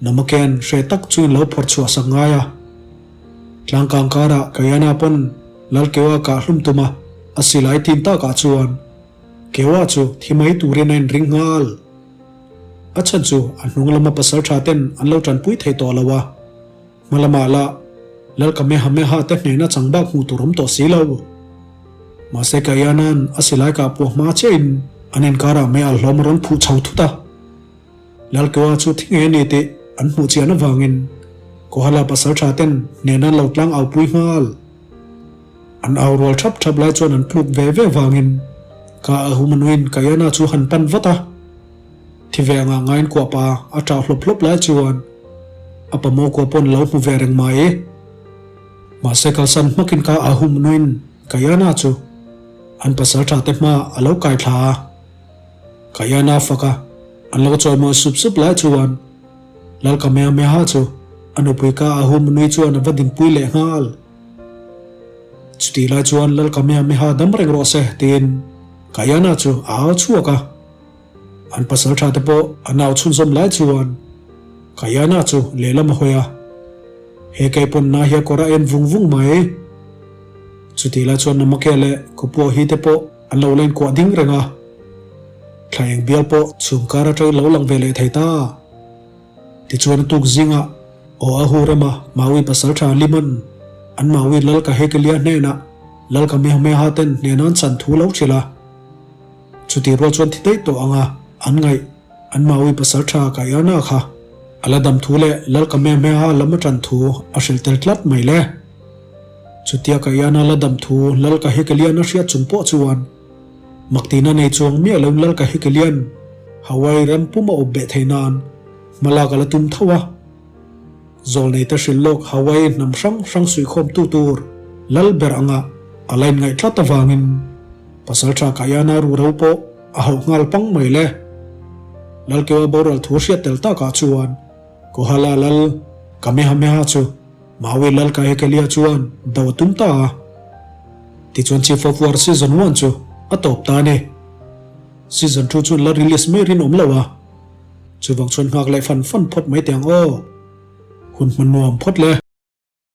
Namaken hre tak chu in lo phawrh chhuah sak ngai a. Tlangkang karah Kaiana pawn Lalkeua kah hlum tuma a silai tin takah chuan Keua chu thi mai turin a inring nghal. A chhan chu a hnung lama pasal tha ten an lo tanpui thei tawh lo a. Hma lamah lah Lalkamehameha te hnena chang bak hmuh tur awm tawh si lo. Mahse Kaiana'n a silai kah puah hma chiahin an inkarah mei alh hlawm a rawn phuh chho thut a. Lalkeua chu thi ngei a ni tih an hmuh chian avangin Kohala pasaltha ten hnena an lo tlang au pui nghal. An au rual thap thap lai chuan an tluk ve ve avangin Ka Ahumanuin Kaiana chu han pan vat a. Thi ve anga ngaiin kuahpa a ṭah hlawp hlawp lai chuan a pamaw kua pawn lo hmu ve reng mai. Mahse kalsan hmakin ka ahum nuin Kayana chu an pasal ṭha te hma a lo kai thla a. Kayana fak a an lo chawimawi sup sup lai chuan Lalkamehameha chu a nupui ka ahum nui chuan a va dinpui leh nghal. Chutih lai chuan Lalkamehameha dam reng rawh se tiin Kayana chu a au chhuak a. An pasal tha te pawh an au chhunzawm lai chuan Kayana chu lehlam a hawi a, he kei pawn na hi a kawr a en vung vung mai. Chutih lai chuan Namake leh Kopuahi te pawh an lo len kuah ding reng a, thla eng bial pawh chhum kar atangin lo lang ve leh thei ta. Tichuan a tuk zingah Oahu rama Maui pasal tha Liman an Maui lal Kahekelia hnenah lal Kamehameha ten hnena an chan thu lo hrilh a. Chutih rual chuan thi daih tawh anga an ngaih an Maui pasal tha Kaiana kha a la dam thu leh Lal Kamehameha lam a tan thu a hrilh tel tlat mai le. Chutia Kaiana la dam thu Lal Kahekelian a hriat chung pawh chuan maktina nei chuang miah loin Lal Kahekelian Hawaii ram pum a awp beh theih nan hmalak a la tum tho a. Zawlneite hrilh lawk Hawaii hnam hrang hrang suihkhawmtu tur lal ber anga a la inngaih tlat avangin Pasalṭha Kayana Ruro pawh a hauh nghal pang mai le. Lalkeua boral thu hriat tel takah chuan Kohala lal Kamehameha chu Maui lal Kahekelia chuan do a tum ta a. Tichuan Chief of War Season One chu a tawp ta a ni. Season Two chuan la release mai rinawm lo a. Chuvang chuan nghak leh fan fan phawt mai teh ang aw. Hun hma nuam phawt le.